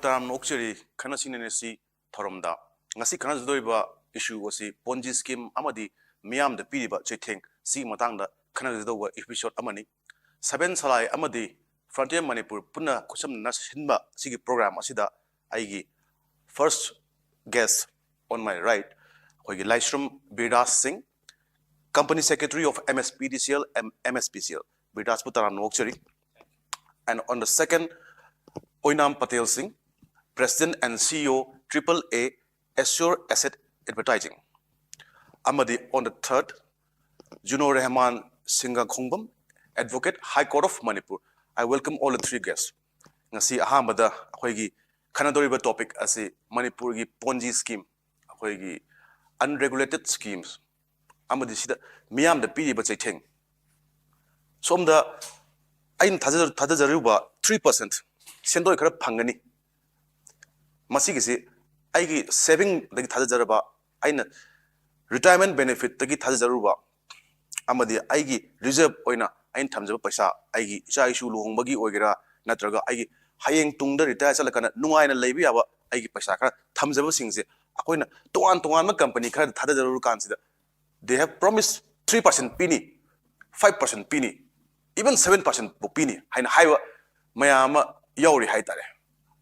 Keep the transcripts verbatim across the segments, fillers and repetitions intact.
ꯇꯔꯥꯝꯅ ꯑꯣꯛꯆꯔꯤ ꯈꯟꯅ ꯁꯤꯟꯅꯅꯁꯤ ꯊꯧꯔꯝꯗ꯫ ꯉꯁꯤ ꯈꯟꯅꯖꯗꯧꯔꯤꯕ ꯏꯁꯨ ꯑꯁꯤ ꯄꯣꯟꯖꯤ ꯁ꯭ꯀꯤꯝ ꯑꯃꯗꯤ ꯃꯤꯌꯥꯝꯗ ꯄꯤꯔꯤꯕ ꯆꯩꯊꯦꯡ, ꯁꯤꯒꯤ ꯃꯇꯥꯡꯗ ꯈꯟꯅꯖꯗꯧꯕ ꯏꯄꯤꯁꯣꯗ ꯑꯃꯅꯤ꯫ ꯁꯕꯦꯟ ꯁꯂꯥꯏ ꯑꯃꯗꯤ ꯐ꯭ꯔꯟꯇꯤꯌꯔ ꯃꯅꯤꯄꯨꯔ ꯄꯨꯟꯅ ꯈꯨꯠꯁꯝꯅꯅ ꯁꯤꯟꯕ ꯁꯤꯒꯤ ꯄ꯭ꯔꯣꯒ꯭ꯔꯥꯝ ꯑꯁꯤꯗ ꯑꯩꯒꯤ first guest on my right, ꯑꯩꯈꯣꯏꯒꯤ ꯂꯥꯏꯁ꯭ꯔꯝ ꯕꯤꯔꯗꯥꯁ ꯁꯤꯡ, company secretary of M S P D C L and M S P C L, ꯕꯤꯔꯗꯥꯁꯄꯨ ꯇꯔꯥꯝꯅ ꯑꯣꯛꯆꯔꯤ꯫ And on the second, ꯑꯣꯏꯅꯥꯝ ꯄꯇꯦꯜ ꯁꯤꯡ, president and C E O, triple A Assure Asset Advertising, ꯑꯃꯗꯤ on the third, Juno Rehman Singakhongbam, advocate, High Court of Manipur. I welcome all the three guests. ꯉꯁꯤ ꯑꯍꯥꯟꯕꯗ ꯑꯩꯈꯣꯏꯒꯤ ꯈꯟꯅꯗꯧꯔꯤꯕ topic ꯑꯁꯤ ꯃꯅꯤꯄꯨꯔꯒꯤ Ponzi scheme, ꯑꯩꯈꯣꯏꯒꯤ unregulated schemes, ꯑꯃꯗꯤ ꯁꯤꯗ ꯃꯤꯌꯥꯝꯗ ꯄꯤꯔꯤꯕ ꯆꯩꯊꯦꯡ꯫ ꯁꯣꯝꯗ ꯑꯩꯅ ꯊꯥꯖ-, ꯊꯥꯗꯖꯔꯨꯕ three percent ꯁꯦꯟꯗꯣꯏ ꯈꯔ ꯐꯪꯒꯅꯤ, ꯃꯁꯤꯒꯤꯁꯤ ꯑꯩꯒꯤ ꯁꯦꯚꯤꯡꯗꯒꯤ ꯊꯥꯗꯖꯔꯕ, ꯑꯩꯅ ꯔꯤꯇꯥꯌꯔꯃꯦꯟ ꯕꯦꯅꯤꯐꯤꯠꯇꯒꯤ ꯊꯥꯗꯖꯔꯨꯕ, ꯑꯃꯗꯤ ꯑꯩꯒꯤ ꯔꯤꯖꯔꯕ ꯑꯣꯏꯅ ꯑꯩꯅ ꯊꯝꯖꯕ ꯄꯩꯁꯥ, ꯑꯩꯒꯤ ꯏꯆꯥ ꯏꯁꯨ ꯂꯨꯍꯣꯡꯕꯒꯤ ꯑꯣꯏꯒꯦꯔꯥ, ꯅꯠꯇ꯭ꯔꯒ ꯑꯩꯒꯤ ꯍꯌꯦꯡ ꯇꯨꯡꯗ ꯔꯤꯇꯥꯌꯔ ꯆꯠꯂꯀꯥꯟꯗ ꯅꯨꯡꯉꯥꯏꯅ ꯂꯩꯕ ꯌꯥꯕ ꯑꯩꯒꯤ ꯄꯩꯁꯥ ꯈꯔ ꯊꯝꯖꯕꯁꯤꯡꯁꯦ ꯑꯩꯈꯣꯏꯅ ꯇꯣꯉꯥꯟ ꯇꯣꯉꯥꯟꯕ ꯀꯝꯄꯅꯤ ꯈꯔꯗ ꯊꯥꯗꯖꯔꯨꯔ ꯀꯥꯟꯁꯤꯗ, they have promised three percent ꯄꯤꯅꯤ, five percent ꯄꯤꯅꯤ, even seven percent ꯄꯨ ꯄꯤꯅꯤ ꯍꯥꯏꯅ ꯍꯥꯏꯕ ꯃꯌꯥꯝ ꯑꯃ ꯌꯥꯎꯔꯤ ꯍꯥꯏꯇꯥꯔꯦ꯫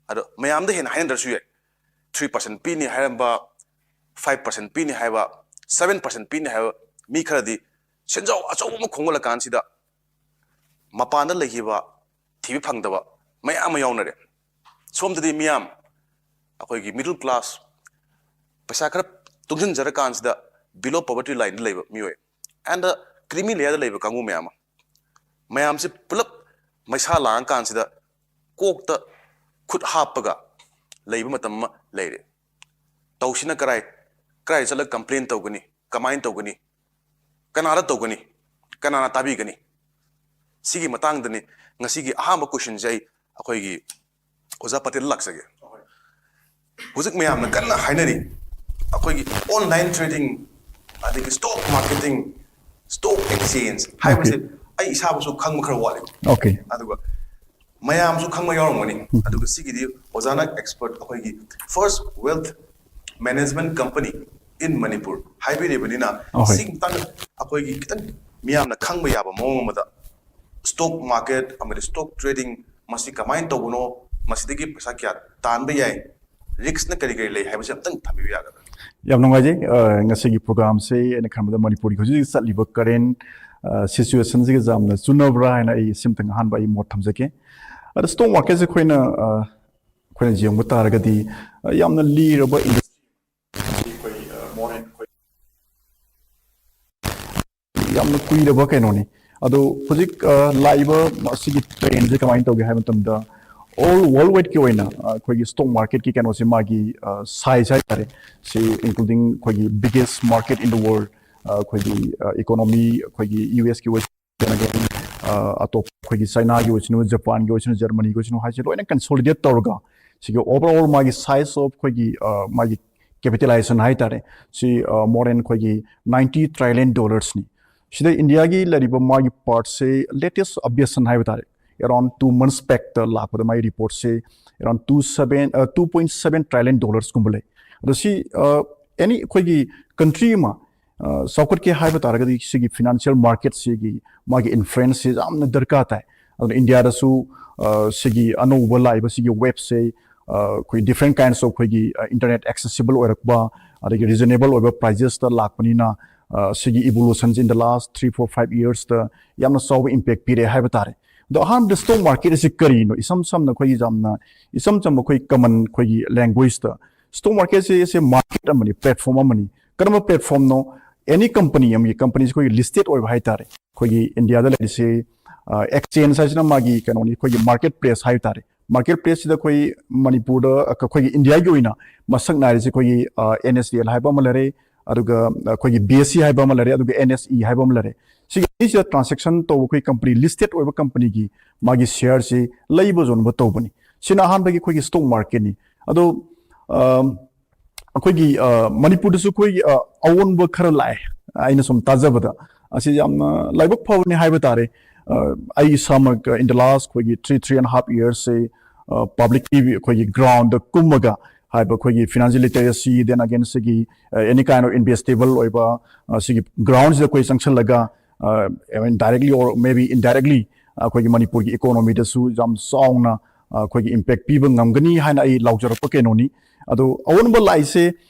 ꯑꯗꯣ ꯃꯌꯥꯝꯗ ꯍꯦꯟꯅ ꯍꯥꯏꯅꯗ꯭ꯔꯁꯨ ꯌꯥꯏ, three percent ꯄꯤꯅꯤ ꯍꯥꯏꯔꯝꯕ, five percent ꯄꯤꯅꯤ ꯍꯥꯏꯕ, seven percent ꯄꯤꯅꯤ ꯍꯥꯏꯕ ꯃꯤ ꯈꯔꯗꯤ ꯁꯦꯟꯖꯥꯎ ꯑꯆꯧꯕ ꯑꯃ ꯈꯣꯝꯒꯠꯂꯀꯥꯟꯁꯤꯗ ꯃꯄꯥꯟꯗ ꯂꯩꯈꯤꯕ, ꯊꯤꯕ ꯐꯪꯗꯕ ꯃꯌꯥꯝ ꯑꯃ ꯌꯥꯎꯅꯔꯦ꯫ ꯁꯣꯝꯗꯗꯤ ꯃꯤꯌꯥꯝ, ꯑꯩꯈꯣꯏꯒꯤ middle class, ꯄꯩꯁꯥ ꯈꯔ ꯇꯨꯡꯁꯤꯟꯖꯔꯀꯥꯟꯁꯤꯗ below poverty line ꯗ ꯂꯩꯕ ꯃꯤꯑꯣꯏ and creamy layer ꯗ ꯂꯩꯕ ꯀꯥꯡꯕꯨ ꯃꯌꯥꯝ ꯑꯃ, ꯃꯌꯥꯝꯁꯤ ꯄꯨꯂꯞ ꯃꯩꯁꯥ ꯂꯥꯡꯉꯀꯥꯟꯁꯤꯗ ꯀꯣꯛꯇ ꯈꯨꯠ ꯍꯥꯞꯄꯒ ꯂꯩꯕ ꯃꯇꯝ ꯑꯃ ꯂꯩꯔꯦ꯫ ꯇꯧꯁꯤꯅ ꯀꯔꯥꯏ, ꯀꯔꯥꯏ ꯆꯠꯂꯒ complain ꯇꯧꯒꯅꯤ, ꯀꯃꯥꯏꯅ ꯇꯧꯒꯅꯤ, ꯀꯅꯥꯗ ꯇꯧꯒꯅꯤ, ꯀꯅꯥꯅ ꯇꯥꯕꯤꯒꯅꯤ? ꯁꯤꯒꯤ ꯃꯇꯥꯡꯗꯅꯤ ꯉꯁꯤꯒꯤ ꯑꯍꯥꯟꯕ question ꯁꯦ ꯑꯩ ꯑꯩꯈꯣꯏꯒꯤ ꯑꯣꯖꯥ ꯄꯇꯦꯜ ꯂꯥꯛꯆꯒꯦ꯫ ꯍꯧꯖꯤꯛ ꯃꯌꯥꯝꯅ ꯀꯟꯅ ꯍꯥꯏꯅꯔꯤ, ꯑꯩꯈꯣꯏꯒꯤ online trading, ꯑꯗꯒꯤ stock marketing, stock exchange ꯍꯥꯏꯕꯁꯦ ꯑꯩ ꯏꯁꯥꯃꯛꯁꯨ ꯈꯪꯕ ꯈꯔ ꯋꯥꯠꯂꯤ꯫ Okay. ꯑꯗꯨꯒ ꯃꯌꯥꯝꯁꯨ ꯈꯪꯕ ꯌꯥꯎꯔꯝꯒꯅꯤ꯫ ꯑꯗꯨꯒ ꯁꯤꯒꯤꯗꯤ ꯑꯣꯖꯥꯅ expert ꯑꯩꯈꯣꯏꯒꯤ first wealth management company in Manipur ꯍꯥꯏꯕꯤꯔꯤꯕꯅꯤꯅ, ꯑꯍꯣꯏ꯫ ꯁꯤꯒꯤ ꯃꯇꯥꯡꯗ ꯑꯩꯈꯣꯏꯒꯤ ꯈꯤꯇꯪ ꯃꯤꯌꯥꯝꯅ ꯈꯪꯕ ꯌꯥꯕ ꯃꯑꯣꯡ ꯑꯃꯗ stock market ꯑꯃꯗꯤ stock trading ꯃꯁꯤ ꯀꯃꯥꯏꯅ ꯇꯧꯕꯅꯣ, ꯃꯁꯤꯗꯒꯤ ꯄꯩꯁꯥ ꯀꯌꯥ ꯇꯥꯟꯕ ꯌꯥꯏ, risk ꯅ ꯀꯔꯤ ꯀꯔꯤ ꯂꯩ ꯍꯥꯏꯕꯁꯤ ꯑꯝꯇꯪ ꯊꯝꯕꯤꯕ ꯌꯥꯒꯗ꯭ꯔꯥ? ꯌꯥꯝ ꯅꯨꯡꯉꯥꯏꯖꯩ꯫ ꯑ, ꯉꯁꯤꯒꯤ program ꯁꯦ ꯑꯩꯅ ꯈꯟꯕꯗ ꯃꯅꯤꯄꯨꯔꯒꯤ ꯍꯧꯖꯤꯛ ꯍꯧꯖꯤꯛ ꯆꯠꯂꯤꯕ current, ꯑ, situation ꯁꯤꯒ ꯌꯥꯝꯅ ꯆꯨꯅꯕ꯭ꯔꯥ ꯍꯥꯏꯅ ꯑꯩ ꯁꯤꯝꯇꯪ ꯑꯍꯥꯟꯕ ꯑꯩ ꯃꯣꯠ ꯊꯝꯖꯒꯦ꯫ ꯑꯗ stock market ꯁꯦ ꯑꯩꯈꯣꯏꯅ, ꯑ, ꯑꯩꯈꯣꯏꯅ ꯌꯦꯡꯕ ꯇꯥꯔꯒꯗꯤ, ꯑ, ꯌꯥꯝꯅ ꯂꯤꯔꯕ industry, ꯑꯩꯈꯣꯏ, ꯑ, modern ꯑꯩꯈꯣꯏ ꯌꯥꯝꯅ ꯀꯨꯏꯔꯕ ꯀꯩꯅꯣꯅꯤ꯫ ꯑꯗꯣ ꯍꯧꯖꯤꯛ, ꯑ, ꯂꯥꯛꯏꯕ ꯑꯁꯤꯒꯤ trend ꯁꯦ ꯀꯃꯥꯏꯅ ꯇꯧꯒꯦ ꯍꯥꯏꯕ ꯃꯇꯝꯗ, all worldwide ꯀꯤ ꯑꯣꯏꯅ, ꯑ, ꯑꯩꯈꯣꯏꯒꯤ stock market ꯀꯤ ꯀꯩꯅꯣꯁꯦ ꯃꯥꯒꯤ, ꯑ, size ꯍꯥꯏꯇꯥꯔꯦ, ꯁꯤ including ꯑꯩꯈꯣꯏꯒꯤ biggest market in the world, ꯑ, ꯑꯩꯈꯣꯏꯒꯤ, ꯑ, economy ꯑꯩꯈꯣꯏꯒꯤ U S ꯀꯤ ꯑꯣꯏ-, ꯑ, ꯑꯇꯣꯞꯄ ꯑꯩꯈꯣꯏꯒꯤ China ꯒꯤ ꯑꯣꯏꯁꯅꯨ, Japan ꯒꯤ ꯑꯣꯏꯁꯅꯨ, Germany ꯒꯤ ꯑꯣꯏꯁꯅꯨ ꯍꯥꯏꯁꯦ ꯂꯣꯏꯅ consolidate ꯇꯧꯔꯒ ꯁꯤꯒꯤ overall ꯃꯥꯒꯤ size of ꯑꯩꯈꯣꯏꯒꯤ, ꯑ, ꯃꯥꯒꯤ capitalization ꯍꯥꯏꯇꯥꯔꯦ, ꯁꯤ, ꯑ, more than ꯑꯩꯈꯣꯏꯒꯤ ninety trillion dollars ꯅꯤ꯫ ꯁꯤꯗ India ꯒꯤ ꯂꯩꯔꯤꯕ ꯃꯥꯒꯤ part ꯁꯦ latest updation ꯍꯥꯏꯕ ꯇꯥꯔꯦ, around two months back ꯇ ꯂꯥꯛꯄꯗ ꯃꯥꯒꯤ report ꯁꯦ around two seven, ꯑ, two point seven trillion dollars ꯀꯨꯝꯕ ꯂꯩ꯫ ꯑꯗꯣ ꯁꯤ, ꯑ, any ꯑꯩꯈꯣꯏꯒꯤ country ꯑꯃ, ꯑ, ꯆꯥꯎꯈꯠꯀꯦ ꯍꯥꯏꯕ ꯇꯥꯔꯒꯗꯤ ꯁꯤꯒꯤ financial market ꯁꯤꯒꯤ ꯃꯥꯒꯤ influence ꯁꯤ ꯌꯥꯝꯅ ꯗꯔꯀꯥꯔ ꯇꯥꯏ꯫ ꯑꯗꯨꯅ India ꯗꯁꯨ, ꯑ, ꯁꯤꯒꯤ ꯑꯅꯧꯕ ꯂꯥꯛꯏꯕ ꯁꯤꯒꯤ wave ꯁꯦ, ꯑ, ꯑꯩꯈꯣꯏ different kinds of ꯑꯩꯈꯣꯏꯒꯤ, ꯑ, internet accessible ꯑꯣꯏꯔꯛꯄ, ꯑꯗꯒꯤ reasonable ꯑꯣꯏꯕ prices ꯇ ꯂꯥꯛꯄꯅꯤꯅ, ꯑ, ꯁꯤꯒꯤ evolution ꯁꯤ in the last three, four, five years ꯇ ꯌꯥꯝꯅ ꯆꯥꯎꯕ impact ꯄꯤꯔꯛꯑꯦ ꯍꯥꯏꯕ ꯇꯥꯔꯦ꯫ ꯑꯗꯣ ꯑꯍꯥꯟꯕꯗ stock market ꯑꯁꯤ ꯀꯔꯤꯅꯣ? ꯏꯁꯝ ꯁꯝꯅ ꯑꯩꯈꯣꯏꯒꯤ ꯌꯥꯝꯅ, ꯏꯁꯝ ꯆꯝꯕ ꯑꯩꯈꯣꯏ common ꯑꯩꯈꯣꯏꯒꯤ language ꯇ stock market ꯁꯦ, ꯁꯦ market ꯑꯃꯅꯤ, platform ꯑꯃꯅꯤ꯫ ꯀꯔꯝꯕ platform ꯅꯣ? Any company ꯑꯃꯒꯤ, company ꯁꯦ ꯑꯩꯈꯣꯏꯒꯤ listed ꯑꯣꯏꯕ ꯍꯥꯏꯇꯥꯔꯦ꯫ ꯑꯩꯈꯣꯏꯒꯤ India ꯗ ꯂꯩꯔꯤꯁꯦ, ꯑ, exchange ꯍꯥꯏꯁꯤꯅ ꯃꯥꯒꯤ ꯀꯩꯅꯣꯅꯤ, ꯑꯩꯈꯣꯏꯒꯤ market place ꯍꯥꯏꯕ ꯇꯥꯔꯦ꯫ Market place ꯁꯤꯗ ꯑꯩꯈꯣꯏ ꯃꯅꯤꯄꯨꯔꯗ, ꯑ, ꯑꯩꯈꯣꯏꯒꯤ India ꯒꯤ ꯑꯣꯏꯅ ꯃꯁꯛ ꯅꯥꯏꯔꯤꯁꯦ ꯑꯩꯈꯣꯏꯒꯤ, ꯑ, N S D L ꯍꯥꯏꯕ ꯑꯃ ꯂꯩꯔꯦ, ꯑꯗꯨꯒ ꯑꯩꯈꯣꯏꯒꯤ B S E ꯍꯥꯏꯕ ꯑꯃ ꯂꯩꯔꯦ, ꯑꯗꯨꯒ N S E ꯍꯥꯏꯕ ꯑꯃ ꯂꯩꯔꯦ꯫ ꯁꯤꯒꯤ ꯑꯅꯤꯁꯤꯗ transaction ꯇꯧꯕ ꯑꯩꯈꯣꯏ company, listed ꯑꯣꯏꯕ company ꯒꯤ ꯃꯥꯒꯤ share ꯁꯤ ꯂꯩꯕ ꯌꯣꯟꯕ ꯇꯧꯕꯅꯤ꯫ ꯁꯤꯅ ꯑꯍꯥꯟꯕꯒꯤ ꯑꯩꯈꯣꯏꯒꯤ stock market ꯅꯤ꯫ ꯑꯗꯣ, ꯑ, ꯑꯩꯈꯣꯏꯒꯤ, ꯑ, ꯃꯅꯤꯄꯨꯔꯗꯁꯨ ꯑꯩꯈꯣꯏꯒꯤ, ꯑ, ꯑꯑꯣꯟꯕ ꯈꯔ ꯂꯥꯛꯑꯦ꯫ ꯑꯩꯅ ꯁꯨꯝ ꯇꯥꯖꯕꯗ ꯑꯁꯤ ꯌꯥꯝꯅ ꯂꯥꯏꯕꯛ ꯐꯕꯅꯤ ꯍꯥꯏꯕ ꯇꯥꯔꯦ꯫ ꯑꯩ ꯏꯁꯥꯃꯛ in the last ꯑꯩꯈꯣꯏꯒꯤ three three and half yearsꯁꯦ publicly ꯑꯩꯈꯣꯏꯒꯤ groundꯗ ꯀꯨꯝꯃꯒ ꯍꯥꯏꯕ ꯑꯩꯈꯣꯏꯒꯤ financial literacy, then again ꯁꯤꯒꯤ any kind of investable ꯑꯣꯏꯕ ꯁꯤꯒꯤ groundꯁꯤꯗ ꯑꯩꯈꯣꯏ ꯆꯪꯁꯜꯂꯒ directly or maybe indirectly ꯑꯩꯈꯣꯏꯒꯤ ꯃꯅꯤꯄꯨꯔꯒꯤ economyꯗꯁꯨ ꯌꯥꯝ ꯆꯥꯎꯅ ꯑꯩꯈꯣꯏꯒꯤ impact ꯄꯤꯕ ꯉꯝꯒꯅꯤ ꯍꯥꯏꯅ ꯑꯩ ꯂꯥꯎꯖꯔꯛꯄ ꯀꯩꯅꯣꯅꯤ꯫ ꯑꯗꯣ ꯑꯑꯣꯟꯕ ꯂꯥꯛꯏꯁꯦ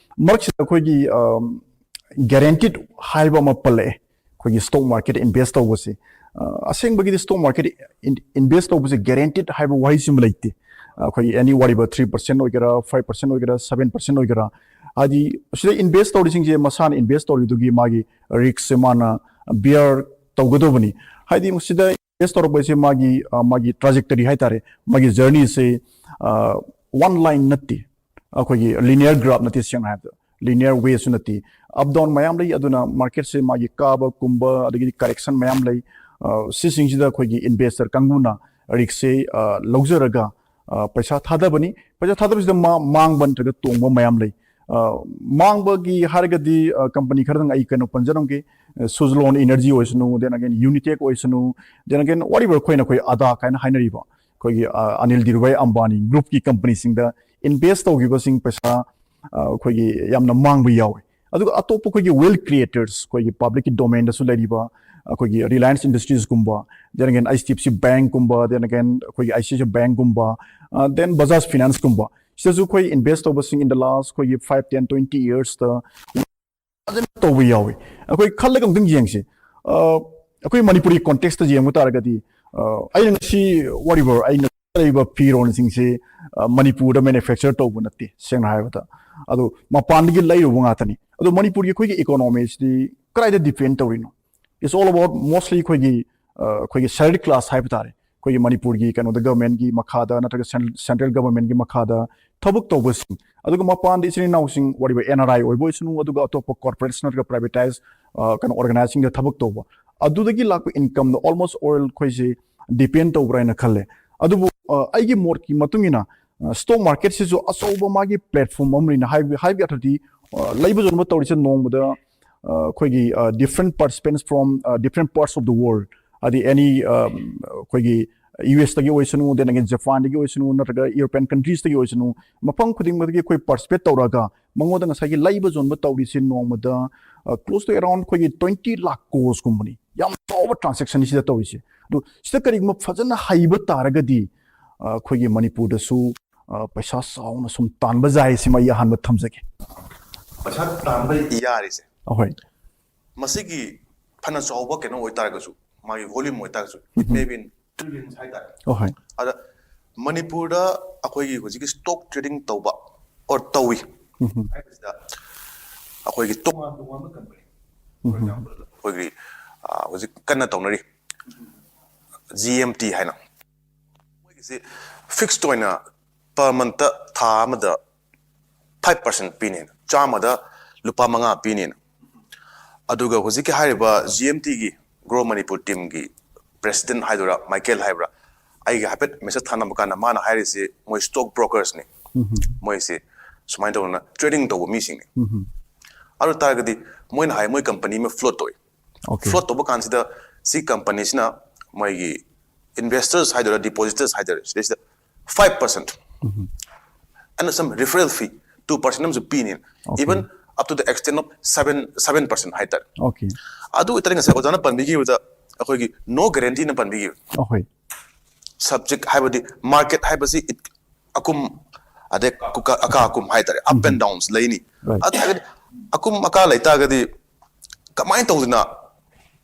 ꯃꯔꯛꯁꯤꯗ ꯑꯩꯈꯣꯏꯒꯤ guaranteed ꯍꯥꯏꯕ ꯑꯃ ꯄꯜꯂꯛꯑꯦ꯫ ꯑꯩꯈꯣꯏꯒꯤ stock market invest ꯇꯧꯕꯁꯦ ꯑꯁꯦꯡꯕꯒꯤꯗꯤ stock market invest ꯇꯧꯕꯁꯦ guaranteed ꯍꯥꯏꯕ ꯋꯥꯍꯩꯁꯤꯃ ꯂꯩꯇꯦ꯫ ꯑꯩꯈꯣꯏꯒꯤ any whatever three percent ꯑꯣꯏꯒꯦꯔꯥ, five percent ꯑꯣꯏꯒꯦꯔꯥ, seven percent ꯑꯣꯏꯒꯦꯔꯥ, ꯍꯥꯏꯗꯤ ꯁꯤꯗ invest ꯇꯧꯔꯤꯁꯤꯡꯁꯦ ꯃꯁꯥꯅ invest ꯇꯧꯔꯤꯗꯨꯒꯤ ꯃꯥꯒꯤ riskꯁꯦ ꯃꯥꯅ bear ꯇꯧꯒꯗꯧꯕꯅꯤ꯫ ꯍꯥꯏꯗꯤ ꯃꯁꯤꯗ invest ꯇꯧꯔꯛꯄꯁꯦ ꯃꯥꯒꯤ ꯃꯥꯒꯤ trajectory ꯍꯥꯏꯇꯥꯔꯦ, ꯃꯥꯒꯤ journeyꯁꯦ one line ꯅꯠꯇꯦ, ꯑꯩꯈꯣꯏꯒꯤ linear graph ꯅꯠꯇꯦ, ꯁꯦꯡꯅ ꯍꯥꯏꯕꯗ linear wayꯁꯨ ꯅꯠꯇꯦ, up down ꯃꯌꯥꯝ ꯂꯩ꯫ ꯑꯗꯨꯅ marketꯁꯦ ꯃꯥꯒꯤ ꯀꯥꯕ ꯀꯨꯝꯕ ꯑꯗꯒꯤꯗꯤ correction ꯃꯌꯥꯝ ꯂꯩ꯫ ꯁꯤꯁꯤꯡꯁꯤꯗ ꯑꯩꯈꯣꯏꯒꯤ investor ꯀꯥꯡꯕꯨꯅ riskꯁꯦ ꯂꯧꯖꯔꯒ ꯄꯩꯁꯥ ꯊꯥꯗꯕꯅꯤ꯫ ꯄꯩꯁꯥ ꯊꯥꯗꯕꯁꯤꯗ ꯃꯥꯡꯕ ꯅꯠꯇ꯭ꯔꯒ ꯇꯣꯡꯕ ꯃꯌꯥꯝ ꯂꯩ꯫ ꯃꯥꯡꯕꯒꯤ ꯍꯥꯏꯔꯒꯗꯤ company ꯈꯔꯗꯪ ꯑꯩ ꯀꯩꯅꯣ ꯄꯟꯖꯔꯝꯒꯦ꯫ Suzlon Energy ꯑꯣꯏꯁꯅꯨ, then again Unitech ꯑꯣꯏꯁꯅꯨ, then again whatever ꯑꯩꯈꯣꯏꯅ ꯑꯩꯈꯣꯏ ꯑꯗꯥ ꯀꯥꯏꯅ ꯍꯥꯏꯅꯔꯤꯕ ꯑꯩꯈꯣꯏꯒꯤ ꯑꯅꯤꯜ ꯙꯤꯔꯨꯚꯥꯏ ꯑꯝꯕꯥꯅꯤ groupꯀꯤ companyꯁꯤꯡꯗ invest ꯇꯧꯈꯤꯕꯁꯤꯡ ꯄꯩꯁꯥ ꯑꯩꯈꯣꯏꯒꯤ ꯌꯥꯝꯅ ꯃꯥꯡꯕ ꯌꯥꯎꯋꯤ꯫ ꯑꯗꯨꯒ ꯑꯇꯣꯞꯄ ꯑꯩꯈꯣꯏꯒꯤ wealth creators, ꯑꯩꯈꯣꯏꯒꯤ publicꯀꯤ domainꯗꯁꯨ ꯂꯩꯔꯤꯕ ꯑꯩꯈꯣꯏꯒꯤ Reliance Industriesꯀꯨꯝꯕ, then again HDFC Bankꯀꯨꯝꯕ, then again ꯑꯩꯈꯣꯏꯒꯤ ICICI Bankꯀꯨꯝꯕ, then Bajaj Financeꯀꯨꯝꯕ, ꯁꯤꯗꯁꯨ ꯑꯩꯈꯣꯏ invest ꯇꯧꯕꯁꯤꯡ in the last ꯑꯩꯈꯣꯏꯒꯤ five, ten, twenty yearsꯇ ꯐꯖꯅ ꯇꯧꯕ ꯌꯥꯎꯏ꯫ ꯑꯩꯈꯣꯏ ꯈꯜꯂꯒ ꯑꯃꯨꯛꯇꯪ ꯌꯦꯡꯁꯤ꯫ ꯑꯩꯈꯣꯏ ꯃꯅꯤꯄꯨꯔꯒꯤ contextꯇ ꯌꯦꯡꯕ ꯇꯥꯔꯒꯗꯤ ꯑꯩꯅ ꯉꯁꯤ whatever ꯑꯩꯅ ꯂꯩꯔꯤꯕ ꯐꯤꯔꯣꯜꯁꯤꯡꯁꯦ ꯃꯅꯤꯄꯨꯔꯗ manufacture ꯇꯧꯕ ꯅꯠꯇꯦ, ꯁꯦꯡꯅ ꯍꯥꯏꯔꯕꯗ꯫ ꯑꯗꯣ ꯃꯄꯥꯟꯗꯒꯤ ꯂꯩꯔꯨꯕ ꯉꯥꯛꯇꯅꯤ꯫ ꯑꯗꯣ ꯃꯅꯤꯄꯨꯔꯒꯤ ꯑꯩꯈꯣꯏꯒꯤ economyꯁꯤꯗꯤ ꯀꯗꯥꯏꯗ depend ꯇꯧꯔꯤꯅꯣ? It's all about mostly ꯑꯩꯈꯣꯏꯒꯤ ꯑꯩꯈꯣꯏꯒꯤ salaried class ꯍꯥꯏꯕ ꯇꯥꯔꯦ, ꯑꯩꯈꯣꯏꯒꯤ ꯃꯅꯤꯄꯨꯔꯒꯤ ꯀꯩꯅꯣꯗ governmentꯀꯤ ꯃꯈꯥꯗ ꯅꯠꯇ꯭ꯔꯒ central governmentꯀꯤ ꯃꯈꯥꯗ ꯊꯕꯛ ꯇꯧꯕꯁꯤꯡ, ꯑꯗꯨꯒ ꯃꯄꯥꯟꯗ ꯏꯆꯤꯟ ꯏꯅꯥꯎꯁꯤꯡ whatever NRI ꯑꯣꯏꯕ ꯑꯣꯏꯁꯅꯨ, ꯑꯗꯨꯒ ꯑꯇꯣꯞꯄ corporates ꯅꯠꯇ꯭ꯔꯒ privatized ꯀꯩꯅꯣ organizeꯁꯤꯡꯗ ꯊꯕꯛ ꯇꯧꯕ, ꯑꯗꯨꯗꯒꯤ ꯂꯥꯛꯄ incomeꯗ almost all ꯑꯩꯈꯣꯏꯁꯦ depend ꯇꯧꯕ꯭ꯔꯥ ꯍꯥꯏꯅ ꯈꯜꯂꯦ꯫ ꯑꯗꯨꯕꯨ ꯑꯩꯒꯤ ꯃꯣꯠꯀꯤ ꯃꯇꯨꯡ ꯏꯟꯅ stock marketꯁꯤꯁꯨ ꯑꯆꯧꯕ ꯃꯥꯒꯤ platform ꯑꯃꯅꯤꯅ ꯍꯥꯏꯕ ꯍꯥꯏꯕꯒꯤ ꯑꯔꯊꯗꯤ ꯂꯩꯕ ꯌꯣꯟꯕ ꯇꯧꯔꯤꯁꯦ ꯅꯣꯡꯃꯗ ꯑꯩꯈꯣꯏꯒꯤ different participants from different parts of the world ꯍꯥꯏꯗꯤ ꯑꯦꯅꯤ ꯑꯩꯈꯣꯏꯒꯤ ꯌꯨ ꯑꯦꯁꯇꯒꯤ ꯑꯣꯏꯁꯅꯨ, then again ꯖꯄꯥꯟꯗꯒꯤ ꯑꯣꯏꯁꯅꯨ, ꯅꯠꯇ꯭ꯔꯒ ꯌꯨꯔꯣꯄꯤꯌꯟ ꯀꯟꯇ꯭ꯔꯤꯁꯇꯒꯤ ꯑꯣꯏꯁꯅꯨ, ꯃꯐꯝ ꯈꯨꯗꯤꯡꯃꯛꯇꯒꯤ ꯑꯩꯈꯣꯏ ꯄꯥꯔꯇꯤꯁꯤꯄꯦꯠ ꯇꯧꯔꯒ ꯃꯉꯣꯟꯗ ꯉꯁꯥꯏꯒꯤ ꯂꯩꯕ ꯌꯣꯟꯕ ꯇꯧꯔꯤꯁꯦ ꯅꯣꯡꯃꯗ close to around ꯑꯩꯈꯣꯏꯒꯤ twenty lakh crores ꯀꯨꯝꯕꯅꯤ꯫ ꯌꯥꯝ ꯆꯥꯎꯕ ꯇ꯭ꯔꯥꯟꯖꯦꯛꯁꯟꯅꯤ ꯁꯤꯗ ꯇꯧꯔꯤꯁꯦ꯫ ꯑꯗꯣ ꯁꯤꯗ ꯀꯔꯤꯒꯨꯝꯕ ꯐꯖꯅ ꯍꯩꯕ ꯇꯥꯔꯒꯗꯤ ꯑꯩꯈꯣꯏꯒꯤ ꯃꯅꯤꯄꯨꯔꯗꯁꯨ ꯄꯩꯁꯥ ꯆꯥꯎꯅ ꯁꯨꯝ ꯇꯥꯟꯕ ꯌꯥꯏ꯫ ꯁꯤꯃ ꯑꯩ ꯑꯍꯥꯟꯕ ꯊꯝꯖꯒꯦ꯫ ꯄꯩꯁꯥ ꯇꯥꯟꯕ ꯌꯥꯔꯤꯁꯦ ꯑꯍꯣꯏ ꯃꯁꯤꯒꯤ ꯐꯅ ꯆꯥꯎꯕ ꯀꯩꯅꯣ ꯑꯣꯏꯇꯥꯔꯒꯁꯨ, ꯃꯥꯒꯤ volume ꯑꯣꯏꯇꯥꯔꯒꯁꯨ, it may be in trillions ꯍꯥꯏꯇꯥꯔꯦ꯫ ꯑꯍꯣꯏ ꯑꯗ ꯃꯅꯤꯄꯨꯔꯗ ꯑꯩꯈꯣꯏꯒꯤ ꯍꯧꯖꯤꯛꯀꯤ ꯁ꯭ꯇꯣꯛ ꯇ꯭ꯔꯦꯗꯤꯡ ꯇꯧꯕ ꯑꯣꯔ ꯇꯧꯏ ꯍꯥꯏꯕꯁꯤꯗ ꯑꯩꯈꯣꯏꯒꯤ ꯇꯣꯉꯥꯟ ꯇꯣꯉꯥꯟꯕ ꯀꯝꯄꯅꯤ, ꯑꯩꯈꯣꯏꯒꯤ ꯍꯧꯖꯤꯛ ꯀꯟꯅ ꯇꯧꯅꯔꯤ ꯖꯤ ꯑꯦꯝ ꯇꯤ ꯍꯥꯏꯅ, ꯃꯣꯏꯒꯤꯁꯤ ꯐꯤꯛꯁ ꯑꯣꯏꯅ ꯄꯔ ꯃꯟꯇ, ꯊꯥ ꯑꯃꯗ ꯐꯥꯏꯚ ꯄꯥꯔꯁꯦꯟ ꯄꯤꯅꯦꯅ, ꯆꯥꯝꯃꯗ ꯂꯨꯄꯥ ꯃꯉꯥ ꯄꯤꯅꯦꯅ꯫ ꯑꯗꯨꯒ ꯍꯧꯖꯤꯛꯀꯤ ꯍꯥꯏꯔꯤꯕ ꯖꯤ ꯑꯦꯝ ꯇꯤꯒꯤ ꯒ꯭ꯔꯣ ꯃꯅꯤꯄꯨꯔ ꯇꯤꯝꯒꯤ ꯄ꯭ꯔꯦꯁꯤꯗꯦꯟ ꯍꯥꯏꯗꯣꯏꯔꯥ, ꯃꯥꯏꯀꯦꯜ ꯍꯥꯏꯕ꯭ꯔꯥ, ꯑꯩꯒ ꯍꯥꯏꯐꯦꯠ ꯃꯦꯁꯦꯖ ꯊꯥꯅꯕ ꯀꯥꯟꯗ ꯃꯥꯅ ꯍꯥꯏꯔꯤꯁꯤ ꯃꯣꯏ ꯁ꯭ꯇꯣꯛ ꯕ꯭ꯔꯣꯀꯔꯁꯅꯤ, ꯃꯣꯏꯁꯤ ꯁꯨꯃꯥꯏꯅ ꯇꯧꯗꯅ ꯇ꯭ꯔꯦꯗꯤꯡ ꯇꯧꯕ ꯃꯤꯁꯤꯡꯅꯤ꯫ ꯑꯗꯨ ꯇꯥꯔꯒꯗꯤ ꯃꯣꯏꯅ ꯍꯥꯏ ꯃꯣꯏ ꯀꯝꯄꯅꯤ ꯑꯃ ꯐ꯭ꯂꯣꯠ ꯇꯧꯏ꯫ Okay. ꯐ꯭ꯂꯣꯠ ꯇꯧꯕ ꯀꯥꯟꯁꯤꯗ ꯁꯤ ꯀꯝꯄꯅꯤꯁꯤꯅ ꯃꯣꯏꯒꯤ ꯏꯟꯚꯦꯁꯇꯔꯁ ꯍꯥꯏꯗꯣꯏꯔꯥ, ꯗꯤꯄꯣꯖꯤꯇꯔꯁ ꯍꯥꯏꯗꯣꯏꯔꯥ, ꯁꯤꯗꯩꯁꯤꯗ five percent and some referral fee two percent ꯑꯃꯁꯨ ꯄꯤꯅꯤ, even up to the extent of seven seven percent ꯍꯥꯏꯇꯥꯔꯦ꯫ Okay. ꯑꯗꯨ ꯑꯣꯏꯇꯥꯔꯗꯤ ꯉꯁꯥꯏ ꯑꯣꯖꯥꯅ ꯄꯟꯕꯤꯈꯤꯕꯗ ꯑꯩꯈꯣꯏꯒꯤ ꯅꯣ ꯒꯦꯔꯦꯟꯇꯤꯅ ꯄꯟꯕꯤꯈꯤꯕ ꯑꯍꯣꯏ ꯁꯕꯖꯦꯛ ꯍꯥꯏꯕꯗꯤ ꯃꯥꯔꯀꯦꯠ ꯍꯥꯏꯕꯁꯤ ꯏꯠ- ꯑꯀꯨꯝ ꯑꯗꯩ ꯑꯀꯥ ꯑꯀꯨꯝ ꯍꯥꯏꯇꯥꯔꯦ, ꯑꯞ ꯑꯦꯟ ꯗꯥꯎꯟꯁ ꯂꯩꯅꯤ꯫ Right. ꯑꯗꯨ ꯍꯥꯏꯔꯒꯗꯤ ꯑꯀꯨꯝ ꯑꯀꯥ ꯂꯩꯇꯥꯔꯒꯗꯤ ꯀꯃꯥꯏꯅ ꯇꯧꯗꯅ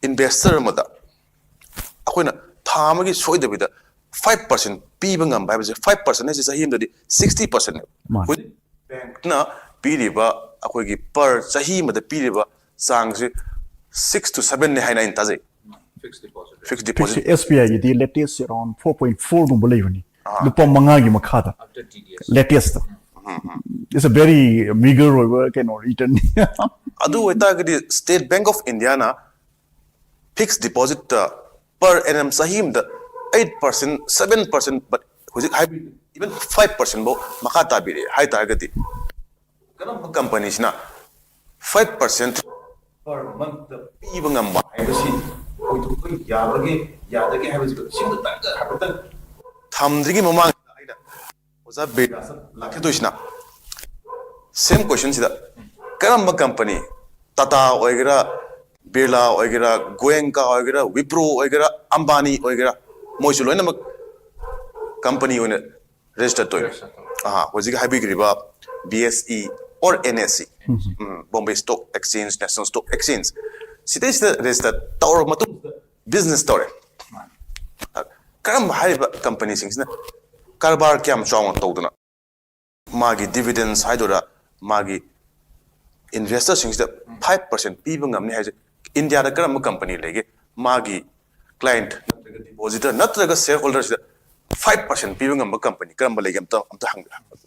ꯏꯟꯚꯦꯁꯇꯔ ꯑꯃꯗ ꯑꯩꯈꯣꯏꯅ ꯊꯥ ꯑꯃꯒꯤ ꯁꯣꯏꯗꯕꯤꯗ ꯐꯥꯏꯚ ꯄꯥꯔꯁꯦꯟ ꯄꯤꯕ ꯉꯝꯕ ꯍꯥꯏꯕꯁꯦ? ꯐꯥꯏꯚ ꯄꯥꯔꯁꯦꯟ ꯍꯥꯏꯁꯦ ꯆꯍꯤ ꯑꯃꯗꯗꯤ ꯁꯤꯛꯁꯇꯤ ꯄꯥꯔꯁꯦꯟꯅꯦꯕ꯫ ꯃꯥꯅꯦ. ꯍꯧꯖꯤꯛ ꯕꯦꯡꯛꯅ ꯄꯤꯔꯤꯕ ꯑꯩꯈꯣꯏꯒꯤ ꯄꯔ ꯆꯍꯤ ꯑꯃꯗ ꯄꯤꯔꯤꯕ ꯆꯥꯡꯁꯦ ꯁꯤꯛꯁ ꯇꯨ ꯁꯕꯦꯟꯅꯦ ꯍꯥꯏꯅ ꯑꯩꯅ ꯇꯥꯖꯩ꯫ Fixed deposit. Fix deposit S B ꯑꯥꯏꯒꯤꯗꯤ ꯂꯦꯇꯦꯁ ꯑꯦꯔꯥꯎꯟ ꯐꯣꯔ ꯄꯣꯏꯟ ꯐꯣꯔꯒꯨꯝꯕ ꯂꯩꯕꯅꯤ, ꯂꯨꯄꯥ ꯃꯉꯥꯒꯤ ꯃꯈꯥꯗ. After T D S. ꯂꯦꯇꯦꯁꯇ. It's a very meager ꯑꯣꯏꯕ ꯀꯩꯅꯣ ꯔꯤꯇꯔꯟ. ꯑꯗꯨ ꯑꯣꯏꯇꯥꯔꯒꯗꯤ ꯁ꯭ꯇꯦꯠ ꯕꯦꯡꯛ ꯑꯣꯐ ꯏꯟꯗꯤꯌꯥꯅ ꯐꯤꯛꯁ ꯗꯤꯄꯣꯖꯤꯠꯇ ꯄꯔ ꯑꯦꯅꯝ ꯆꯍꯤ ꯑꯃꯗ eight percent, seven percent, but ꯍꯧꯖꯤꯛ ꯍꯥꯏꯕꯤꯔꯤꯕ ꯏꯚꯟ ꯐꯥꯏꯚ ꯄꯥꯔꯁꯦꯟꯐꯥꯎ ꯃꯈꯥ ꯇꯥꯕꯤꯔꯛꯑꯦ ꯍꯥꯏ ꯇꯥꯔꯒꯗꯤ ꯀꯔꯝꯕ ꯀꯝꯄꯅꯤꯁꯤꯅ ꯐꯥꯏꯚ ꯄꯥꯔꯁꯦꯟ ꯄꯔ ꯃꯟꯇ ꯄꯤꯕ ꯉꯝꯕ ꯍꯥꯏꯕꯁꯤ ꯑꯣꯏꯊꯣꯛ ꯌꯥꯕꯒꯦ ꯌꯥꯗꯒꯦ ꯍꯥꯏꯕꯁꯤꯗ ꯁꯤꯗ ꯇꯪꯒ ꯍꯥꯏꯐꯦꯠꯇꯪ ꯊꯝꯗ꯭ꯔꯤꯉꯩ ꯃꯃꯥꯡꯗ ꯑꯩꯅ ꯑꯣꯖꯥ ꯕꯤꯔꯗꯥꯁꯇ ꯂꯥꯛꯀꯗꯣꯏꯁꯤꯅ ꯁꯦꯝ ꯀꯣꯏꯁꯟꯁꯤꯗ ꯀꯔꯝꯕ ꯀꯝꯄꯅꯤ, ꯇꯥꯇꯥ ꯑꯣꯏꯒꯦꯔꯥ, ꯕꯤꯔꯂꯥ ꯑꯣꯏꯒꯦꯔꯥ, ꯒꯣꯌꯦꯡꯀꯥ ꯑꯣꯏꯒꯦꯔꯥ, ꯋꯤꯄ꯭ꯔꯣ ꯑꯣꯏꯒꯦꯔꯥ, ꯑꯝꯕꯥꯅꯤ ꯑꯣꯏꯒꯦꯔꯥ, ꯃꯣꯏꯁꯨ ꯂꯣꯏꯅꯃꯛ ꯀꯝꯄꯅꯤ ꯑꯣꯏꯅ ꯔꯦꯖꯤꯁꯇꯔ ꯇꯧꯏ꯫ ꯑꯍꯥ, ꯍꯧꯖꯤꯛ ꯍꯥꯏꯕꯤꯈ꯭ꯔꯤꯕ B S E or N S E, Bombay Stock Exchange, National Stock Exchange, ꯁꯤꯗꯩꯁꯤꯗ ꯔꯦꯖꯤꯁꯇꯔ ꯇꯧꯔꯕ ꯃꯇꯨꯡꯗ ꯕꯤꯖꯤꯅꯦꯁ ꯇꯧꯔꯦ꯫ ꯀꯔꯝꯕ ꯍꯥꯏꯔꯤꯕ ꯀꯝꯄꯅꯤꯁꯤꯡꯁꯤꯅ ꯀꯔꯕꯥꯔ ꯀꯌꯥꯝ ꯆꯥꯎꯅ ꯇꯧꯗꯅ ꯃꯥꯒꯤ ꯗꯤꯚꯤꯗꯦꯟꯁ ꯍꯥꯏꯗꯣꯏꯔꯥ, ꯃꯥꯒꯤ ꯏꯟꯚꯦꯁꯇꯔꯁꯤꯡꯁꯤꯗ five percent ꯄꯤꯕ ꯉꯝꯅꯤ ꯍꯥꯏꯁꯦ ꯏꯟꯗꯤꯌꯥꯗ ꯀꯔꯝꯕ ꯀꯝꯄꯅꯤ ꯂꯩꯒꯦ? ꯃꯥꯒꯤ ꯀ꯭ꯂꯥꯏꯟꯠ ꯅꯠꯇ꯭ꯔꯒ ꯗꯤꯄꯣꯖꯤꯇꯔ ꯅꯠꯇ꯭ꯔꯒ ꯁꯦꯌꯔ ꯍꯣꯜꯗꯔꯁꯤꯗ five percent ꯄꯤꯕ ꯉꯝꯕ ꯀꯝꯄꯅꯤ ꯀꯔꯝꯕ ꯂꯩꯒꯦ? ꯑꯝꯇ ꯑꯝꯇ ꯍꯪꯕꯤꯔꯛꯑꯣ꯫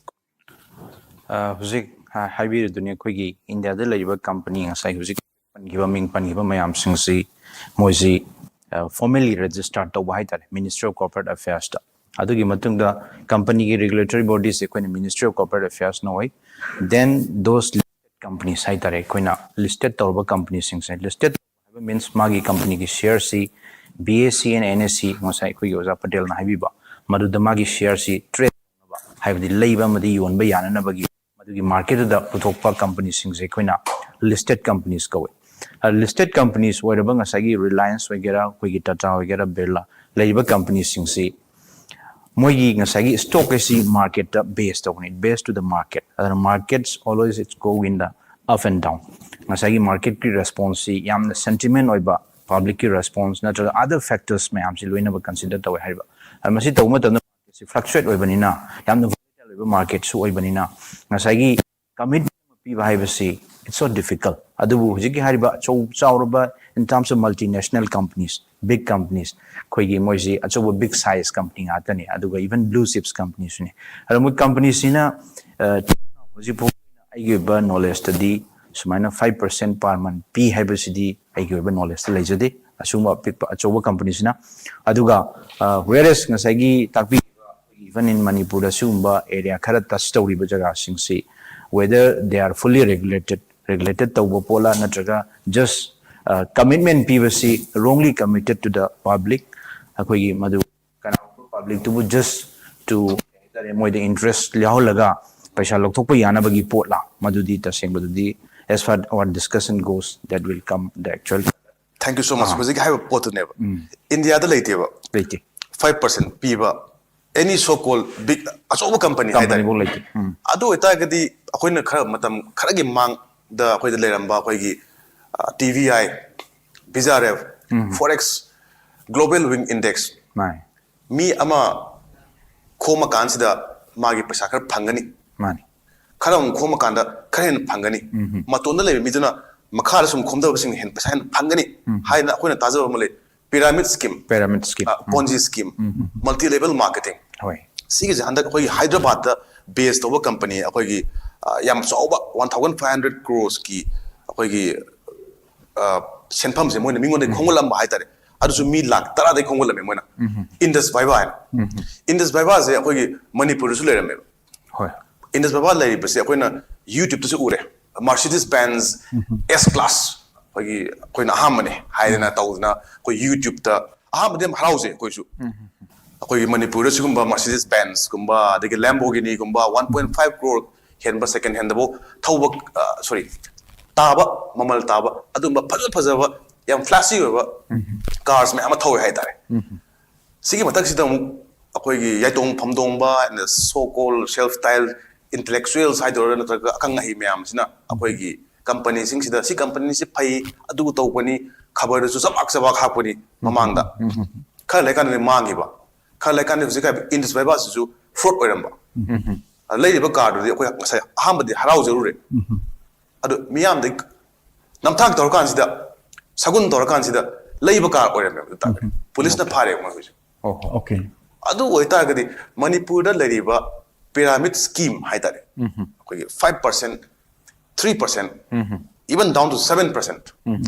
ꯑ, ꯍꯧꯖꯤꯛ ꯍꯥ- ꯍꯥꯏꯕꯤꯔꯤꯗꯨꯅꯤ, ꯑꯩꯈꯣꯏꯒꯤ ꯏꯟꯗꯤꯌꯥꯗ ꯂꯩꯔꯤꯕ ꯀꯝꯄꯅꯤ, ꯉꯁꯥꯏ ꯍꯧꯖꯤꯛ ꯄꯟꯈꯤꯕ, ꯃꯤꯡ ꯄꯟꯈꯤꯕ ꯃꯌꯥꯝꯁꯤꯡꯁꯤ, ꯃꯣꯏꯁꯤ ꯐꯣꯔꯃꯦꯜꯂꯤ ꯔꯦꯖꯤꯁꯇꯥꯔ ꯇꯧꯕ ꯍꯥꯏꯇꯥꯔꯦ, Ministry of Corporate Affairsꯇ꯫ ꯑꯗꯨꯒꯤ ꯃꯇꯨꯡꯗ ꯀꯝꯄꯅꯤꯒꯤ ꯔꯤꯒꯨꯂꯦꯇꯔꯤ ꯕꯣꯗꯤꯁꯦ ꯑꯩꯈꯣꯏꯅ Ministry of Corporate Affairsꯅ ꯑꯣꯏ꯫ Then those companies ꯍꯥꯏꯇꯥꯔꯦ, ꯑꯩꯈꯣꯏꯅ ꯂꯤꯁꯇꯦꯠ ꯇꯧꯔꯕ ꯀꯝꯄꯅꯤꯁꯤꯡꯁꯦ, ꯂꯤꯁꯇꯦꯠ ꯍꯥꯏꯕ means ꯃꯥꯒꯤ ꯀꯝꯄꯅꯤꯒꯤ ꯁꯤꯌꯔꯁꯤ, B S E and N S E, ꯉꯁꯥꯏ ꯑꯩꯈꯣꯏꯒꯤ ꯑꯣꯖꯥ ꯄꯇꯦꯜꯅ ꯍꯥꯏꯕꯤꯕ, ꯃꯗꯨꯗ ꯃꯥꯒꯤ ꯁꯤꯌꯔꯁꯤ ꯇ꯭ꯔꯦꯗ ꯇꯧꯅꯕ, ꯍꯥꯏꯕꯗꯤ ꯂꯩꯕ ꯑꯃꯗꯤ ꯌꯣꯟꯕ ꯌꯥꯅꯅꯕꯒꯤ, ꯃꯗꯨꯒꯤ ꯃꯥꯔꯀꯦꯠꯇꯨꯗ ꯄꯨꯊꯣꯛꯄ ꯀꯝꯄꯅꯤꯁꯤꯡꯁꯦ ꯑꯩꯈꯣꯏꯅ ꯂꯤꯁꯇꯦꯠ ꯀꯝꯄꯅꯤꯁ ꯀꯧꯏ꯫ ꯂꯤꯁꯇꯦꯠ ꯀꯝꯄꯅꯤꯁ ꯑꯣꯏꯔꯕ ꯉꯁꯥꯏꯒꯤ ꯔꯤꯂꯥꯌꯟꯁ ꯑꯣꯏꯒꯦꯔꯥ, ꯑꯩꯈꯣꯏꯒꯤ ꯇꯥꯇꯥ ꯑꯣꯏꯒꯦꯔꯥ, ꯕꯤꯔꯂꯥ, ꯂꯩꯔꯤꯕ ꯀꯝꯄꯅꯤꯁꯤꯡꯁꯤ ꯃꯣꯏꯒꯤ ꯉꯁꯥꯏꯒꯤ ꯁ꯭ꯇꯣꯛ ꯑꯁꯤ ꯃꯥꯔꯀꯦꯠꯇ ꯕꯦꯁ ꯇꯧꯕꯅꯤ, based to the market꯫ ꯑꯗꯨꯅ markets always it's go in the up and down꯫ ꯉꯁꯥꯏꯒꯤ ꯃꯥꯔꯀꯦꯠꯀꯤ ꯔꯦꯁꯄꯣꯟꯁꯁꯤ ꯌꯥꯝꯅ ꯁꯦꯟꯇꯤꯃꯦꯟ ꯑꯣꯏꯕ, ꯄꯕ꯭ꯂꯤꯛꯀꯤ ꯔꯦꯁꯄꯣꯟꯁ ꯅꯠꯇ꯭ꯔꯒ other factors ꯃꯌꯥꯝꯁꯤ ꯂꯣꯏꯅꯃꯛ ꯀꯟꯁꯤꯗꯔ ꯇꯧꯋꯦ ꯍꯥꯏꯔꯤꯕ꯫ ꯑꯗꯨ ꯃꯁꯤ ꯇꯧꯕ ꯃꯇꯝꯗ ꯃꯥꯔꯀꯦꯠꯁꯤ ꯐ꯭ꯂꯛꯆꯨꯋꯦꯠ ꯑꯣꯏꯕꯅꯤꯅ, ꯌꯥꯝꯅ ꯚꯣꯂꯦꯇꯥꯏꯜ ꯑꯣꯏꯕ ꯃꯥꯔꯀꯦꯠꯁꯨ ꯑꯣꯏꯕꯅꯤꯅ, ꯉꯁꯥꯏꯒꯤ ꯀꯃꯤꯠꯃꯦꯟ ꯑꯃ ꯄꯤꯕ ꯍꯥꯏꯕꯁꯤ it's so difficult꯫ ꯑꯗꯨꯕꯨ ꯍꯧꯖꯤꯛꯀꯤ ꯍꯥꯏꯔꯤꯕ ꯑꯆꯧ ꯆꯥꯎꯔꯕ, in terms of multinational companies, big companies, ꯑꯩꯈꯣꯏꯒꯤ ꯃꯣꯏꯁꯤ ꯑꯆꯧꯕ big size company ꯉꯥꯛꯇꯅꯤ, ꯑꯗꯨꯒ even blue chips companiesꯁꯨꯅꯤ꯫ ꯑꯗꯣ ꯃꯣꯏ ꯀꯝꯄꯅꯤꯁꯤꯅ ꯍꯧꯖꯤꯛ ꯐꯥꯎ ꯑꯩꯒꯤ ꯑꯣꯏꯕ ꯅꯣꯂꯦꯖꯇꯗꯤ ꯁꯨꯃꯥꯏꯅ five percent per month ꯄꯤ ꯍꯥꯏꯕꯁꯤꯗꯤ ꯑꯩꯒꯤ ꯑꯣꯏꯕ ꯅꯣꯂꯦꯖꯇ ꯂꯩꯖꯗꯦ, ꯑꯁꯤꯒꯨꯝꯕ ꯑꯄꯤꯛꯄ ꯑꯆꯧꯕ ꯀꯝꯄꯅꯤꯁꯤꯅ꯫ ꯑꯗꯨꯒ whereas ꯉꯁꯥꯏꯒꯤ ꯇꯥꯛꯄꯤꯈꯤꯕ, even in ꯃꯅꯤꯄꯨꯔꯗ ꯁꯤꯒꯨꯝꯕ ꯑꯦꯔꯤꯌꯥ ꯈꯔ ꯇꯆ ꯇꯧꯔꯤꯕ ꯖꯒꯥꯁꯤꯡꯁꯤ, whether they are fully regulated, regulated ꯇꯧꯕ ꯄꯣꯠꯂ ꯅꯠꯇ꯭ꯔꯒ just ꯀꯃꯤꯠꯃꯦꯟ ꯄꯤꯕꯁꯤ wrongly committed to the public, ꯑꯩꯈꯣꯏꯒꯤ ꯃꯗꯨ ꯀꯅꯥꯒꯨꯝꯕ ꯄꯕ꯭ꯂꯤꯛꯇꯨꯕꯨ just to ꯀꯩ ꯍꯥꯏꯇꯥꯔꯦ, ꯃꯣꯏꯗ ꯏꯟꯇꯔꯦꯁ ꯌꯥꯎꯍꯜꯂꯒ ꯄꯩꯁꯥ ꯂꯧꯊꯣꯛꯄ ꯌꯥꯅꯕꯒꯤ ꯄꯣꯠꯂ, ꯃꯗꯨꯗꯤ ꯇꯁꯦꯡꯕꯗꯨꯗꯤ, as far our discussion goes, that will come the actual. Thank you so much. ꯍꯧꯖꯤꯛ ꯍꯥꯏꯕ ꯄꯣꯠꯇꯨꯅꯦꯕ, ꯏꯟꯗꯤꯌꯥꯗ ꯂꯩꯇꯦꯕ, ꯂꯩꯇꯦ. Five percent ꯄꯤꯕ any so called big, ꯑꯆꯧꯕ ꯀꯝꯄꯅꯤ ꯍꯥꯏꯇꯥꯔꯦ. ꯀꯝꯄꯅꯤꯐꯥꯎ ꯂꯩꯇꯦ. ꯎꯝ. ꯑꯗꯨ ꯑꯣꯏꯇꯥꯔꯒꯗꯤ ꯑꯩꯈꯣꯏꯅ ꯈꯔ ꯃꯇꯝ ꯈꯔꯒꯤ ꯃꯥꯡꯗ ꯑꯩꯈꯣꯏꯗ ꯂꯩꯔꯝꯕ ꯑꯩꯈꯣꯏꯒꯤ ꯇꯤ ꯚꯤ ꯑꯥꯏ, ꯕꯤꯖꯥꯔꯦꯐ, ꯐꯣꯔꯦꯛꯁ, ꯒ꯭ꯂꯣꯕꯦꯜ ꯋꯤꯡ ꯏꯟꯗꯦꯛꯁ, ꯃꯥꯅꯤ. ꯃꯤ ꯑꯃ ꯈꯣꯝꯃꯀꯥꯟꯁꯤꯗ ꯃꯥꯒꯤ ꯄꯩꯁꯥ ꯈꯔ ꯐꯪꯒꯅꯤ, ꯃꯥꯅꯤ. ꯈꯔ ꯑꯃꯨꯛ ꯈꯣꯝꯃꯀꯥꯟꯗ ꯈꯔ ꯍꯦꯟꯅ ꯐꯪꯒꯅꯤ, ꯃꯇꯣꯟꯗ ꯂꯩꯕ ꯃꯤꯗꯨꯅ ꯃꯈꯥꯗ ꯁꯨꯝ ꯈꯣꯝꯊꯕꯁꯤꯡꯅ ꯍꯦꯟꯅ ꯄꯩꯁꯥ ꯍꯦꯟꯅ ꯐꯪꯒꯅꯤ ꯍꯥꯏꯅ ꯑꯩꯈꯣꯏꯅ ꯇꯥꯖꯕ ꯑꯃ ꯂꯩ. Pyramid scheme, pyramid scheme. Ponzi scheme, multi level marketing, ꯍꯣꯏ. ꯁꯤꯒꯤꯁꯦ ꯍꯟꯗꯛ ꯑꯩꯈꯣꯏꯒꯤ ꯍꯥꯏꯗ꯭ꯔꯕꯥꯗꯇ ꯕꯦꯁ ꯇꯧꯕ ꯀꯝꯄꯅꯤ, ꯑꯩꯈꯣꯏꯒꯤ ꯑ, ꯌꯥꯝ ꯆꯥꯎꯕ one thousand five hundred crores ꯀꯤ ꯑꯩꯈꯣꯏꯒꯤ ꯑ, ꯁꯦꯟꯐꯝꯁꯦ ꯃꯣꯏꯅ ꯃꯤꯉꯣꯟꯗꯒꯤ ꯈꯣꯝꯒꯠꯂꯝꯕ ꯍꯥꯏꯇꯥꯔꯦ. ꯑꯗꯨꯁꯨ ꯃꯤ ꯂꯥꯛ ꯇꯔꯥꯗꯒꯤ ꯈꯣꯝꯒꯠꯂꯝꯃꯦ ꯃꯣꯏꯅ. ꯏꯟꯗꯁ ꯚꯥꯏꯚꯥ ꯍꯥꯏꯅ. ꯏꯟꯗꯁ ꯚꯥꯏꯚꯥꯁꯦ ꯑꯩꯈꯣꯏꯒꯤ ꯃꯅꯤꯄꯨꯔꯗꯁꯨ ꯂꯩꯔꯝꯃꯦꯕ. ꯍꯣꯏ. ꯏꯟꯗꯁ ꯚꯥꯏꯚꯥ ꯂꯩꯔꯤꯕꯁꯦ ꯑꯩꯈꯣꯏꯅ ꯌꯨꯇ꯭ꯌꯨꯕꯇꯁꯨ ꯎꯔꯦ. ꯃꯥꯔꯁꯤꯗꯤꯁ ꯕꯦꯟꯁ ꯑꯦꯁ ꯀ꯭ꯂꯥꯁ, ꯑꯩꯈꯣꯏꯒꯤ ꯑꯩꯈꯣꯏꯅ ꯑꯍꯥꯟꯕꯅꯦ ꯍꯥꯏꯗꯅ ꯇꯧꯗꯅ ꯑꯩꯈꯣꯏ ꯌꯨꯇ꯭ꯌꯨꯕꯇ ꯑꯍꯥꯟꯕꯗꯤ ꯌꯥꯝ ꯍꯔꯥꯎꯖꯩ ꯑꯩꯈꯣꯏꯁꯨ. ꯑꯩꯈꯣꯏꯒꯤ ꯃꯅꯤꯄꯨꯔꯗ ꯁꯤꯒꯨꯝꯕ ꯃꯥꯔꯁꯤꯗꯤꯁ ꯕꯦꯟꯁꯀꯨꯝꯕ, ꯑꯗꯒꯤ ꯂꯦꯝꯕꯣꯔꯒꯤꯅꯤꯒꯨꯝꯕ, one point five crore ꯍꯦꯟꯕ ꯁꯦꯀꯦꯟ ꯍꯦꯟꯗꯐꯥꯎ ꯊꯧꯕ, ꯁꯣꯔꯤ, ꯇꯥꯕ, ꯃꯃꯜ ꯇꯥꯕ ꯑꯗꯨꯝꯕ ꯐꯖ ꯐꯖꯕ, ꯌꯥꯝ ꯐ꯭ꯂꯥꯁꯤ ꯑꯣꯏꯕ ꯀꯥꯔꯁ ꯃꯌꯥꯝ ꯑꯃ ꯊꯧꯋꯦ ꯍꯥꯏꯇꯥꯔꯦ. ꯁꯤꯒꯤ ꯃꯊꯛꯁꯤꯗ ꯑꯃꯨꯛ ꯑꯩꯈꯣꯏꯒꯤ ꯌꯥꯏꯇꯣꯡ ꯐꯝꯗꯣꯡꯕ, so called self style intellectuals ꯍꯥꯏꯗꯣꯏꯔꯥ, ꯅꯠꯇ꯭ꯔꯒ ꯑꯈꯪ ꯑꯍꯩ ꯃꯌꯥꯝꯁꯤꯅ ꯑꯩꯈꯣꯏꯒꯤ ꯀꯝꯄꯅꯤꯁꯤꯡꯁꯤꯗ ꯁꯤ ꯀꯝꯄꯅꯤꯁꯤ ꯐꯩ, ꯑꯗꯨ ꯇꯧꯕꯅꯤ, ꯈꯕꯔꯗꯁꯨ ꯆꯕꯥꯛ ꯆꯕꯥꯛ ꯍꯥꯞꯄꯅꯤ ꯃꯃꯥꯡꯗ. ꯈꯔ ꯂꯩꯀꯥꯟꯗꯗꯤ ꯃꯥꯡꯈꯤꯕ, ꯈꯔ ꯂꯩꯀꯥꯟꯗ ꯍꯧꯖꯤꯛ ꯍꯥꯏꯕ ꯏꯟꯗꯁ ꯚꯥꯏꯚꯥꯁꯤꯁꯨ ꯐ꯭ꯔꯣꯗ ꯑꯣꯏꯔꯝꯕ. ꯂꯩꯔꯤꯕ ꯀꯥꯔꯗꯨꯗꯤ ꯑꯩꯈꯣꯏ ꯉꯁꯥꯏ ꯑꯍꯥꯟꯕꯗꯤ ꯍꯔꯥꯎꯖꯔꯨꯔꯦ, ꯑꯗꯨ ꯃꯤꯌꯥꯝꯗꯒꯤ ꯅꯝꯊꯥꯛ ꯇꯧꯔꯀꯥꯟꯁꯤꯗ, ꯁꯒꯨꯟ ꯇꯧꯔꯀꯥꯟꯁꯤꯗ ꯂꯩꯕ ꯀꯥꯔ ꯑꯣꯏꯔꯝꯃꯦꯕ ꯑꯗꯨ ꯇꯥꯔꯒꯗꯤ. ꯄꯨꯂꯤꯁꯅ ꯐꯥꯔꯦꯕ ꯃꯣꯏ ꯍꯧꯖꯤꯛ. ꯑꯣ ꯍꯣ. Okay. ꯑꯗꯨ ꯑꯣꯏꯇꯥꯔꯒꯗꯤ ꯃꯅꯤꯄꯨꯔꯗ ꯂꯩꯔꯤꯕ ꯄꯤꯔꯥꯃꯤꯗ ꯁ꯭ꯀꯤꯝ ꯍꯥꯏꯇꯥꯔꯦ, ꯑꯩꯈꯣꯏꯒꯤ five percent, three percent, even down to seven percent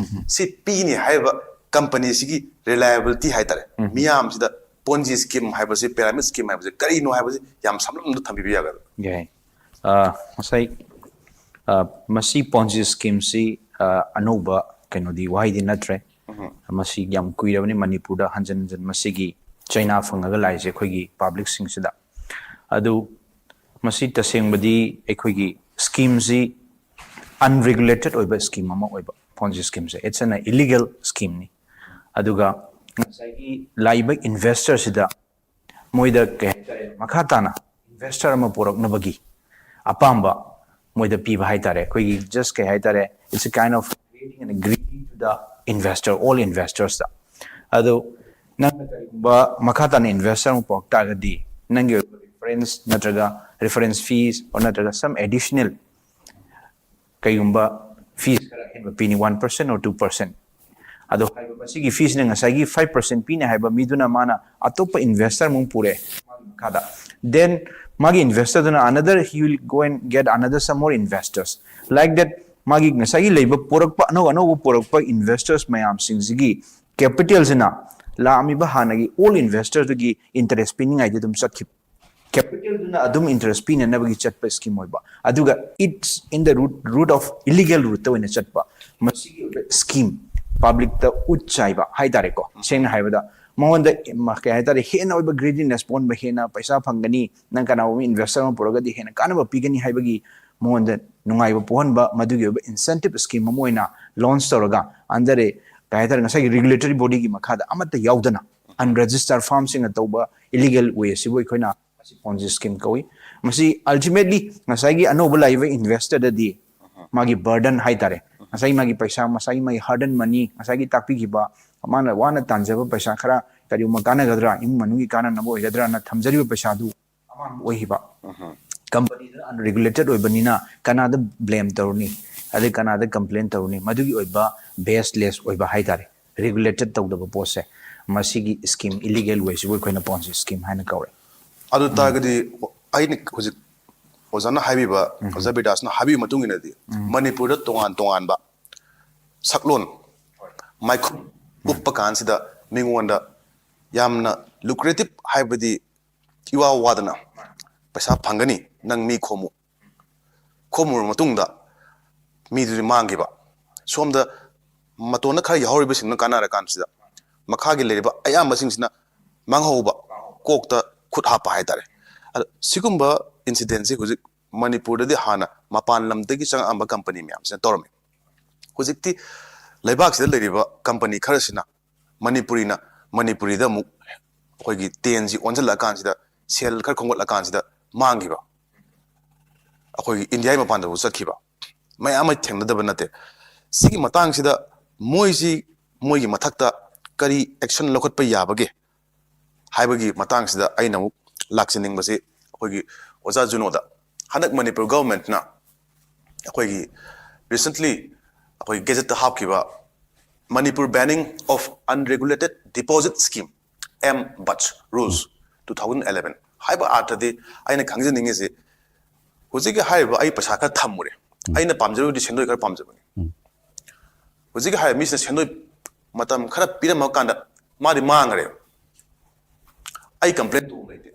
ꯁꯤ ꯄꯤꯅꯤ ꯍꯥꯏꯔꯤꯕ ꯀꯝꯄꯅꯤꯁꯤꯒꯤ ꯔꯤꯂꯥꯏꯕꯤꯂꯤꯇꯤ ꯍꯥꯏꯇꯥꯔꯦ, ꯃꯤꯌꯥꯝꯁꯤꯗ ꯄꯣꯟꯖꯤ ꯁ꯭ꯀꯤꯝ ꯍꯥꯏꯕꯁꯤ, ꯄꯤꯔꯥꯃꯤꯗ ꯁ꯭ꯀꯤꯝ ꯍꯥꯏꯕꯁꯤ ꯀꯔꯤꯅꯣ ꯍꯥꯏꯕꯁꯤ ꯌꯥꯝ ꯁꯝꯂꯞꯅ ꯊꯝꯕꯤꯕ ꯌꯥꯒꯗ꯭ꯔꯥ? ꯌꯥꯏ. ꯑ, ꯉꯁꯥꯏ, ꯑ, ꯃꯁꯤ ꯄꯣꯟꯖꯤ ꯁ꯭ꯀꯤꯝꯁꯤ, ꯑ, ꯑꯅꯧꯕ ꯀꯩꯅꯣꯗꯤ ꯋꯥꯍꯩꯗꯤ ꯅꯠꯇ꯭ꯔꯦ꯫ ꯃꯁꯤ ꯌꯥꯝ ꯀꯨꯏꯔꯕꯅꯤ ꯃꯅꯤꯄꯨꯔꯗ ꯍꯟꯖꯤꯟ ꯍꯟꯖꯤꯟ ꯃꯁꯤꯒꯤ ꯆꯩꯅꯥ ꯐꯪꯉꯒ ꯂꯥꯛꯏꯁꯦ ꯑꯩꯈꯣꯏꯒꯤ ꯄꯥꯕ꯭ꯂꯤꯛꯁꯤꯡꯁꯤꯗ꯫ ꯑꯗꯨ ꯃꯁꯤ ꯇꯁꯦꯡꯕꯗꯤ ꯑꯩꯈꯣꯏꯒꯤ ꯁ꯭ꯀꯤꯝꯁꯤ ꯑꯟꯔꯤꯒꯨꯂꯦꯇꯦꯠ ꯑꯣꯏꯕ ꯁ꯭ꯀꯤꯝ ꯑꯃ ꯑꯣꯏꯕ, ꯄꯣꯟꯖꯤ ꯁ꯭ꯀꯤꯝꯁꯦ ꯏꯠꯁ ꯑꯦꯟ ꯏꯂꯤꯒꯦꯜ ꯁ꯭ꯀꯤꯝꯅꯤ꯫ ꯑꯗꯨꯒ ꯉꯁꯥꯏꯒꯤ ꯂꯥꯛꯏꯕ ꯏꯟꯚꯦꯁꯇꯔꯁꯤꯗ ꯃꯣꯏꯗ ꯀꯩ ꯍꯥꯏꯇꯥꯔꯦ, ꯃꯈꯥ ꯇꯥꯅ ꯏꯟꯚꯦꯁꯇꯔ ꯑꯃ ꯄꯨꯔꯛꯅꯕꯒꯤ ꯑꯄꯥꯝꯕ ꯃꯣꯏꯗ ꯄꯤꯕ ꯍꯥꯏꯇꯥꯔꯦ꯫ ꯑꯩꯈꯣꯏꯒꯤ just ꯀꯩ ꯍꯥꯏꯇꯥꯔꯦ, it's a kind of creating an greed to the investor, all investors ꯇ꯫ ꯑꯗꯣ ꯅꯪꯅ ꯀꯔꯤꯒꯨꯝꯕ ꯃꯈꯥ ꯇꯥꯅ ꯏꯟꯚꯦꯁꯇꯔ ꯑꯃ ꯄꯨꯔꯛ ꯇꯥꯔꯒꯗꯤ ꯅꯪꯒꯤ ꯑꯣꯏꯕ ꯔꯤꯐꯔꯦꯟꯁ ꯅꯠꯇ꯭ꯔꯒ ꯔꯤꯐꯔꯦꯟꯁ ꯐꯤꯁ ꯑꯣꯔ ꯅꯠꯇ꯭ꯔꯒ some additional ꯀꯩꯒꯨꯝꯕ ꯐꯤꯁ ꯈꯔ ꯑꯍꯦꯟꯕ ꯄꯤꯅꯤ, one percent or two percent. ꯑꯗꯣ ꯍꯥꯏꯕ ꯃꯁꯤꯒꯤ ꯐꯤꯁꯤꯅ ꯉꯁꯥꯏꯒꯤ ꯐꯥꯏꯚ ꯄꯔꯁꯦꯟ ꯄꯤꯅꯤ ꯍꯥꯏꯕ ꯃꯤꯗꯨꯅ ꯃꯥꯅ ꯑꯇꯣꯞꯄ ꯏꯟꯚꯦꯁꯇꯔ ꯑꯃꯨꯛ ꯄꯨꯔꯛꯑꯦ ꯃꯥꯒꯤ ꯃꯈꯥꯗ, then ꯃꯥꯒꯤ ꯏꯟꯚꯦꯁꯇꯔꯗꯨꯅ another, he will go and get another some more investors, like that꯫ ꯃꯥꯒꯤ ꯉꯁꯥꯏꯒꯤ ꯂꯩꯕ ꯄꯨꯔꯛꯄ ꯑꯅꯧ ꯑꯅꯧꯕ ꯄꯨꯔꯛꯄ ꯏꯟꯚꯦꯁꯇꯔꯁ ꯃꯌꯥꯝꯁꯤꯡꯁꯤꯒꯤ ꯀꯦꯄꯤꯇꯦꯜꯁꯤꯅ ꯂꯥꯛꯑꯝꯃꯤꯕ ꯍꯥꯟꯅꯒꯤ ꯑꯣꯜ ꯏꯟꯚꯦꯁꯇꯔꯗꯨꯒꯤ ꯏꯟꯇꯔꯦꯁ ꯄꯤꯅꯤꯡꯉꯥꯏꯗꯤ ꯑꯗꯨꯝ ꯆꯠꯈꯤꯕ꯫ ꯀꯦꯄꯤꯇꯦꯜꯗꯨꯅ ꯑꯗꯨꯝ ꯏꯟꯇꯔꯦꯁ ꯄꯤꯅꯅꯕꯒꯤ ꯆꯠꯄ ꯁ꯭ꯀꯤꯝ ꯑꯣꯏꯕ, ꯑꯗꯨꯒ it's in the root, root of illegal route ꯇ ꯑꯣꯏꯅ ꯆꯠꯄ ꯃꯁꯤꯒꯤ ꯑꯣꯏꯕ ꯁ꯭ꯀꯤꯝ, ꯄꯥꯕ꯭ꯂꯤꯛꯇ ꯎꯠ ꯆꯥꯏꯕ ꯍꯥꯏꯇꯥꯔꯦꯀꯣ꯫ ꯁꯦꯡꯅ ꯍꯥꯏꯕꯗ ꯃꯉꯣꯟꯗ ꯃ-, ꯀꯩ ꯍꯥꯏꯇꯥꯔꯦ, ꯍꯦꯟꯅ ꯑꯣꯏꯕ ꯒ꯭ꯔꯤꯗꯤꯅꯦꯁ ꯄꯣꯛꯍꯟꯕ, ꯍꯦꯟꯅ ꯄꯩꯁꯥ ꯐꯪꯒꯅꯤ, ꯅꯪ ꯀꯅꯥꯒꯨꯝꯕ ꯏꯟꯚꯦꯁꯇꯔ ꯑꯃ ꯄꯨꯔꯒꯗꯤ ꯍꯦꯟꯅ ꯀꯥꯟꯅꯕ ꯄꯤꯒꯅꯤ ꯍꯥꯏꯕꯒꯤ ꯃꯉꯣꯟꯗ ꯅꯨꯡꯉꯥꯏꯕ ꯄꯣꯛꯍꯟꯕ, ꯃꯗꯨꯒꯤ ꯑꯣꯏꯕ ꯏꯟꯁꯦꯟꯇꯤꯞ ꯁ꯭ꯀꯤꯝ ꯑꯃ ꯑꯣꯏꯅ ꯂꯣꯟꯁ ꯇꯧꯔꯒ, under a, ꯀꯩ ꯍꯥꯏꯇꯥꯔꯦ, ꯉꯁꯥꯏꯒꯤ ꯔꯤꯒꯨꯂꯦꯇꯔꯤ ꯕꯣꯗꯤꯒꯤ ꯃꯈꯥꯗ ꯑꯃꯠꯇ ꯌꯥꯎꯗꯅ ꯑꯟꯔꯦꯖꯤꯁꯇꯔ ꯐꯥꯔꯝꯁꯤꯡꯅ ꯇꯧꯕ ꯏꯂꯤꯒꯦꯜ ꯋꯦ ꯑꯁꯤꯕꯨ ꯑꯩꯈꯣꯏꯅ ꯃꯁꯤ ꯄꯣꯟꯖꯤ ꯁ꯭ꯀꯤꯝ ꯀꯧꯏ꯫ ꯃꯁꯤ ꯑꯜꯇꯤꯃꯦꯠꯂꯤ ꯉꯁꯥꯏꯒꯤ ꯑꯅꯧꯕ ꯂꯥꯛꯏꯕ ꯏꯟꯚꯦꯁꯇꯔꯗꯗꯤ ꯃꯥꯒꯤ ꯕꯔꯗꯟ ꯍꯥꯏꯇꯥꯔꯦ, ꯉꯁꯥꯏꯒꯤ ꯃꯥꯒꯤ ꯄꯩꯁꯥ, ꯉꯁꯥꯏꯒꯤ ꯃꯥꯒꯤ ꯍꯥꯔꯗꯟ ꯃꯅꯤ, ꯉꯁꯥꯏꯒꯤ ꯇꯥꯛꯄꯤꯈꯤꯕ, ꯃꯥꯅ ꯋꯥꯅ ꯇꯥꯟꯖꯕ ꯄꯩꯁꯥ ꯈꯔ ꯀꯔꯤꯒꯨꯝꯕ ꯀꯥꯟꯅꯒꯗ꯭ꯔꯥ, ꯏꯃꯨꯡ ꯃꯅꯨꯡꯒꯤ ꯀꯥꯟꯅꯅꯕ ꯑꯣꯏꯒꯗ꯭ꯔꯥꯅ ꯊꯝꯖꯔꯤꯕ ꯄꯩꯁꯥꯗꯨ ꯑꯃꯥꯡꯕ ꯑꯣꯏꯈꯤꯕ꯫ ꯀꯝꯄꯅꯤꯗꯨꯅ ꯑꯟꯔꯤꯒꯨꯂꯦꯇꯦꯠ ꯑꯣꯏꯕꯅꯤꯅ ꯀꯅꯥꯗ ꯕ꯭ꯂꯦꯝ ꯇꯧꯔꯨꯅꯤ, ꯑꯗꯩ ꯀꯅꯥꯗ ꯀꯝꯄ꯭ꯂꯦꯟ ꯇꯧꯔꯨꯅꯤ? ꯃꯗꯨꯒꯤ ꯑꯣꯏꯕ ꯕꯦꯁꯂꯦꯁ ꯑꯣꯏꯕ ꯍꯥꯏꯇꯥꯔꯦ, ꯔꯤꯒꯨꯂꯦꯇꯦꯠ ꯇꯧꯗꯕ ꯄꯣꯠꯁꯦ, ꯃꯁꯤꯒꯤ ꯁ꯭ꯀꯤꯝ, ꯏꯂꯤꯒꯦꯜ ꯋꯦꯁꯤꯕꯨ ꯑꯩꯈꯣꯏꯅ ꯄꯣꯟꯖꯤ ꯁ꯭ꯀꯤꯝ ꯍꯥꯏꯅ ꯀꯧꯔꯦ꯫ ꯑꯗꯨ ꯇꯥꯔꯒꯗꯤ ꯑꯩꯅ ꯍꯧꯖꯤꯛ ꯑꯣꯖꯥꯅ ꯍꯥꯏꯕꯤꯕ, ꯑꯣꯖꯥ ꯕꯤꯗꯥꯁꯅ ꯍꯥꯏꯕꯤꯕ ꯃꯇꯨꯡ ꯏꯟꯅꯗꯤ ꯃꯅꯤꯄꯨꯔꯗ ꯇꯣꯉꯥꯟ ꯇꯣꯉꯥꯟꯕ ꯁꯛꯂꯣꯟ, ꯃꯥꯏꯈꯨꯝ ꯎꯞꯄ ꯀꯥꯟꯁꯤꯗ ꯃꯤꯉꯣꯟꯗ ꯌꯥꯝꯅ ꯂꯨꯀ꯭ꯔꯦꯇꯤꯞ ꯍꯥꯏꯕꯗꯤ ꯏꯋꯥ ꯋꯥꯗꯅ ꯄꯩꯁꯥ ꯐꯪꯒꯅꯤ, ꯅꯪ ꯃꯤ ꯈꯣꯝꯃꯨ, ꯈꯣꯝꯃꯨꯔꯕ ꯃꯇꯨꯡꯗ ꯃꯤꯗꯨꯗꯤ ꯃꯥꯡꯈꯤꯕ꯫ ꯁꯣꯝꯗ ꯃꯇꯣꯟꯗ ꯈꯔ ꯌꯥꯎꯍꯧꯔꯤꯕꯁꯤꯡꯗꯨꯅ ꯀꯥꯟꯅꯔꯀꯥꯟꯁꯤꯗ ꯃꯈꯥꯒꯤ ꯂꯩꯔꯤꯕ ꯑꯌꯥꯝꯕꯁꯤꯡꯁꯤꯅ ꯃꯥꯡꯍꯧꯕ, ꯀꯣꯛꯇ ꯈꯨꯠ ꯍꯥꯞꯄ ꯍꯥꯏꯇꯥꯔꯦ꯫ ꯑꯗꯣ ꯁꯤꯒꯨꯝꯕ ꯏꯟꯁꯤꯗꯦꯟꯁꯤ ꯍꯧꯖꯤꯛ ꯃꯅꯤꯄꯨꯔꯗꯗꯤ ꯍꯥꯟꯅ ꯃꯄꯥꯟ ꯂꯝꯗꯒꯤ ꯆꯪꯉꯛꯑꯝꯕ ꯀꯝꯄꯅꯤ ꯃꯌꯥꯝꯁꯤꯅ ꯇꯧꯔꯝꯃꯤ꯫ ꯍꯧꯖꯤꯛꯇꯤ ꯂꯩꯕꯥꯛꯁꯤꯗ ꯂꯩꯔꯤꯕ ꯀꯝꯄꯅꯤ ꯈꯔꯁꯤꯅ ꯃꯅꯤꯄꯨꯔꯤꯅ ꯃꯅꯤꯄꯨꯔꯤꯗ ꯑꯃꯨꯛ ꯑꯩꯈꯣꯏꯒꯤ ꯇꯦꯟꯁꯤ ꯑꯣꯟꯁꯤꯜꯂꯛꯑꯀꯥꯟꯁꯤꯗ, ꯁꯦꯜ ꯈꯔ ꯈꯣꯝꯒꯠꯂꯀꯥꯟꯁꯤꯗ ꯃꯥꯡꯈꯤꯕ, ꯑꯩꯈꯣꯏꯒꯤ ꯏꯟꯗꯤꯌꯥꯒꯤ ꯃꯄꯥꯟꯗꯕꯨ ꯆꯠꯈꯤꯕ ꯃꯌꯥꯝ ꯑꯃ ꯊꯦꯡꯅꯗꯕ ꯅꯠꯇꯦ꯫ ꯁꯤꯒꯤ ꯃꯇꯥꯡꯁꯤꯗ ꯃꯣꯏꯁꯤ, ꯃꯣꯏꯒꯤ ꯃꯊꯛꯇ ꯀꯔꯤ ꯑꯦꯛꯁꯟ ꯂꯧꯈꯠꯄ ꯌꯥꯕꯒꯦ ꯍꯥꯏꯕꯒꯤ ꯃꯇꯥꯡꯁꯤꯗ ꯑꯩꯅ ꯑꯃꯨꯛ ꯂꯥꯛꯆꯅꯤꯡꯕꯁꯤ ꯑꯩꯈꯣꯏꯒꯤ ꯑꯣꯖꯥ ꯖꯨꯅꯣꯗ, ꯍꯟꯗꯛ ꯃꯅꯤꯄꯨꯔ ꯒꯚꯔꯟꯃꯦꯟꯠꯅ ꯑꯩꯈꯣꯏꯒꯤ recently ꯑꯩꯈꯣꯏ ꯒꯦꯖꯦꯠꯇ ꯍꯥꯞꯈꯤꯕ Manipur Banning of Unregulated Deposit Scheme, M Bach Rules, two thousand eleven ꯍꯥꯏꯕ ꯑꯥꯔꯊꯗꯤ ꯑꯩꯅ ꯈꯪꯖꯅꯤꯡꯉꯤꯁꯤ, ꯍꯧꯖꯤꯛꯀꯤ ꯍꯥꯏꯔꯤꯕ ꯑꯩ ꯄꯩꯁꯥ ꯈꯔ ꯊꯝꯃꯨꯔꯦ, ꯑꯩꯅ ꯄꯥꯝꯖꯔꯨꯕꯗꯤ ꯁꯦꯟꯗꯣꯏ ꯈꯔ ꯄꯥꯝꯖꯕꯅꯤ꯫ ꯍꯧꯖꯤꯛꯀꯤ ꯍꯥꯏꯔꯤꯕ ꯃꯤꯁꯤꯅ ꯁꯦꯟꯗꯣꯏ ꯃꯇꯝ ꯈꯔ ꯄꯤꯔꯝꯃꯀꯥꯟꯗ ꯃꯥꯗꯤ ꯃꯥꯡꯈ꯭ꯔꯦ꯫ ꯑꯩ ꯀꯝꯄ꯭ꯂꯦꯟ ꯇꯧꯕ ꯂꯩꯇꯦ꯫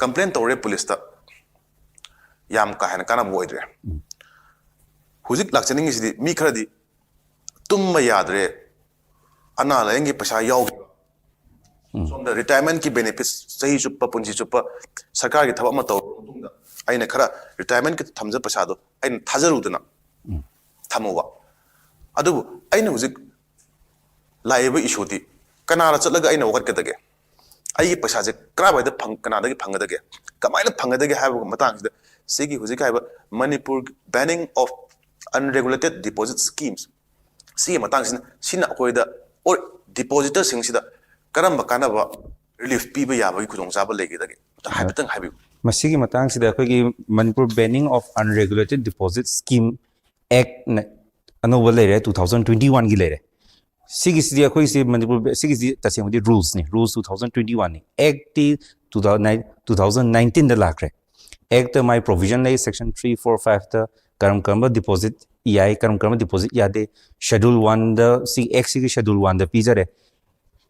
ꯀꯝꯄ꯭ꯂꯦꯟ ꯇꯧꯔꯦ ꯄꯨꯂꯤꯁꯇ, ꯌꯥꯝ ꯀꯥ ꯍꯦꯟꯅ ꯀꯥꯟꯅꯕ ꯑꯣꯏꯗ꯭ꯔꯦ꯫ ꯍꯧꯖꯤꯛ ꯂꯥꯛꯆꯅꯤꯡꯉꯤꯁꯤꯗꯤ ꯃꯤ ꯈꯔꯗꯤ ꯇꯨꯝꯕ ꯌꯥꯗ꯭ꯔꯦ, ꯑꯅꯥ ꯂꯥꯏꯌꯦꯡꯒꯤ ꯄꯩꯁꯥ ꯌꯥꯎꯈꯤꯕ, ꯁꯣꯝꯗ ꯔꯤꯇꯥꯌꯔꯃꯦꯟꯠꯀꯤ ꯕꯦꯅꯤꯐꯤꯠꯁ ꯆꯍꯤ ꯆꯨꯞꯄ, ꯄꯨꯟꯁꯤ ꯆꯨꯞꯄ ꯁꯔꯀꯥꯔꯒꯤ ꯊꯕꯛ ꯑꯃ ꯇꯧꯔꯕ ꯃꯇꯨꯡꯗ ꯑꯩꯅ ꯈꯔ ꯔꯤꯇꯥꯌꯔꯃꯦꯟꯠꯀꯤ ꯊꯝꯖ ꯄꯩꯁꯥꯗꯣ ꯑꯩꯅ ꯊꯥꯖꯔꯨꯗꯅ ꯊꯝꯃꯨꯕ꯫ ꯑꯗꯨꯕꯨ ꯑꯩꯅ ꯍꯧꯖꯤꯛ ꯂꯥꯛꯏꯕ ꯏꯁꯨꯗꯤ ꯀꯅꯥꯗ ꯆꯠꯂꯒ ꯑꯩꯅ ꯋꯥꯀꯠꯀꯗꯒꯦ? ꯑꯩꯒꯤ ꯄꯩꯁꯥꯁꯦ ꯀꯔꯥꯏꯋꯥꯏꯗ ꯐꯪ-, ꯀꯅꯥꯗꯒꯤ ꯐꯪꯒꯗꯒꯦ? ꯀꯃꯥꯏꯅ ꯐꯪꯒꯗꯒꯦ ꯍꯥꯏꯕ ꯃꯇꯥꯡꯁꯤꯗ ꯁꯤꯒꯤ ꯍꯧꯖꯤꯛ ꯍꯥꯏꯕ Manipur Banning of Unregulated Deposit Schemes ꯁꯤꯒꯤ ꯃꯇꯥꯡꯁꯤꯅ, ꯁꯤꯅ ꯑꯩꯈꯣꯏꯗ ꯑꯣ-, ꯗꯤꯄꯣꯖꯤꯇꯔꯁꯤꯡꯁꯤꯗ ꯀꯔꯝꯕ ꯀꯥꯟꯅꯕ ꯔꯤꯂꯤꯐ ꯄꯤꯕ ꯌꯥꯕꯒꯤ ꯈꯨꯗꯣꯡꯆꯥꯕ ꯂꯩꯒꯗꯒꯦ? ꯑꯝꯇ ꯍꯥꯏꯐꯦꯠꯇꯪ ꯍꯥꯏꯕꯤꯌꯨ꯫ ꯃꯁꯤꯒꯤ ꯃꯇꯥꯡꯁꯤꯗ ꯑꯩꯈꯣꯏꯒꯤ Manipur Banning of Unregulated Deposit Scheme Act ꯑꯅꯧꯕ ꯂꯩꯔꯦ, two thousand twenty one ꯒꯤ ꯂꯩꯔꯦ꯫ ꯁꯤꯒꯤꯁꯤꯗꯤ ꯑꯩꯈꯣꯏꯁꯤ ꯃꯅꯤꯄꯨꯔ, ꯁꯤꯒꯤꯁꯤ ꯇꯁꯦꯡꯕꯗꯤ ꯔꯨꯜꯁꯅꯤ, rules two thousand twenty one ꯅꯤ꯫ ꯑꯦꯛꯇꯤ two thousand nine, two thousand nineteen ꯗ ꯂꯥꯛꯈ꯭ꯔꯦ꯫ ꯑꯦꯛꯇ ꯃꯥꯏ ꯄ꯭ꯔꯣꯚꯤꯖꯟ ꯂꯩ, section three, four, five ꯇ ꯀꯔꯝ ꯀꯔꯝꯕ ꯗꯤꯄꯣꯖꯤꯠ ꯌꯥꯏ, ꯀꯔꯝ ꯀꯔꯝꯕ ꯗꯤꯄꯣꯖꯤꯠ ꯌꯥꯗꯦ, ꯁꯦꯗꯨꯜ ꯋꯥꯟꯗ, ꯁꯤ ꯑꯦꯛꯁꯤꯒꯤ ꯁꯦꯗꯨꯜ ꯋꯥꯟꯗ ꯄꯤꯖꯔꯦ꯫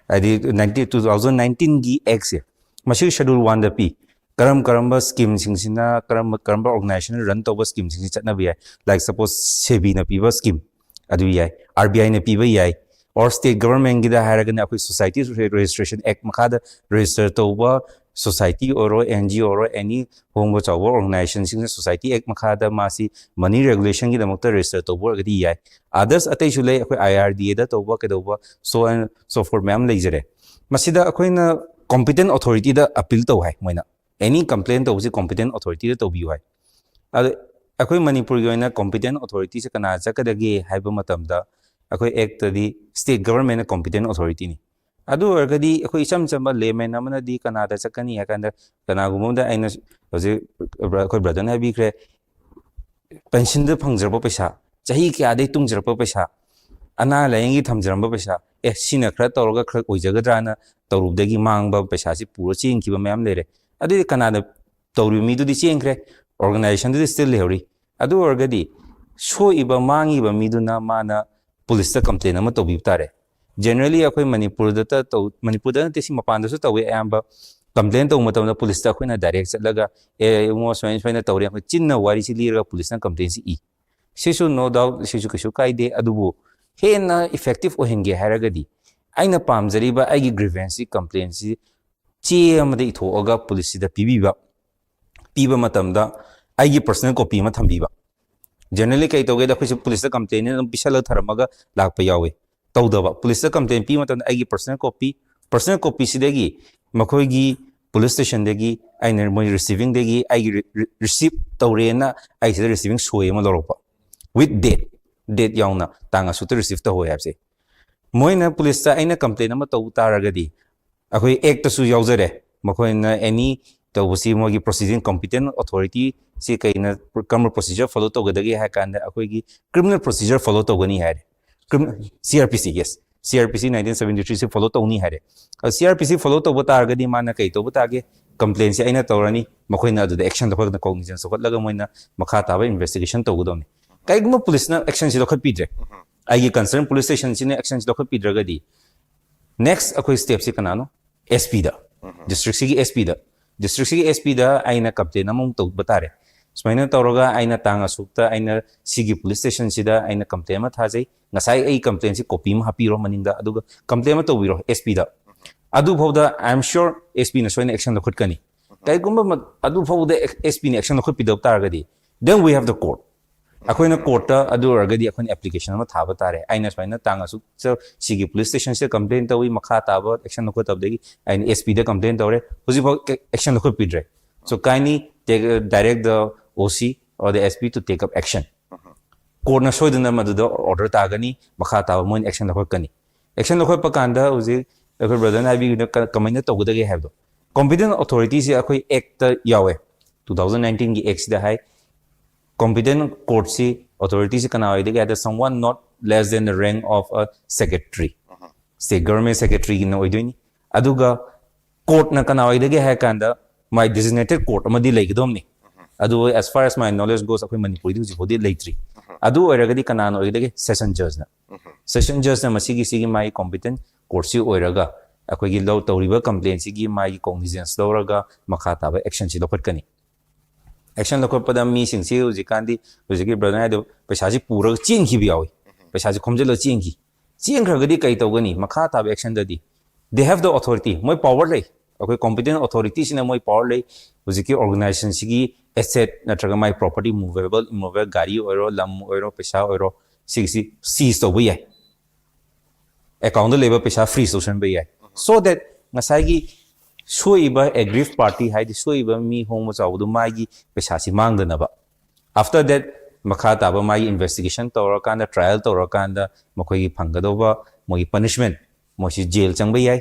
ꯍꯥꯏꯗꯤ nineteen, two thousand nineteen ꯒꯤ ꯑꯦꯛꯁꯦ, ꯃꯁꯤꯒꯤ ꯁꯦꯗꯨꯜ ꯋꯥꯟꯗ ꯄꯤ꯫ ꯀꯔꯝ ꯀꯔꯝꯕ ꯁ꯭ꯀꯤꯝꯁꯤꯡꯁꯤꯅ, ꯀꯔꯝꯕ ꯀꯔꯝꯕ ꯑꯣꯔꯒꯅꯥꯏꯖꯦꯁꯟꯅ ꯔꯟ ꯇꯧꯕ ꯁ꯭ꯀꯤꯝꯁꯤꯡꯁꯤ ꯆꯠꯅꯕ ꯌꯥꯏ? Like suppose ꯁꯦꯕꯤꯅ ꯄꯤꯕ ꯁ꯭ꯀꯤꯝ, ꯑꯗꯨ ꯌꯥꯏ, RBIꯅ ꯄꯤꯕ ꯌꯥꯏ꯫ Or state governmentꯒꯤꯗ ꯍꯥꯏꯔꯒꯅ ꯑꯩꯈꯣꯏ Society Registration Act ꯃꯈꯥꯗ register ꯇꯧꯕ society ꯑꯣꯏꯔꯣ, NGO ꯑꯣꯏꯔꯣ, any ꯍꯣꯡꯕ ꯆꯥꯎꯕ organizationꯁꯤꯡꯅ Society Act ꯃꯈꯥꯗ ꯃꯥꯁꯤ money regulationꯒꯤꯗꯃꯛꯇ register ꯇꯧꯕ ꯑꯣꯏꯔꯒꯗꯤ ꯌꯥꯏ꯫ Others ꯑꯇꯩꯁꯨ ꯂꯩ, ꯑꯩꯈꯣꯏ IRDAꯗ ꯇꯧꯕ ꯀꯩꯗꯧꯕ, so on so forth ꯃꯌꯥꯝ ꯂꯩꯖꯔꯦ꯫ ꯃꯁꯤꯗ ꯑꯩꯈꯣꯏꯅ competent authorityꯗ appeal ꯇꯧ ꯍꯥꯏ ꯃꯣꯏꯅ꯫ Any complaint ꯇꯧꯕꯁꯤ competent authorityꯗ ꯇꯧꯕꯤꯌꯨ ꯍꯥꯏ꯫ ꯑꯗꯣ ꯑꯩꯈꯣꯏ ꯃꯅꯤꯄꯨꯔꯒꯤ ꯑꯣꯏꯅ competent authorityꯁꯦ ꯀꯅꯥ ꯆꯠꯀꯗꯒꯦ ꯍꯥꯏꯕ ꯃꯇꯝꯗ, ꯑꯩꯈꯣꯏ Actꯇꯗꯤ state governmentꯅ competent authorityꯅꯤ꯫ ꯑꯗꯨ ꯑꯣꯏꯔꯒꯗꯤ ꯑꯩꯈꯣꯏ ꯏꯆꯝ ꯆꯝꯕ layman ꯑꯃꯅꯗꯤ ꯀꯅꯥꯗ ꯆꯠꯀꯅꯤ ꯍꯥꯏ ꯀꯥꯟꯗ, ꯀꯅꯥꯒꯨꯝꯕ ꯑꯃꯗ ꯑꯩꯅ ꯍꯧꯖꯤꯛ ꯑꯩꯈꯣꯏ brotherꯅ ꯍꯥꯏꯕꯤꯈ꯭ꯔꯦ, pensionꯗ ꯐꯪꯖꯔꯛꯄ ꯄꯩꯁꯥ, ꯆꯍꯤ ꯀꯌꯥꯗꯒꯤ ꯇꯨꯡꯖꯔꯛꯄ ꯄꯩꯁꯥ, ꯑꯅꯥ ꯂꯥꯏꯌꯦꯡꯒꯤ ꯊꯝꯖꯔꯝꯕ ꯄꯩꯁꯥ, ꯑꯦ, ꯁꯤꯅ ꯈꯔ ꯇꯧꯔꯒ ꯈꯔ ꯑꯣꯏꯖꯒꯗ꯭ꯔꯥꯅ ꯇꯧꯔꯨꯕꯗꯒꯤ ꯃꯥꯡꯕ ꯄꯩꯁꯥꯁꯤ ꯄꯨꯔ ꯆꯦꯟꯈꯤꯕ ꯃꯌꯥꯝ ꯂꯩꯔꯦ꯫ ꯑꯗꯨꯗꯤ ꯀꯅꯥꯗ ꯇꯧꯔꯤꯕ ꯃꯤꯗꯨꯗꯤ ꯆꯦꯟꯈ꯭ꯔꯦ, organizationꯗꯨꯗꯤ still ꯂꯩꯍꯧꯔꯤ꯫ ꯑꯗꯨ ꯑꯣꯏꯔꯒꯗꯤ ꯁꯣꯛꯏꯕ ꯃꯥꯡꯉꯤꯕ ꯃꯤꯗꯨꯅ ꯃꯥꯅ policeꯇ complaint ꯑꯃ ꯇꯧꯕꯤꯕ ꯇꯥꯔꯦ꯫ Generally ꯑꯩꯈꯣꯏ ꯃꯅꯤꯄꯨꯔꯗꯇ ꯇꯧ, ꯃꯅꯤꯄꯨꯔꯗ ꯅꯠꯇꯦ, ꯁꯤ ꯃꯄꯥꯟꯗꯁꯨ ꯇꯧꯋꯤ ꯑꯌꯥꯝꯕ꯫ Complaint ꯇꯧꯕ ꯃꯇꯝꯗ policeꯇ ꯑꯩꯈꯣꯏꯅ direct ꯆꯠꯂꯒ, "ꯑꯦ ꯏꯕꯨꯡꯉꯣ, ꯁꯨꯃꯥꯏꯅ ꯁꯨꯃꯥꯏꯅ ꯇꯧꯔꯦ," ꯑꯩꯈꯣꯏ ꯆꯤꯟꯅ ꯋꯥꯔꯤꯁꯤ ꯂꯤꯔꯒ policeꯅ complaintꯁꯤ ꯏ꯫ ꯁꯤꯁꯨ no doubt ꯁꯤꯁꯨ ꯀꯩꯁꯨ ꯀꯥꯏꯗꯦ, ꯑꯗꯨꯕꯨ ꯍꯦꯟꯅ effective ꯑꯣꯏꯍꯟꯒꯦ ꯍꯥꯏꯔꯒꯗꯤ ꯑꯩꯅ ꯄꯥꯝꯖꯔꯤꯕ ꯑꯩꯒꯤ grievanceꯁꯤ, complaintꯁꯤ ꯆꯦ ꯑꯃꯗ ꯏꯊꯣꯛꯑꯒ policeꯁꯤꯗ ꯄꯤꯕꯤꯕ, ꯄꯤꯕ ꯃꯇꯝꯗ ꯑꯩꯒꯤ personal copy ꯑꯃ ꯊꯝꯕꯤꯕ꯫ Generally ꯀꯩ ꯇꯧꯒꯦꯗ, ꯑꯩꯈꯣꯏꯁꯨ policeꯇ complaint ꯑꯗꯨꯝ ꯄꯤꯁꯜꯂꯒ ꯊꯔꯝꯃꯒ ꯂꯥꯛꯄ ꯌꯥꯎꯋꯤ꯫ ꯇꯧꯗꯕ, policeꯇ complaint ꯄꯤꯕ ꯃꯇꯝꯗ ꯑꯩꯒꯤ personal copy, personal copyꯁꯤꯗꯒꯤ ꯃꯈꯣꯏꯒꯤ police stationꯗꯒꯤ ꯑꯩꯅ ꯃꯣꯏ receivingꯗꯒꯤ ꯑꯩꯒꯤ re-, re-, receipt ꯇꯧꯔꯦꯅ ꯑꯩꯁꯤꯗ receiving ꯁꯣꯏ ꯑꯃ ꯂꯧꯔꯛꯄ, with date, date ꯌꯥꯎꯅ, ꯇꯥꯡ ꯑꯁꯨꯛꯇ receive ꯇꯧꯍꯧꯋꯦ ꯍꯥꯏꯕꯁꯦ꯫ ꯃꯣꯏꯅ policeꯇ ꯑꯩꯅ complaint ꯑꯃ ꯇꯧ ꯇꯥꯔꯒꯗꯤ, ꯑꯩꯈꯣꯏ Actꯇꯁꯨ ꯌꯥꯎꯖꯔꯦ, ꯃꯈꯣꯏꯅ any ꯇꯧꯕꯁꯤ ꯃꯣꯏꯒꯤ proceeding, competent authorityꯁꯤ ꯀꯩꯅ, ꯀꯔꯝꯕ procedure follow ꯇꯧꯒꯗꯒꯦ ꯍꯥꯏ ꯀꯥꯟꯗ ꯑꯩꯈꯣꯏꯒꯤ criminal procedure follow ꯇꯧꯒꯅꯤ ꯍꯥꯏꯔꯦ꯫ Crim-, CrPC, yes, CrPC nineteen seventy threeꯁꯤ follow ꯇꯧꯅꯤ ꯍꯥꯏꯔꯦ꯫ ꯑꯗꯣ CrPC follow ꯇꯧꯕ ꯇꯥꯔꯒꯗꯤ ꯃꯥꯅ ꯀꯩ ꯇꯧꯕ ꯇꯥꯒꯦ? Complaintꯁꯤ ꯑꯩꯅ ꯇꯧꯔꯅꯤ, ꯃꯈꯣꯏꯅ ꯑꯗꯨꯗ action ꯂꯧꯈꯠꯇꯅ, cognizance ꯂꯧꯈꯠꯂꯒ ꯃꯣꯏꯅ ꯃꯈꯥ ꯇꯥꯕ investigation ꯇꯧꯒꯗꯧꯅꯤ꯫ ꯀꯩꯒꯨꯝꯕ policeꯅ actionꯁꯤ ꯂꯧꯈꯠꯄꯤꯗ꯭ꯔꯦ, ꯑꯩꯒꯤ concern police stationꯁꯤꯅ actionꯁꯤ ꯂꯧꯈꯠꯄꯤꯗ꯭ꯔꯒꯗꯤ, next ꯑꯩꯈꯣꯏ stepꯁꯤ ꯀꯅꯥꯅꯣ? SPꯗ, districtꯁꯤꯒꯤ SPꯗ, districtꯁꯤꯒꯤ SPꯗ ꯑꯩꯅ complaint ꯑꯃꯃꯨꯛ ꯇꯧꯕ ꯇꯥꯔꯦ꯫ ꯁꯨꯃꯥꯏꯅ ꯇꯧꯔꯒ ꯑꯩꯅ ꯇꯥꯡ ꯑꯁꯨꯛꯇ ꯑꯩꯅ ꯁꯤꯒꯤ ꯄꯨꯂꯤꯁ ꯁ꯭ꯇꯦꯁꯟꯁꯤꯗ ꯑꯩꯅ ꯀꯝꯄ꯭ꯂꯦꯟ ꯑꯃ ꯊꯥꯖꯩ, ꯉꯁꯥꯏ ꯑꯩ ꯀꯝꯄ꯭ꯂꯦꯟꯁꯤ ꯀꯣꯄꯤ ꯑꯃ ꯍꯥꯞꯄꯤꯔꯣ ꯃꯅꯤꯡꯗ, ꯑꯗꯨꯒ ꯀꯝꯄ꯭ꯂꯦꯟ ꯑꯃ ꯇꯧꯕꯤꯔꯣ ꯑꯦꯁ ꯄꯤꯗ꯫ ꯑꯗꯨꯐꯥꯎꯗ I am sure S P ꯅ ꯁꯣꯏꯅ ꯑꯦꯛꯁꯟ ꯂꯧꯈꯠꯀꯅꯤ꯫ ꯀꯔꯤꯒꯨꯝꯕ ꯑꯗꯨ ꯐꯥꯎꯕꯗ S P ꯅ action ꯂꯧꯈꯠꯄꯤꯗꯕ ꯇꯥꯔꯒꯗꯤ, then we have the court. ꯑꯩꯈꯣꯏꯅ ꯀꯣꯔꯠꯇ ꯑꯗꯨ ꯑꯣꯏꯔꯒꯗꯤ ꯑꯩꯈꯣꯏꯅ ꯑꯦꯄ꯭ꯂꯤꯀꯦꯁꯟ ꯑꯃ ꯊꯥꯕ ꯇꯥꯔꯦ, ꯑꯩꯅ ꯁꯨꯃꯥꯏꯅ ꯇꯥꯡ ꯑꯁꯨꯛ ꯁꯤꯒꯤ ꯄꯨꯂꯤꯁ ꯁ꯭ꯇꯦꯁꯟꯁꯤꯗ ꯀꯝꯄ꯭ꯂꯦꯟ ꯇꯧꯏ, ꯃꯈꯥ ꯇꯥꯕ ꯑꯦꯛꯁꯟ ꯂꯧꯈꯠꯇꯕꯗꯒꯤ ꯑꯩꯅ S P ꯗ ꯀꯝꯄ꯭ꯂꯦꯟ ꯇꯧꯔꯦ, ꯍꯧꯖꯤꯛꯐꯥꯎ action ꯂꯧꯈꯠꯄꯤꯗ꯭ꯔꯦ꯫ So kindly take, direct the O C or the S P to take up action. ꯀꯣꯔꯠꯅ ꯁꯣꯏꯗꯅ ꯃꯗꯨꯗ ꯑꯣꯔꯗꯔ ꯇꯥꯒꯅꯤ, ꯃꯈꯥ ꯇꯥꯕ ꯃꯣꯏꯅ ꯑꯦꯛꯁꯟ ꯂꯧꯈꯠꯀꯅꯤ꯫ ꯑꯦꯛꯁꯟ ꯂꯧꯈꯠꯄ ꯀꯥꯟꯗ ꯍꯧꯖꯤꯛ ꯑꯩꯈꯣꯏ ꯕ꯭ꯔꯗꯔꯅ ꯍꯥꯏꯕꯤꯌꯨꯅ ꯀꯃꯥꯏꯅ ꯇꯧꯒꯗꯒꯦ ꯍꯥꯏꯕꯗꯣ, ꯀꯣꯝꯄꯤꯇꯦꯟ ꯑꯣꯊꯣꯔꯤꯇꯤꯁꯤ ꯑꯩꯈꯣꯏ ꯑꯦꯛꯇ ꯌꯥꯎꯋꯦ꯫ Two thousand nineteen ꯒꯤ ꯑꯦꯛꯁꯤꯗ ꯍꯥꯏ, ꯀꯣꯝꯄꯤꯇꯦꯟ ꯀꯣꯔꯠꯁꯤ, ꯑꯣꯊꯣꯔꯤꯇꯤꯁꯤ ꯀꯅꯥ ꯑꯣꯏꯗꯒꯦ ꯍꯥꯏꯗ, someone not less than the rank of a secretary, state government secretaryꯒꯤꯅ ꯑꯣꯏꯗꯣꯏꯅꯤ꯫ ꯑꯗꯨꯒ ꯀꯣꯔꯠꯅ ꯀꯅꯥ ꯑꯣꯏꯗꯒꯦ ꯍꯥꯏ ꯀꯥꯟꯗ, ꯃꯥꯏ ꯗꯤꯖꯤꯒꯅꯦꯇꯦꯠ ꯀꯣꯔꯠ ꯑꯃꯗꯤ ꯂꯩꯒꯗꯕꯅꯤ꯫ ꯑꯗꯨ as far as my knowledge goes, ꯑꯩꯈꯣꯏ ꯃꯅꯤꯄꯨꯔꯗꯤ ꯍꯧꯖꯤꯛ ꯐꯥꯎꯗꯤ ꯂꯩꯇ꯭ꯔꯤ꯫ ꯑꯗꯨ ꯑꯣꯏꯔꯒꯗꯤ ꯀꯅꯥꯅ ꯑꯣꯏꯒꯗꯒꯦ? ꯁꯦꯁꯟ ꯖꯖꯅ꯫ ꯁꯦꯁꯟ ꯖꯖꯅ ꯃꯁꯤꯒꯤ, ꯁꯤꯒꯤ ꯃꯥꯒꯤ ꯀꯣꯝꯄꯤꯇꯦꯟ ꯀꯣꯔꯠꯁꯤ ꯑꯣꯏꯔꯒ ꯑꯩꯈꯣꯏꯒꯤ ꯂꯧ ꯇꯧꯔꯤꯕ ꯀꯝꯄ꯭ꯂꯦꯟꯁꯤꯒꯤ ꯃꯥꯒꯤ ꯀꯣꯒꯅꯤꯖꯦꯟꯁ ꯂꯧꯔꯒ ꯃꯈꯥ ꯇꯥꯕ ꯑꯦꯛꯁꯟꯁꯤ ꯂꯧꯈꯠꯀꯅꯤ꯫ ꯑꯦꯛꯁꯟ ꯂꯧꯈꯠꯄꯗ ꯃꯤꯁꯤꯡꯁꯤ ꯍꯧꯖꯤꯛꯀꯥꯟꯗꯤ, ꯍꯧꯖꯤꯛꯀꯤ ꯕ꯭ꯔꯗꯔ ꯍꯥꯏꯗꯣ, ꯄꯩꯁꯥꯁꯤ ꯄꯨꯔꯒ ꯆꯦꯟꯈꯤꯕ ꯌꯥꯎꯏ꯫ ꯄꯩꯁꯥꯁꯤ ꯈꯣꯝꯖꯤꯜꯂꯒ ꯆꯦꯟꯈꯤ꯫ ꯆꯦꯟꯈ꯭ꯔꯒꯗꯤ ꯀꯩ ꯇꯧꯒꯅꯤ? ꯃꯈꯥ ꯇꯥꯕ ꯑꯦꯛꯁꯟꯗꯗꯤ they have the authority, ꯃꯣꯏ ꯄꯋꯥꯔ ꯂꯩ꯫ ꯑꯩꯈꯣꯏ ꯀꯣꯝꯄꯤꯇꯦꯟ ꯑꯣꯊꯣꯔꯤꯇꯤꯁꯤꯅ ꯃꯣꯏ ꯄꯋꯥꯔ ꯂꯩ꯫ ꯍꯧꯖꯤꯛꯀꯤ ꯑꯣꯔꯒꯅꯥꯏꯖꯦꯁꯟꯁꯤꯒꯤ ꯑꯦꯁꯦꯠ ꯅꯠꯇ꯭ꯔꯒ ꯃꯥꯏ ꯄ꯭ꯔꯣꯄꯔꯇꯤ, ꯃꯨꯚꯦꯕꯜ, ꯏꯃꯨꯚꯦꯕꯜ, ꯒꯥꯔꯤ ꯑꯣꯏꯔꯣ, ꯂꯝ ꯑꯣꯏꯔꯣ, ꯄꯩꯁꯥ ꯑꯣꯏꯔꯣ, ꯁꯤꯒꯤꯁꯤ ꯁꯤꯖ ꯇꯧꯕ ꯌꯥꯏ꯫ ꯑꯦꯀꯥꯎꯟꯗ ꯂꯩꯕ ꯄꯩꯁꯥ ꯐ꯭ꯔꯤꯖ ꯇꯧꯁꯟꯕ ꯌꯥꯏ꯫ So that ꯉꯁꯥꯏꯒꯤ ꯁꯣꯛꯏꯕ ꯑꯦꯒ꯭ꯔꯤꯐ ꯄꯥꯔꯇꯤ, ꯍꯥꯏꯗꯤ ꯁꯣꯛꯏꯕ ꯃꯤ ꯍꯣꯡꯕ ꯆꯥꯎꯕꯗꯨ, ꯃꯥꯒꯤ ꯄꯩꯁꯥꯁꯤ ꯃꯥꯡꯗꯅꯕ꯫ After that, ꯃꯈꯥ ꯇꯥꯕ ꯃꯥꯒꯤ ꯏꯟꯚꯦꯁꯇꯤꯒꯦꯁꯟ ꯇꯧꯔꯀꯥꯟꯗ, ꯇ꯭ꯔꯥꯏꯌꯦꯜ ꯇꯧꯔꯀꯥꯟꯗ ꯃꯈꯣꯏꯒꯤ ꯐꯪꯒꯗꯧꯕ ꯃꯣꯏꯒꯤ ꯄꯅꯤꯁꯃꯦꯟ, ꯃꯣꯏꯁꯤ ꯖꯦꯜ ꯆꯪꯕ ꯌꯥꯏ,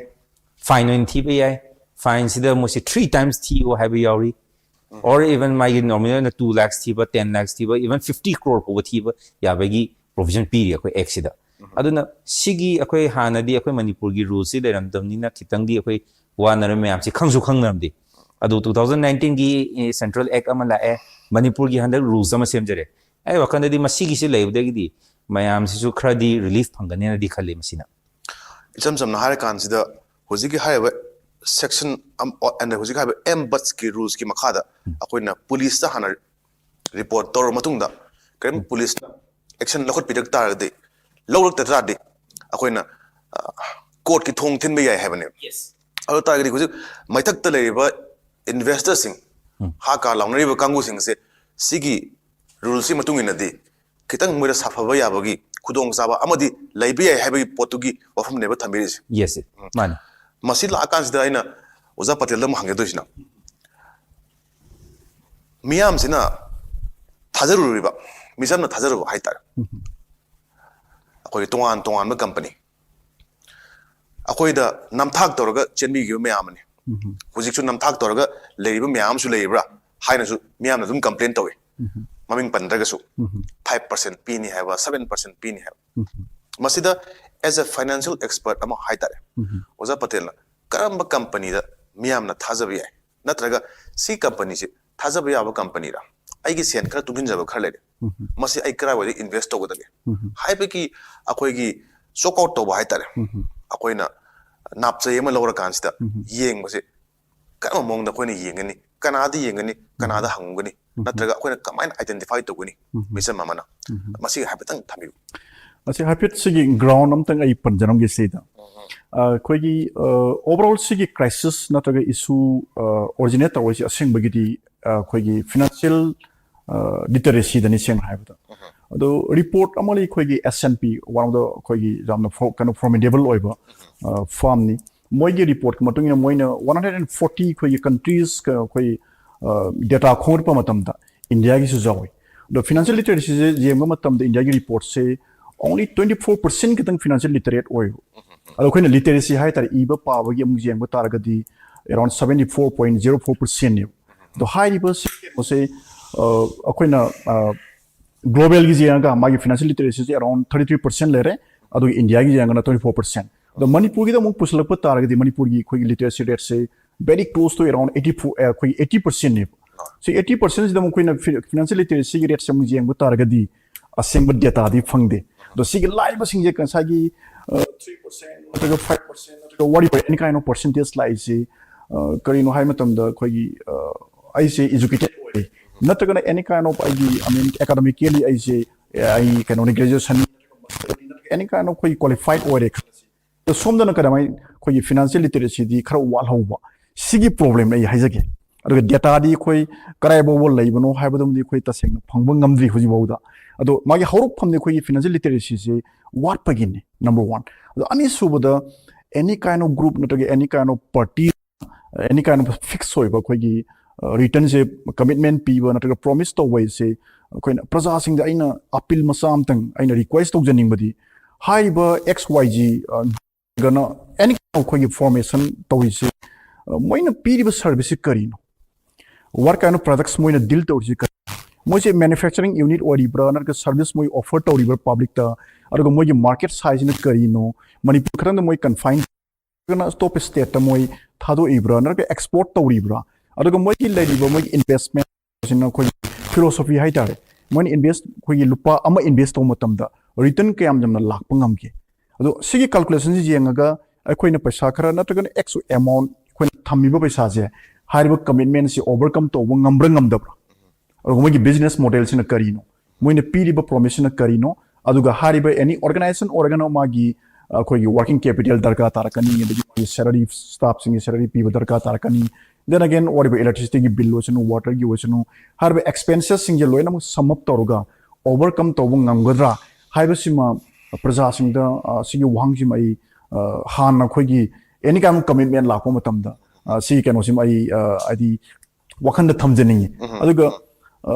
ꯐꯥꯏꯟ ꯑꯣꯏꯅ ꯊꯤꯕ ꯌꯥꯏ꯫ ꯐꯥꯏꯟꯁꯤꯗ ꯃꯣꯏꯁꯤ three times ꯊꯤꯌꯨ ꯍꯥꯏꯕ ꯌꯥꯎꯔꯤ꯫ Or even ꯃꯥꯒꯤ ꯅꯣꯔꯃꯦꯜ ꯑꯣꯏꯅ two lakhs ꯊꯤꯕ, ten lakhs ꯊꯤꯕ, even fifty crore ꯐꯥꯎꯕ ꯊꯤꯕ ꯌꯥꯕꯒꯤ ꯄ꯭ꯔꯣꯚꯤꯖꯟ ꯄꯤꯔꯤ ꯑꯩꯈꯣꯏ ꯑꯦꯛꯁꯤꯗ꯫ ꯑꯗꯨꯅ ꯁꯤꯒꯤ ꯑꯩꯈꯣꯏ ꯍꯥꯟꯅꯗꯤ ꯑꯩꯈꯣꯏ ꯃꯅꯤꯄꯨꯔꯒꯤ ꯔꯨꯜꯁꯤ ꯂꯩꯔꯝꯗꯕꯅꯤꯅ ꯈꯤꯇꯪꯗꯤ ꯑꯩꯈꯣꯏ ꯋꯥꯅꯔꯝꯃꯤ, ꯃꯌꯥꯝꯁꯤ ꯈꯪꯁꯨ ꯈꯪꯅꯔꯝꯗꯦ꯫ ꯑꯗꯨ two thousand nineteenꯒꯤ ꯁꯦꯟꯇ꯭ꯔꯦꯜ ꯑꯦꯛ ꯑꯃ ꯂꯥꯛꯑꯦ, ꯃꯅꯤꯄꯨꯔꯒꯤ ꯍꯟꯗꯛ ꯔꯨꯜꯁ ꯑꯃ ꯁꯦꯝꯖꯔꯦ꯫ ꯑꯩ ꯋꯥꯈꯜꯗꯗꯤ ꯃꯁꯤꯒꯤꯁꯤ ꯂꯩꯕꯗꯒꯤꯗꯤ ꯃꯌꯥꯝꯁꯤꯁꯨ ꯈꯔꯗꯤ ꯔꯤꯂꯤꯐ ꯐꯪꯒꯅꯦꯅꯗꯤ ꯈꯜꯂꯤ ꯃꯁꯤꯅ꯫ ꯏꯆꯝ ꯆꯝꯅ ꯍꯥꯏꯔꯀꯥꯟꯁꯤꯗ, ꯍꯧꯖꯤꯛꯀꯤ ꯍꯥꯏꯔꯤꯕ ꯁꯦꯛꯁꯟ ꯑꯦꯟ ꯍꯧꯖꯤꯛ ꯍꯥꯏꯔꯤꯕ ꯑꯦꯝ ꯕꯠꯁꯀꯤ ꯔꯨꯜꯁꯀꯤ ꯃꯈꯥꯗ ꯑꯩꯈꯣꯏꯅ ꯄꯨꯂꯤꯁꯇ ꯍꯥꯟꯅ ꯔꯤꯄꯣꯔꯠ ꯇꯧꯔꯕ ꯃꯇꯨꯡꯗ ꯀꯔꯤꯒꯨꯝꯕ ꯄꯨꯂꯤꯁꯅ ꯑꯦꯛꯁꯟ ꯂꯧꯈꯠꯄꯤꯔꯛ ꯇꯥꯔꯒꯗꯤ, ꯂꯧꯔꯛꯇ ꯇꯥꯔꯗꯤ ꯑꯩꯈꯣꯏꯅ ꯀꯣꯔꯠꯀꯤ ꯊꯣꯡ ꯊꯤꯟꯕ ꯌꯥꯏ ꯍꯥꯏꯕꯅꯦꯕ꯫ ꯑꯗꯨ ꯇꯥꯔꯒꯗꯤ ꯍꯧꯖꯤꯛ ꯃꯩꯊꯛꯇ ꯂꯩꯔꯤꯕ ꯏꯟꯚꯦꯁꯇꯔꯁꯤꯡ, ꯍꯥ ꯀꯥ ꯂꯥꯎꯅꯔꯤꯕ ꯀꯥꯡꯕꯨꯁꯤꯡꯁꯦ ꯁꯤꯒꯤ ꯔꯨꯜꯁꯤ ꯃꯇꯨꯡ ꯏꯟꯅꯗꯤ ꯈꯤꯇꯪ ꯃꯣꯏꯗ ꯁꯥꯐꯕ ꯌꯥꯕꯒꯤ ꯈꯨꯗꯣꯡꯆꯥꯕ ꯑꯃꯗꯤ ꯂꯩꯕ ꯌꯥꯏ ꯍꯥꯏꯕꯒꯤ ꯄꯣꯠꯇꯨꯒꯤ ꯋꯥꯐꯝꯅꯦꯕ ꯊꯝꯕꯤꯔꯤꯁꯦ꯫ ꯌꯦꯁ, ꯃꯥꯅꯤ꯫ ꯃꯁꯤ ꯂꯥꯛꯑꯀꯥꯟꯁꯤꯗ ꯑꯩꯅ ꯑꯣꯖꯥ ꯄꯇꯦꯜꯗ ꯑꯃꯨꯛ ꯍꯪꯖꯗꯣꯏꯁꯤꯅ, ꯃꯤꯌꯥꯝꯁꯤꯅ ꯊꯥꯖꯔꯨꯔꯤꯕ, ꯃꯤꯆꯝꯅ ꯊꯥꯖꯔꯨꯕ ꯍꯥꯏꯇꯥꯔꯦ, ꯑꯩꯈꯣꯏꯒꯤ ꯇꯣꯉꯥꯟ ꯇꯣꯉꯥꯟꯕ ꯀꯝꯄꯅꯤ, ꯑꯩꯈꯣꯏꯗ ꯅꯝꯊꯥꯛ ꯇꯧꯔꯒ ꯆꯦꯟꯕꯤꯈꯤꯕ ꯃꯌꯥꯝ ꯑꯃꯅꯤ꯫ ꯍꯧꯖꯤꯛꯁꯨ ꯅꯝꯊꯥꯛ ꯇꯧꯔꯒ ꯂꯩꯔꯤꯕ ꯃꯌꯥꯝ ꯑꯃꯁꯨ ꯂꯩꯔꯤꯕ꯭ꯔꯥ ꯍꯥꯏꯅꯁꯨ ꯃꯤꯌꯥꯝꯅ ꯑꯗꯨꯝ ꯀꯝꯄ꯭ꯂꯦꯟ ꯇꯧꯏ꯫ ꯃꯃꯤꯡ ꯄꯟꯗ꯭ꯔꯒꯁꯨ, ꯐꯥꯏꯚ ꯄꯥꯔꯁꯦꯟ ꯄꯤꯅꯤ ꯍꯥꯏꯕ, ꯁꯚꯦꯟ ꯄꯥꯔꯁꯦꯟ ꯄꯤꯅꯤ ꯍꯥꯏꯕ꯫ ꯃꯁꯤꯗ as a financial expert ꯑꯃ ꯍꯥꯏꯇꯥꯔꯦ, ꯑꯣꯖꯥ ꯄꯇꯦꯜꯅ ꯀꯔꯝꯕ ꯀꯝꯄꯅꯤꯗ ꯃꯤꯌꯥꯝꯅ ꯊꯥꯖꯕ ꯌꯥꯏ, ꯅꯠꯇ꯭ꯔꯒ ꯁꯤ ꯀꯝꯄꯅꯤꯁꯤ ꯊꯥꯖꯕ ꯌꯥꯕ ꯀꯝꯄꯅꯤꯔꯥ, ꯑꯩꯒꯤ ꯁꯦꯟ ꯈꯔ ꯇꯨꯡꯁꯤꯟꯖꯕ ꯈꯔ ꯂꯩꯔꯦ, ꯃꯁꯤ ꯑꯩ ꯀꯗꯥꯏꯋꯥꯏꯗ ꯏꯟꯚꯦꯁ ꯇꯧꯒꯗꯒꯦ ꯍꯥꯏꯕꯒꯤ ꯑꯩꯈꯣꯏꯒꯤ ꯆꯣꯛ ꯑꯥꯎꯠ ꯇꯧꯕ ꯍꯥꯏꯇꯥꯔꯦ, ꯑꯩꯈꯣꯏꯅ ꯅꯥꯞꯆꯩ ꯑꯃ ꯂꯧꯔꯀꯥꯟꯁꯤꯗ ꯌꯦꯡꯕꯁꯦ ꯀꯔꯝꯕ ꯃꯑꯣꯡꯗ ꯑꯩꯈꯣꯏꯅ ꯌꯦꯡꯒꯅꯤ, ꯀꯅꯥꯗ ꯌꯦꯡꯒꯅꯤ, ꯀꯅꯥꯗ ꯍꯪꯒꯅꯤ, ꯅꯠꯇ꯭ꯔꯒ ꯑꯩꯈꯣꯏꯅ ꯀꯃꯥꯏꯅ ꯑꯥꯏꯗꯦꯟꯇꯤꯐꯥꯏ ꯇꯧꯒꯅꯤ? ꯃꯤꯆꯝ ꯑꯃꯅ ꯃꯁꯤ ꯍꯥꯏꯐꯦꯠꯇꯪ ꯊꯝꯕꯤꯌꯨ꯫ ꯑꯁꯤ ꯍꯥꯏꯐꯦꯠ ꯁꯤꯒꯤ ꯒ꯭ꯔꯥꯎꯟ ꯑꯝꯇꯪ ꯑꯩ ꯄꯟꯖꯔꯝꯒꯦ ꯁꯤꯗ꯫ ꯑ, ꯑꯩꯈꯣꯏꯒꯤ ꯑꯣꯚꯔꯑꯣꯜ ꯁꯤꯒꯤ ꯀ꯭ꯔꯥꯏꯁꯤꯁ ꯅꯠꯇ꯭ꯔꯒ ꯏꯁꯨ ꯑꯣꯔꯤꯖꯤꯅꯦꯠ ꯇꯧꯔꯤꯁꯦ ꯑꯁꯦꯡꯕꯒꯤꯗꯤ, ꯑ, ꯑꯩꯈꯣꯏꯒꯤ ꯐꯤꯅꯥꯟꯁꯤꯌꯦꯜ ꯂꯤꯇꯔꯦꯁꯤꯗꯅꯤ, ꯁꯦꯡꯅ ꯍꯥꯏꯕꯗ꯫ ꯑꯗꯣ ꯔꯤꯄꯣꯔꯠ ꯑꯃ ꯂꯩ, ꯑꯩꯈꯣꯏꯒꯤ S and P, one of the, ꯑꯩꯈꯣꯏꯒꯤ ꯌꯥꯝꯅ ꯐꯣ-, ꯀꯩꯅꯣ, ꯐꯣꯔꯃꯤꯗꯦꯕꯜ ꯑꯣꯏꯕ ꯐꯥꯝꯅꯤ꯫ ꯃꯣꯏꯒꯤ ꯔꯤꯄꯣꯔꯠꯀꯤ ꯃꯇꯨꯡ ꯏꯟꯅ ꯃꯣꯏꯅ ꯋꯥꯟ ꯍꯟꯗ꯭ꯔꯦꯠ ꯑꯦꯟ ꯐꯣꯔꯇꯤ ꯑꯩꯈꯣꯏꯒꯤ ꯀꯟꯇ꯭ꯔꯤꯁ, ꯑꯩꯈꯣꯏ ꯗꯦꯇꯥ ꯈꯣꯝꯒꯠꯄ ꯃꯇꯝꯗ ꯏꯟꯗꯤꯌꯥꯒꯤꯁꯨ ꯌꯥꯎꯏ꯫ ꯑꯗꯣ ꯐꯤꯅꯥꯟꯁꯤꯌꯦꯜ ꯂꯤꯇꯔꯦꯁꯤꯁꯦ ꯌꯦꯡꯕ ꯃꯇꯝꯗ ꯏꯟꯗꯤꯌꯥꯒꯤ ꯔꯤꯄꯣꯔꯠꯁꯦ only twenty four percent ꯈꯤꯇꯪ ꯐꯤꯅꯥꯟꯁꯤꯌꯦꯜ ꯂꯤꯇꯔꯦꯠ ꯑꯣꯏꯕ꯫ ꯑꯗꯣ ꯑꯩꯈꯣꯏꯅ ꯂꯤꯇꯔꯦꯁꯤ ꯍꯥꯏꯇꯥꯔꯦ, ꯏꯕ ꯄꯥꯕꯒꯤ ꯑꯃꯨꯛ ꯌꯦꯡꯕ ꯇꯥꯔꯒꯗꯤ around seventy four point zero four percentꯅꯦꯕ꯫ ꯑꯗꯣ ꯍꯥꯏꯔꯤꯕ ꯁꯤ ꯀꯩꯅꯣꯁꯦ, ꯑ, ꯑꯩꯈꯣꯏꯅ, ꯑ, ꯒ꯭ꯂꯣꯕꯦꯜꯒꯤ ꯌꯦꯡꯉꯒ ꯃꯥꯒꯤ financial ꯂꯤꯇꯔꯦꯁꯤꯁꯦ around thirty three percent ꯂꯩꯔꯦ, ꯑꯗꯨꯒ ꯏꯟꯗꯤꯌꯥꯒꯤ ꯌꯦꯡꯉꯒꯅ twenty four percent꯫ ꯑꯗꯣ ꯃꯅꯤꯄꯨꯔꯒꯤꯗ ꯑꯃꯨꯛ ꯄꯨꯁꯤꯜꯂꯛꯄ ꯇꯥꯔꯒꯗꯤ ꯃꯅꯤꯄꯨꯔꯒꯤ ꯑꯩꯈꯣꯏꯒꯤ literacy ꯔꯦꯠꯁꯦ very close to around eighty four, ꯑ, ꯑꯩꯈꯣꯏꯒꯤ eighty percentꯅꯦꯕ꯫ ꯁꯤ eighty percentꯁꯤꯗ ꯑꯃꯨꯛ ꯑꯩꯈꯣꯏꯅ ꯐꯤ-, ꯐꯤꯅꯥꯟꯁꯤꯌꯦꯜ ꯂꯤꯇꯔꯦꯁꯤꯒꯤ ꯔꯦꯠꯁꯦ ꯑꯃꯨꯛ ꯌꯦꯡꯕ ꯇꯥꯔꯒꯗꯤ ꯑꯁꯦꯡꯕ ꯗꯦꯇꯥꯗꯤ ꯐꯪꯗꯦ꯫ ꯑꯗꯣ ꯁꯤꯒꯤ ꯂꯥꯏꯕꯁꯤꯡꯁꯦ ꯉꯁꯥꯏꯒꯤ, ꯑ, three percent ꯅꯠꯇ꯭ꯔꯒ five percent ꯅꯠꯇ꯭ꯔꯒ ꯋꯥꯔꯤ any kind of percentage ꯂꯥꯛꯏꯁꯤ, ꯑ, ꯀꯔꯤꯅꯣ ꯍꯥꯏꯕ ꯃꯇꯝꯗ ꯑꯩꯈꯣꯏꯒꯤ, ꯑ, ꯑꯩꯁꯦ educated ꯑꯣꯏꯔꯦ, ꯅꯠꯇ꯭ꯔꯒꯅ any kind of ꯑꯩꯒꯤ, I mean, academically ꯑꯩꯁꯦ, ꯑꯩ ꯀꯩꯅꯣꯅꯤ, graduation, any kind of ꯑꯩꯈꯣꯏ qualified ꯑꯣꯏꯔꯦ ꯈꯜꯂꯁꯤ꯫ ꯑꯗꯣ ꯁꯣꯝꯗꯅ ꯀꯔꯝꯍꯥꯏꯅ ꯑꯩꯈꯣꯏꯒꯤ financial literacyꯗꯤ ꯈꯔ ꯋꯥꯠꯍꯧꯕ, ꯁꯤꯒꯤ problem ꯑꯩ ꯍꯥꯏꯖꯒꯦ꯫ ꯑꯗꯨꯒ dataꯗꯤ ꯑꯩꯈꯣꯏ ꯀꯗꯥꯏ ꯐꯥꯎꯕ ꯂꯩꯕꯅꯣ ꯍꯥꯏꯕꯗꯨꯃꯗꯤ ꯑꯩꯈꯣꯏ ꯇꯁꯦꯡꯅ ꯐꯪꯕ ꯉꯝꯗ꯭ꯔꯤ ꯍꯧꯖꯤꯛ ꯐꯥꯎꯗ꯫ ꯑꯗꯣ ꯃꯥꯒꯤ ꯍꯧꯔꯛꯐꯝꯗꯤ ꯑꯩꯈꯣꯏꯒꯤ financial literacyꯁꯦ ꯋꯥꯠꯄꯒꯤꯅꯤ, number one꯫ ꯑꯗꯣ ꯑꯅꯤꯁꯨꯕꯗ, any kind of group ꯅꯠꯇ꯭ꯔꯒ any kind of party, any kind of fix ꯑꯣꯏꯕ ꯑꯩꯈꯣꯏꯒꯤ, ꯑ, returnꯁꯦ, commitment ꯄꯤꯕ ꯅꯠꯇ꯭ꯔꯒ promise ꯇꯧꯕ ꯍꯥꯏꯁꯦ, ꯑꯩꯈꯣꯏꯅ ꯄ꯭ꯔꯖꯥꯁꯤꯡꯗ ꯑꯩꯅ appeal ꯃꯆꯥ ꯑꯃꯇꯪ ꯑꯩꯅ request ꯇꯧꯖꯅꯤꯡꯕꯗꯤ, ꯍꯥꯏꯔꯤꯕ X Y Z, ꯑ, ꯒꯅ any kind of ꯑꯩꯈꯣꯏꯒꯤ formation ꯇꯧꯔꯤꯁꯦ, ꯑ, ꯃꯣꯏꯅ ꯄꯤꯔꯤꯕ serviceꯁꯦ ꯀꯔꯤꯅꯣ? What kind of products ꯃꯣꯏꯅ deal ꯇꯧꯔꯤꯁꯦ ꯀꯔꯤ? ꯃꯣꯏꯁꯦ manufacturing unit ꯑꯣꯏꯔꯤꯕ꯭ꯔꯥ, ꯅꯠꯇ꯭ꯔꯒ service ꯃꯣꯏ offer ꯇꯧꯔꯤꯕ꯭ꯔꯥ publicꯇ? ꯑꯗꯨꯒ ꯃꯣꯏꯒꯤ market sizeꯁꯤꯅ ꯀꯔꯤꯅꯣ? ꯃꯅꯤꯄꯨꯔ ꯈꯛꯇꯪꯗ ꯃꯣꯏ confine ꯅꯠꯇ꯭ꯔꯒꯅ ꯑꯇꯣꯞꯄ stateꯇ ꯃꯣꯏ ꯊꯥꯗꯣꯛꯏꯕ꯭ꯔꯥ, ꯅꯠꯇ꯭ꯔꯒ export ꯇꯧꯔꯤꯕ꯭ꯔꯥ? ꯑꯗꯨꯒ ꯃꯣꯏꯒꯤ ꯂꯩꯔꯤꯕ ꯃꯣꯏꯒꯤ investment ꯁꯤꯅ ꯑꯩꯈꯣꯏꯒꯤ philosophy ꯍꯥꯏꯇꯥꯔꯦ꯫ ꯃꯣꯏꯅ invest, ꯑꯩꯈꯣꯏꯒꯤ ꯂꯨꯄꯥ ꯑꯃ invest ꯇꯧꯕ ꯃꯇꯝꯗ return ꯀꯌꯥꯝ ꯌꯥꯝꯅ ꯂꯥꯛꯄ ꯉꯝꯒꯦ? ꯑꯗꯣ ꯁꯤꯒꯤ calculationꯁꯤ ꯌꯦꯡꯉꯒ ꯑꯩꯈꯣꯏꯅ ꯄꯩꯁꯥ ꯈꯔ ꯅꯠꯇ꯭ꯔꯒꯅ X amount ꯑꯩꯈꯣꯏꯅ ꯊꯝꯃꯤꯕ ꯄꯩꯁꯥꯁꯦ ꯍꯥꯏꯔꯤꯕ commitmentꯁꯤ overcome ꯇꯧꯕ ꯉꯝꯕ꯭ꯔꯥ ꯉꯝꯗꯕ꯭ꯔꯥ? ꯑꯗꯨꯒ ꯃꯣꯏꯒꯤ business modelꯁꯤꯅ ꯀꯔꯤꯅꯣ? ꯃꯣꯏꯅ ꯄꯤꯔꯤꯕ promiseꯁꯤꯅ ꯀꯔꯤꯅꯣ? ꯑꯗꯨꯒ ꯍꯥꯏꯔꯤꯕ any organization ꯑꯣꯏꯔꯒꯅ ꯃꯥꯒꯤ, ꯑꯩꯈꯣꯏꯒꯤ working capital ꯗꯔꯀꯥꯔ ꯇꯥꯔꯛꯀꯅꯤ, ꯑꯗꯒꯤ ꯃꯥꯒꯤ salary, staffꯁꯤꯡꯒꯤ salary ꯄꯤꯕ ꯗꯔꯀꯥꯔ ꯇꯥꯔꯛꯀꯅꯤ, then again ꯋꯥꯔꯤꯕ electricityꯒꯤ bill ꯑꯣꯏꯁꯅꯨ, waterꯒꯤ ꯑꯣꯏꯁꯅꯨ, ꯍꯥꯏꯔꯤꯕ expensesꯁꯤꯡꯁꯦ ꯂꯣꯏꯅꯃꯛ sum up ꯇꯧꯔꯒ overcome ꯇꯧꯕ ꯉꯝꯒꯗ꯭ꯔꯥ ꯍꯥꯏꯕꯁꯤꯃ ꯄ꯭ꯔꯖꯥꯁꯤꯡꯗ, ꯑ, ꯁꯤꯒꯤ ꯋꯥꯍꯪꯁꯤꯃ ꯑꯩ, ꯑ, ꯍꯥꯟꯅ ꯑꯩꯈꯣꯏꯒꯤ any kind of commitment ꯂꯥꯛꯄ ꯃꯇꯝꯗ, ꯑ, ꯁꯤꯒꯤ ꯀꯩꯅꯣꯁꯤꯃ ꯑꯩ, ꯑ, ꯍꯥꯏꯗꯤ ꯋꯥꯈꯟꯗ ꯊꯝꯖꯅꯤꯡꯉꯤ꯫ ꯑꯗꯨꯒ, ꯑ,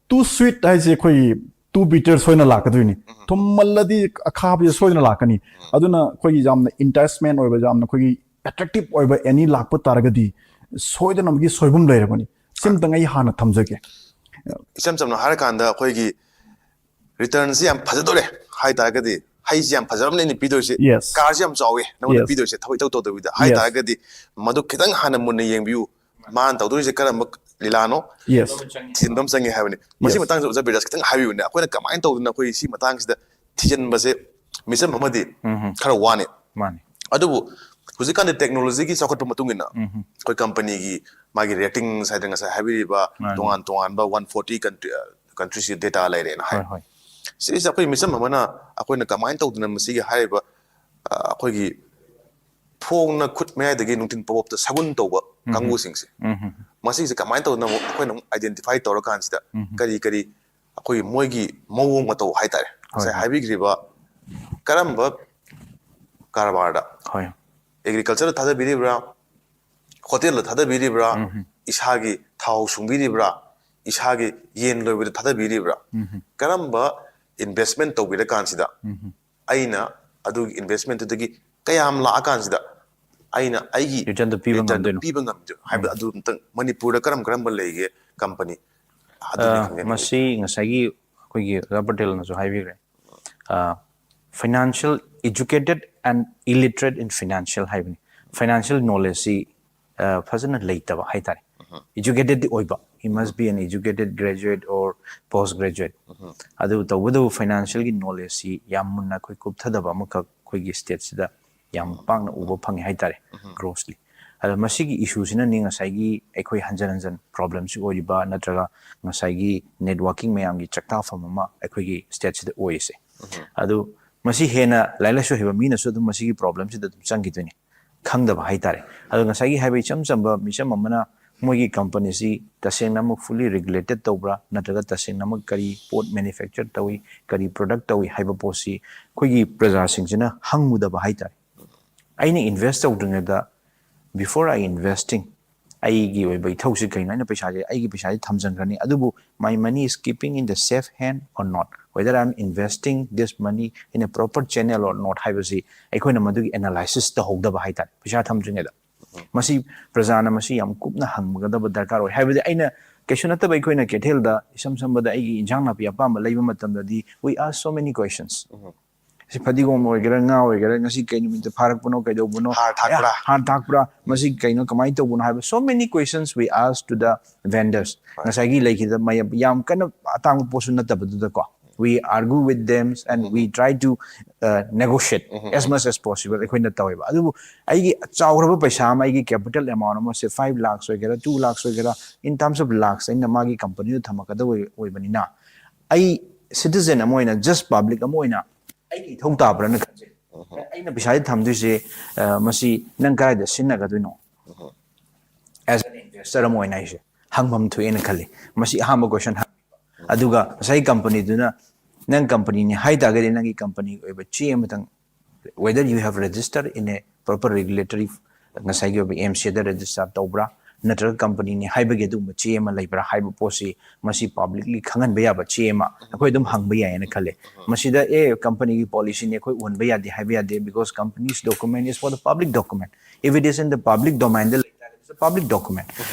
too sweet ꯍꯥꯏꯁꯦ ꯑꯩꯈꯣꯏꯒꯤ too bitter ꯁꯣꯏꯅ ꯂꯥꯛꯀꯗꯣꯏꯅꯤ꯫ ꯊꯨꯝꯃꯜꯂꯗꯤ ꯑꯈꯥꯕꯁꯦ ꯁꯣꯏꯗꯅ ꯂꯥꯛꯀꯅꯤ꯫ ꯑꯗꯨꯅ ꯑꯩꯈꯣꯏꯒꯤ ꯌꯥꯝꯅ enticement ꯑꯣꯏꯕ, ꯌꯥꯝꯅ ꯑꯩꯈꯣꯏꯒꯤ attractive ꯑꯣꯏꯕ any ꯂꯥꯛꯄ ꯇꯥꯔꯒꯗꯤ ꯁꯣꯏꯗꯅꯃꯛꯀꯤ ꯁꯣꯏꯐꯝ ꯂꯩꯔꯕꯅꯤ꯫ ꯁꯤꯝꯇꯪ ꯑꯩ ꯍꯥꯟꯅ ꯊꯝꯖꯒꯦ꯫ ꯏꯆꯝ ꯆꯝꯅ ꯍꯥꯏꯔꯀꯥꯟꯗ ꯑꯩꯈꯣꯏꯒꯤ returnꯁꯤ ꯌꯥꯝ ꯐꯖꯗꯣꯔꯦ ꯍꯥꯏ ꯇꯥꯔꯒꯗꯤ, ꯍꯩꯁꯤ ꯌꯥꯝ ꯐꯖꯔꯕꯅꯤꯅ ꯄꯤꯗꯣꯏꯁꯦ, Yes. carꯁꯤ ꯌꯥꯝ ꯆꯥꯎꯋꯦ ꯅꯉꯣꯟꯗ Yes. ꯄꯤꯗꯣꯏꯁꯦ, ꯊꯕꯛ ꯏꯇꯧ ꯇꯧꯗꯕꯤꯗ ꯍꯥꯏ Yes. ꯇꯥꯔꯒꯗꯤ ꯃꯗꯨ ꯈꯤꯇꯪ ꯍꯥꯟꯅ ꯃꯨꯟꯅ ꯌꯦꯡꯕꯤꯌꯨ꯫ ꯃꯥꯅ ꯇꯧꯗꯣꯏꯁꯦ ꯀꯔꯝꯕ ꯂꯤꯂꯥꯅꯣ? Yes. ꯊꯤꯖꯤꯟꯕ ꯑꯃ ꯆꯪꯉꯦ ꯍꯥꯏꯕꯅꯤ꯫ ꯃꯁꯤ Yes. ꯃꯇꯥꯡꯁꯤꯗ ꯑꯣꯖꯥ ꯕꯤꯔꯥꯖ ꯈꯤꯇꯪ ꯍꯥꯏꯕꯤꯌꯨꯅꯦ, ꯑꯩꯈꯣꯏꯅ ꯀꯃꯥꯏꯅ ꯇꯧꯗꯅ ꯑꯩꯈꯣꯏ ꯁꯤ ꯃꯇꯥꯡꯁꯤꯗ ꯊꯤꯖꯤꯟꯕꯁꯦ ꯃꯤꯆꯝ ꯑꯃꯗꯤ ꯈꯔ ꯋꯥꯅꯤ꯫ ꯃꯥꯅꯤ꯫ ꯑꯗꯨꯕꯨ ꯍꯧꯖꯤꯛꯀꯥꯟꯗꯤ technologyꯒꯤ ꯆꯥꯎꯈꯠꯄ ꯃꯇꯨꯡ ꯏꯟꯅ ꯑꯩꯈꯣꯏ companyꯒꯤ ꯃꯥꯒꯤ ꯔꯦꯇꯤꯡꯁ ꯍꯥꯏꯗꯅ ꯉꯁꯥꯏ ꯍꯥꯏꯕꯤꯔꯤꯕ ꯃꯥꯅꯤ꯫ ꯇꯣꯉꯥꯟ ꯇꯣꯉꯥꯟꯕ ꯋꯥꯟ ꯐꯣꯔꯇꯤ ꯀꯟꯇ꯭ꯔꯤꯁꯤ ꯗꯦꯇꯥ ꯂꯩꯔꯦꯅ ꯍꯥꯏ꯫ ꯍꯣꯏ ꯍꯣꯏ ꯁꯤꯁꯦ ꯑꯩꯈꯣꯏ ꯃꯤꯆꯝ ꯑꯃꯅ ꯑꯩꯈꯣꯏꯅ ꯀꯃꯥꯏꯅ ꯇꯧꯗꯅ ꯃꯁꯤꯒꯤ ꯍꯥꯏꯔꯤꯕ ꯑ, ꯑꯩꯈꯣꯏꯒꯤ ꯐꯣꯡꯅ ꯈꯨꯠ ꯃꯌꯥꯏꯗꯒꯤ ꯅꯨꯡꯊꯤꯟ ꯄꯣꯞꯇ ꯁꯒꯨꯟ ꯇꯧꯕ ꯀꯥꯡꯕꯨꯁꯤꯡꯁꯦ, ꯎꯝ ꯍꯝ. ꯃꯁꯤꯁꯦ ꯀꯃꯥꯏꯅ ꯇꯧꯗꯅ ꯑꯃꯨꯛ ꯑꯩꯈꯣꯏꯅ ꯑꯃꯨꯛ ꯑꯥꯏꯗꯦꯟꯇꯤꯐꯥꯏ ꯇꯧꯔꯀꯥꯟꯁꯤꯗ ꯎꯝ. ꯀꯔꯤ ꯀꯔꯤ ꯑꯩꯈꯣꯏꯒꯤ ꯃꯣꯏꯒꯤ ꯃꯑꯣꯡ ꯃꯇꯧ ꯍꯥꯏꯇꯥꯔꯦ, ꯉꯁꯥꯏ ꯍꯣꯏ. ꯍꯥꯏꯕꯤꯈ꯭ꯔꯤꯕ ꯀꯔꯝꯕ ꯀꯔꯕꯥꯔꯗ, ꯍꯣꯏ ꯑꯦꯒ꯭ꯔꯤꯀꯜꯆꯔꯗ ꯊꯥꯗꯕꯤꯔꯤꯕ꯭ꯔꯥ, ꯍꯣꯇꯦꯜꯗ ꯊꯥꯗꯕꯤꯔꯤꯕ꯭ꯔꯥ, ꯎꯝ. ꯏꯁꯥꯒꯤ ꯊꯥꯎ ꯁꯨꯡꯕꯤꯔꯤꯕ꯭ꯔꯥ, ꯏꯁꯥꯒꯤ ꯌꯦꯟ ꯂꯣꯏꯕꯗ ꯊꯥꯗꯕꯤꯔꯤꯕ꯭ꯔꯥ, ꯎꯝ. ꯀꯔꯝꯕ ꯏꯟꯚꯦꯁꯃꯦꯟ ꯇꯧꯕꯤꯔꯀꯥꯟꯁꯤꯗ ꯎꯝ. ꯑꯩꯅ ꯑꯗꯨꯒꯤ ꯏꯟꯚꯦꯁꯃꯦꯟꯇꯨꯗꯒꯤ ꯀꯌꯥꯝ ꯂꯥꯛꯑꯀꯥꯟꯁꯤꯗ ꯑꯩꯅ ꯑꯩꯒꯤ Returnꯗꯨ ꯄꯤꯕ returnꯗꯨ ꯉꯝꯗꯣꯏꯅꯣ? ꯄꯤꯕ ꯉꯝꯗꯣꯏꯅꯣ ꯍꯥꯏꯕ ꯑꯗꯨ ꯑꯝꯇꯪ ꯃꯅꯤꯄꯨꯔꯗ ꯀꯔꯝ ꯀꯔꯝꯕ ꯂꯩꯒꯦ ꯀꯝꯄꯅꯤ ꯑꯗꯨꯅꯤ ꯑ, ꯈꯪꯖꯅꯤꯡꯉꯤ꯫ ꯃꯁꯤ ꯉꯁꯥꯏꯒꯤ ꯑꯩꯈꯣꯏꯒꯤ ꯑꯣꯖꯥ ꯄꯇꯦꯜꯅꯁꯨ ꯍꯥꯏꯕꯤꯈ꯭ꯔꯦ, financial educated and illiterate in financial ꯍꯥꯏꯕꯅꯤ꯫ ꯐꯥꯏꯅꯥꯟꯁꯤꯌꯦꯜ ꯅꯣꯂꯦꯖꯁꯤ ꯐꯖꯅ ꯂꯩꯇꯕ ꯍꯥꯏꯇꯥꯔꯦ꯫ Educatedꯗꯤ ꯑꯣꯏꯕ, he must be an educated graduate or post graduate꯫ ꯑꯗꯨ ꯇꯧꯕꯇꯕꯨ ꯐꯥꯏꯅꯥꯟꯁꯤꯌꯦꯜꯒꯤ ꯅꯣꯂꯦꯖꯁꯤ ꯌꯥꯝ ꯃꯨꯟꯅ ꯑꯩꯈꯣꯏ ꯀꯨꯞꯊꯗꯕ ꯑꯃꯈꯛ ꯑꯩꯈꯣꯏꯒꯤ ꯁ꯭ꯇꯦꯠꯁꯤꯗ ꯌꯥꯝ ꯄꯥꯛꯅ ꯎꯕ ꯐꯪꯉꯦ ꯍꯥꯏꯇꯥꯔꯦ꯫ ꯒ꯭ꯔꯣꯁꯂꯤ ꯑꯗꯣ ꯃꯁꯤꯒꯤ ꯏꯁꯨꯁꯤꯅꯅꯤ ꯉꯁꯥꯏꯒꯤ ꯑꯩꯈꯣꯏ ꯍꯟꯖꯟ ꯍꯟꯖꯟ ꯄ꯭ꯔꯣꯕ꯭ꯂꯦꯝꯁꯤ ꯑꯣꯏꯔꯤꯕ, ꯅꯠꯇ꯭ꯔꯒ ꯉꯁꯥꯏꯒꯤ ꯅꯦꯠꯋꯥꯔꯀꯤꯡ ꯃꯌꯥꯝꯒꯤ ꯆꯥꯛꯇꯥꯐꯝ ꯑꯃ ꯑꯩꯈꯣꯏꯒꯤ ꯁ꯭ꯇꯦꯠꯁꯤꯗ ꯑꯣꯏꯔꯤꯁꯦ꯫ ꯑꯗꯨ ꯃꯁꯤ ꯍꯦꯟꯅ ꯂꯥꯏꯔꯤꯛ ꯂꯥꯏꯁꯨ ꯍꯩꯕ ꯃꯤꯅꯁꯨ ꯑꯗꯨꯝ ꯃꯁꯤꯒꯤ ꯄ꯭ꯔꯣꯕ꯭ꯂꯦꯝꯁꯤꯗ ꯑꯗꯨꯝ ꯆꯪꯈꯤꯗꯣꯏꯅꯤ, ꯈꯪꯗꯕ ꯍꯥꯏꯇꯥꯔꯦ꯫ ꯑꯗꯣ ꯉꯁꯥꯏꯒꯤ ꯍꯥꯏꯕ ꯏꯆꯝ ꯆꯝꯕ ꯃꯤꯆꯝ ꯑꯃꯅ ꯃꯣꯏꯒꯤ ꯀꯝꯄꯅꯤꯁꯤ ꯇꯁꯦꯡꯅꯃꯛ ꯐꯨꯜꯂꯤ ꯔꯤꯒꯨꯂꯦꯇꯦꯠ ꯇꯧꯕ꯭ꯔꯥ, ꯅꯠꯇ꯭ꯔꯒ ꯇꯁꯦꯡꯅꯃꯛ ꯀꯔꯤ ꯄꯣꯠ ꯃꯦꯅꯨꯐꯦꯛꯆꯔ ꯇꯧꯏ, ꯀꯔꯤ ꯄ꯭ꯔꯗꯛ ꯇꯧꯏ ꯍꯥꯏꯕ ꯄꯣꯠꯁꯤ ꯑꯩꯈꯣꯏꯒꯤ ꯄ꯭ꯔꯖꯥꯁꯤꯡꯁꯤꯅ ꯍꯪꯉꯨꯗꯕ ꯍꯥꯏꯇꯥꯔꯦ꯫ ꯑꯩꯅ ꯏꯟꯚꯦꯁ ꯇꯧꯗ꯭ꯔꯤꯉꯩꯗ, before I investing, ꯑꯩꯒꯤ ꯑꯣꯏꯕ ꯏꯊꯧꯁꯤ ꯀꯩꯅꯣ? ꯑꯩꯅ ꯄꯩꯁꯥꯁꯦ, ꯑꯩꯒꯤ ꯄꯩꯁꯥꯁꯦ ꯊꯝꯖꯟꯈ꯭ꯔꯅꯤ, ꯑꯗꯨꯕꯨ my money is keeping in the safe hand or not, whether I am investing this money in a proper channel or not ꯍꯥꯏꯕꯁꯤ ꯑꯩꯈꯣꯏꯅ ꯃꯗꯨꯒꯤ ꯑꯦꯅꯥꯂꯥꯏꯁꯤꯁ ꯇꯧꯍꯧꯗꯕ ꯍꯥꯏꯇꯥꯔꯦ, ꯄꯩꯁꯥ ꯊꯝꯗ꯭ꯔꯤꯉꯩꯗ꯫ ꯃꯁꯤ ꯄ꯭ꯔꯖꯥꯅ ꯃꯁꯤ ꯌꯥꯝ ꯀꯨꯞꯅ ꯍꯪꯒꯗꯕ ꯗꯔꯀꯥꯔ ꯑꯣꯏ꯫ ꯍꯥꯏꯕꯗꯤ ꯑꯩꯅ ꯀꯩꯁꯨ ꯅꯠꯇꯕ ꯑꯩꯈꯣꯏꯅ ꯀꯩꯊꯦꯜꯗ ꯏꯁꯝ ꯁꯝꯕꯗ ꯑꯩꯒꯤ ꯏꯟꯖꯥꯡ ꯅꯥꯄꯤ ꯑꯄꯥꯝꯕ ꯂꯩꯕ ꯃꯇꯝꯗꯗꯤ we ask so many questions꯫ ꯁꯤ ꯐꯗꯤꯒꯣꯝ ꯑꯣꯏꯒꯦꯔꯥ, ꯉꯥ ꯑꯣꯏꯒꯦꯔꯥ, ꯉꯁꯤ ꯀꯩ ꯅꯨꯃꯤꯠꯇ ꯐꯥꯔꯛꯄꯅꯣ, ꯀꯩꯗꯧꯕꯅꯣ? ꯍꯥꯔ ꯊꯥꯛꯄ꯭ꯔꯥ? ꯍꯥꯔ ꯊꯥꯛꯄ꯭ꯔꯥ? ꯃꯁꯤ ꯀꯩꯅꯣ, ꯀꯃꯥꯏꯅ ꯇꯧꯕꯅꯣ ꯍꯥꯏꯕ, so many questions we ask to the vendors꯫ ꯉꯁꯥꯏꯒꯤ ꯂꯩꯈꯤꯗ ꯃꯌꯥꯝ, ꯌꯥꯝ ꯀꯟꯅ ꯑꯇꯥꯡꯕ ꯄꯣꯠꯁꯨ ꯅꯠꯇꯕꯗꯨꯗꯀꯣ꯫ We argue with them and we try to uh, negotiate as much as possible. ꯑꯩꯈꯣꯏꯅ ꯇꯧꯋꯦꯕ꯫ ꯑꯗꯨꯕꯨ ꯑꯩꯒꯤ ꯆꯥꯎꯈ꯭ꯔꯕ ꯄꯩꯁꯥ ꯑꯃ, ꯑꯩꯒꯤ capital amount ꯑꯃꯁꯦ five lakhs ꯑꯣꯏꯒꯦꯔꯥ, two lakhs ꯑꯣꯏꯒꯦꯔꯥ, in terms of lakhs ꯑꯩꯅ ꯃꯥꯒꯤ company ꯗ ꯊꯝꯃꯛꯀꯗꯕ ꯑꯣꯏꯕꯅꯤꯅ, ꯑꯩ citizen ꯑꯃ ꯑꯣꯏꯅ, just public ꯑꯃ ꯑꯣꯏꯅ ꯑꯩꯒꯤ ꯏꯊꯧ ꯇꯥꯕ꯭ꯔꯅ ꯈꯟꯖꯩ꯫ ꯑꯩꯅ ꯄꯩꯁꯥꯁꯦ ꯊꯝꯗꯣꯏꯁꯦ, ꯃꯁꯤ ꯅꯪ ꯀꯗꯥꯏꯗ ꯁꯤꯖꯤꯟꯅꯒꯗꯣꯏꯅꯣ? As an investor ꯑꯃ ꯑꯣꯏꯅ ꯑꯩꯁꯦ ꯍꯪꯐꯝ ꯊꯣꯛꯑꯦꯅ ꯈꯜꯂꯤ꯫ ꯃꯁꯤ ꯑꯍꯥꯟꯕ question ꯍꯪꯕꯤꯕ꯫ ꯑꯗꯨꯒ ꯉꯁꯥꯏ company ꯗꯨꯅ, ꯅꯪ company ꯅꯤ ꯍꯥꯏ ꯇꯥꯔꯒꯗꯤ, ꯅꯪꯒꯤ company ꯒꯤ ꯑꯣꯏꯕ ꯆꯦ ꯑꯃꯇꯪ, whether you have registered in a proper regulatory, ꯉꯁꯥꯏꯒꯤ ꯑꯣꯏꯕ M C A the register ꯇꯧꯕ꯭ꯔꯥ, ꯅꯠꯇ꯭ꯔꯒ company ꯅꯤ ꯍꯥꯏꯕꯒꯤ ꯑꯗꯨꯒꯨꯝꯕ ꯆꯦ ꯑꯃ ꯂꯩꯕ꯭ꯔꯥ ꯍꯥꯏꯕ ꯄꯣꯠꯁꯤ, ꯃꯁꯤ publicly ꯈꯪꯍꯟꯕ ꯌꯥꯕ ꯆꯦ ꯑꯃ ꯑꯩꯈꯣꯏ ꯑꯗꯨꯝ ꯍꯪꯕ ꯌꯥꯏꯌꯦꯅ ꯈꯜꯂꯦ꯫ ꯃꯁꯤꯗ, "ꯑꯦ, company ꯒꯤ policy ꯅꯤ, ꯑꯩꯈꯣꯏ ꯎꯍꯟꯕ ꯌꯥꯗꯦ" ꯍꯥꯏꯕ ꯌꯥꯗꯦ, because company's document is for the public document. If it is in the public domain ꯗ ꯂꯩ ꯇꯥꯔꯒꯗꯤ, it's a public document.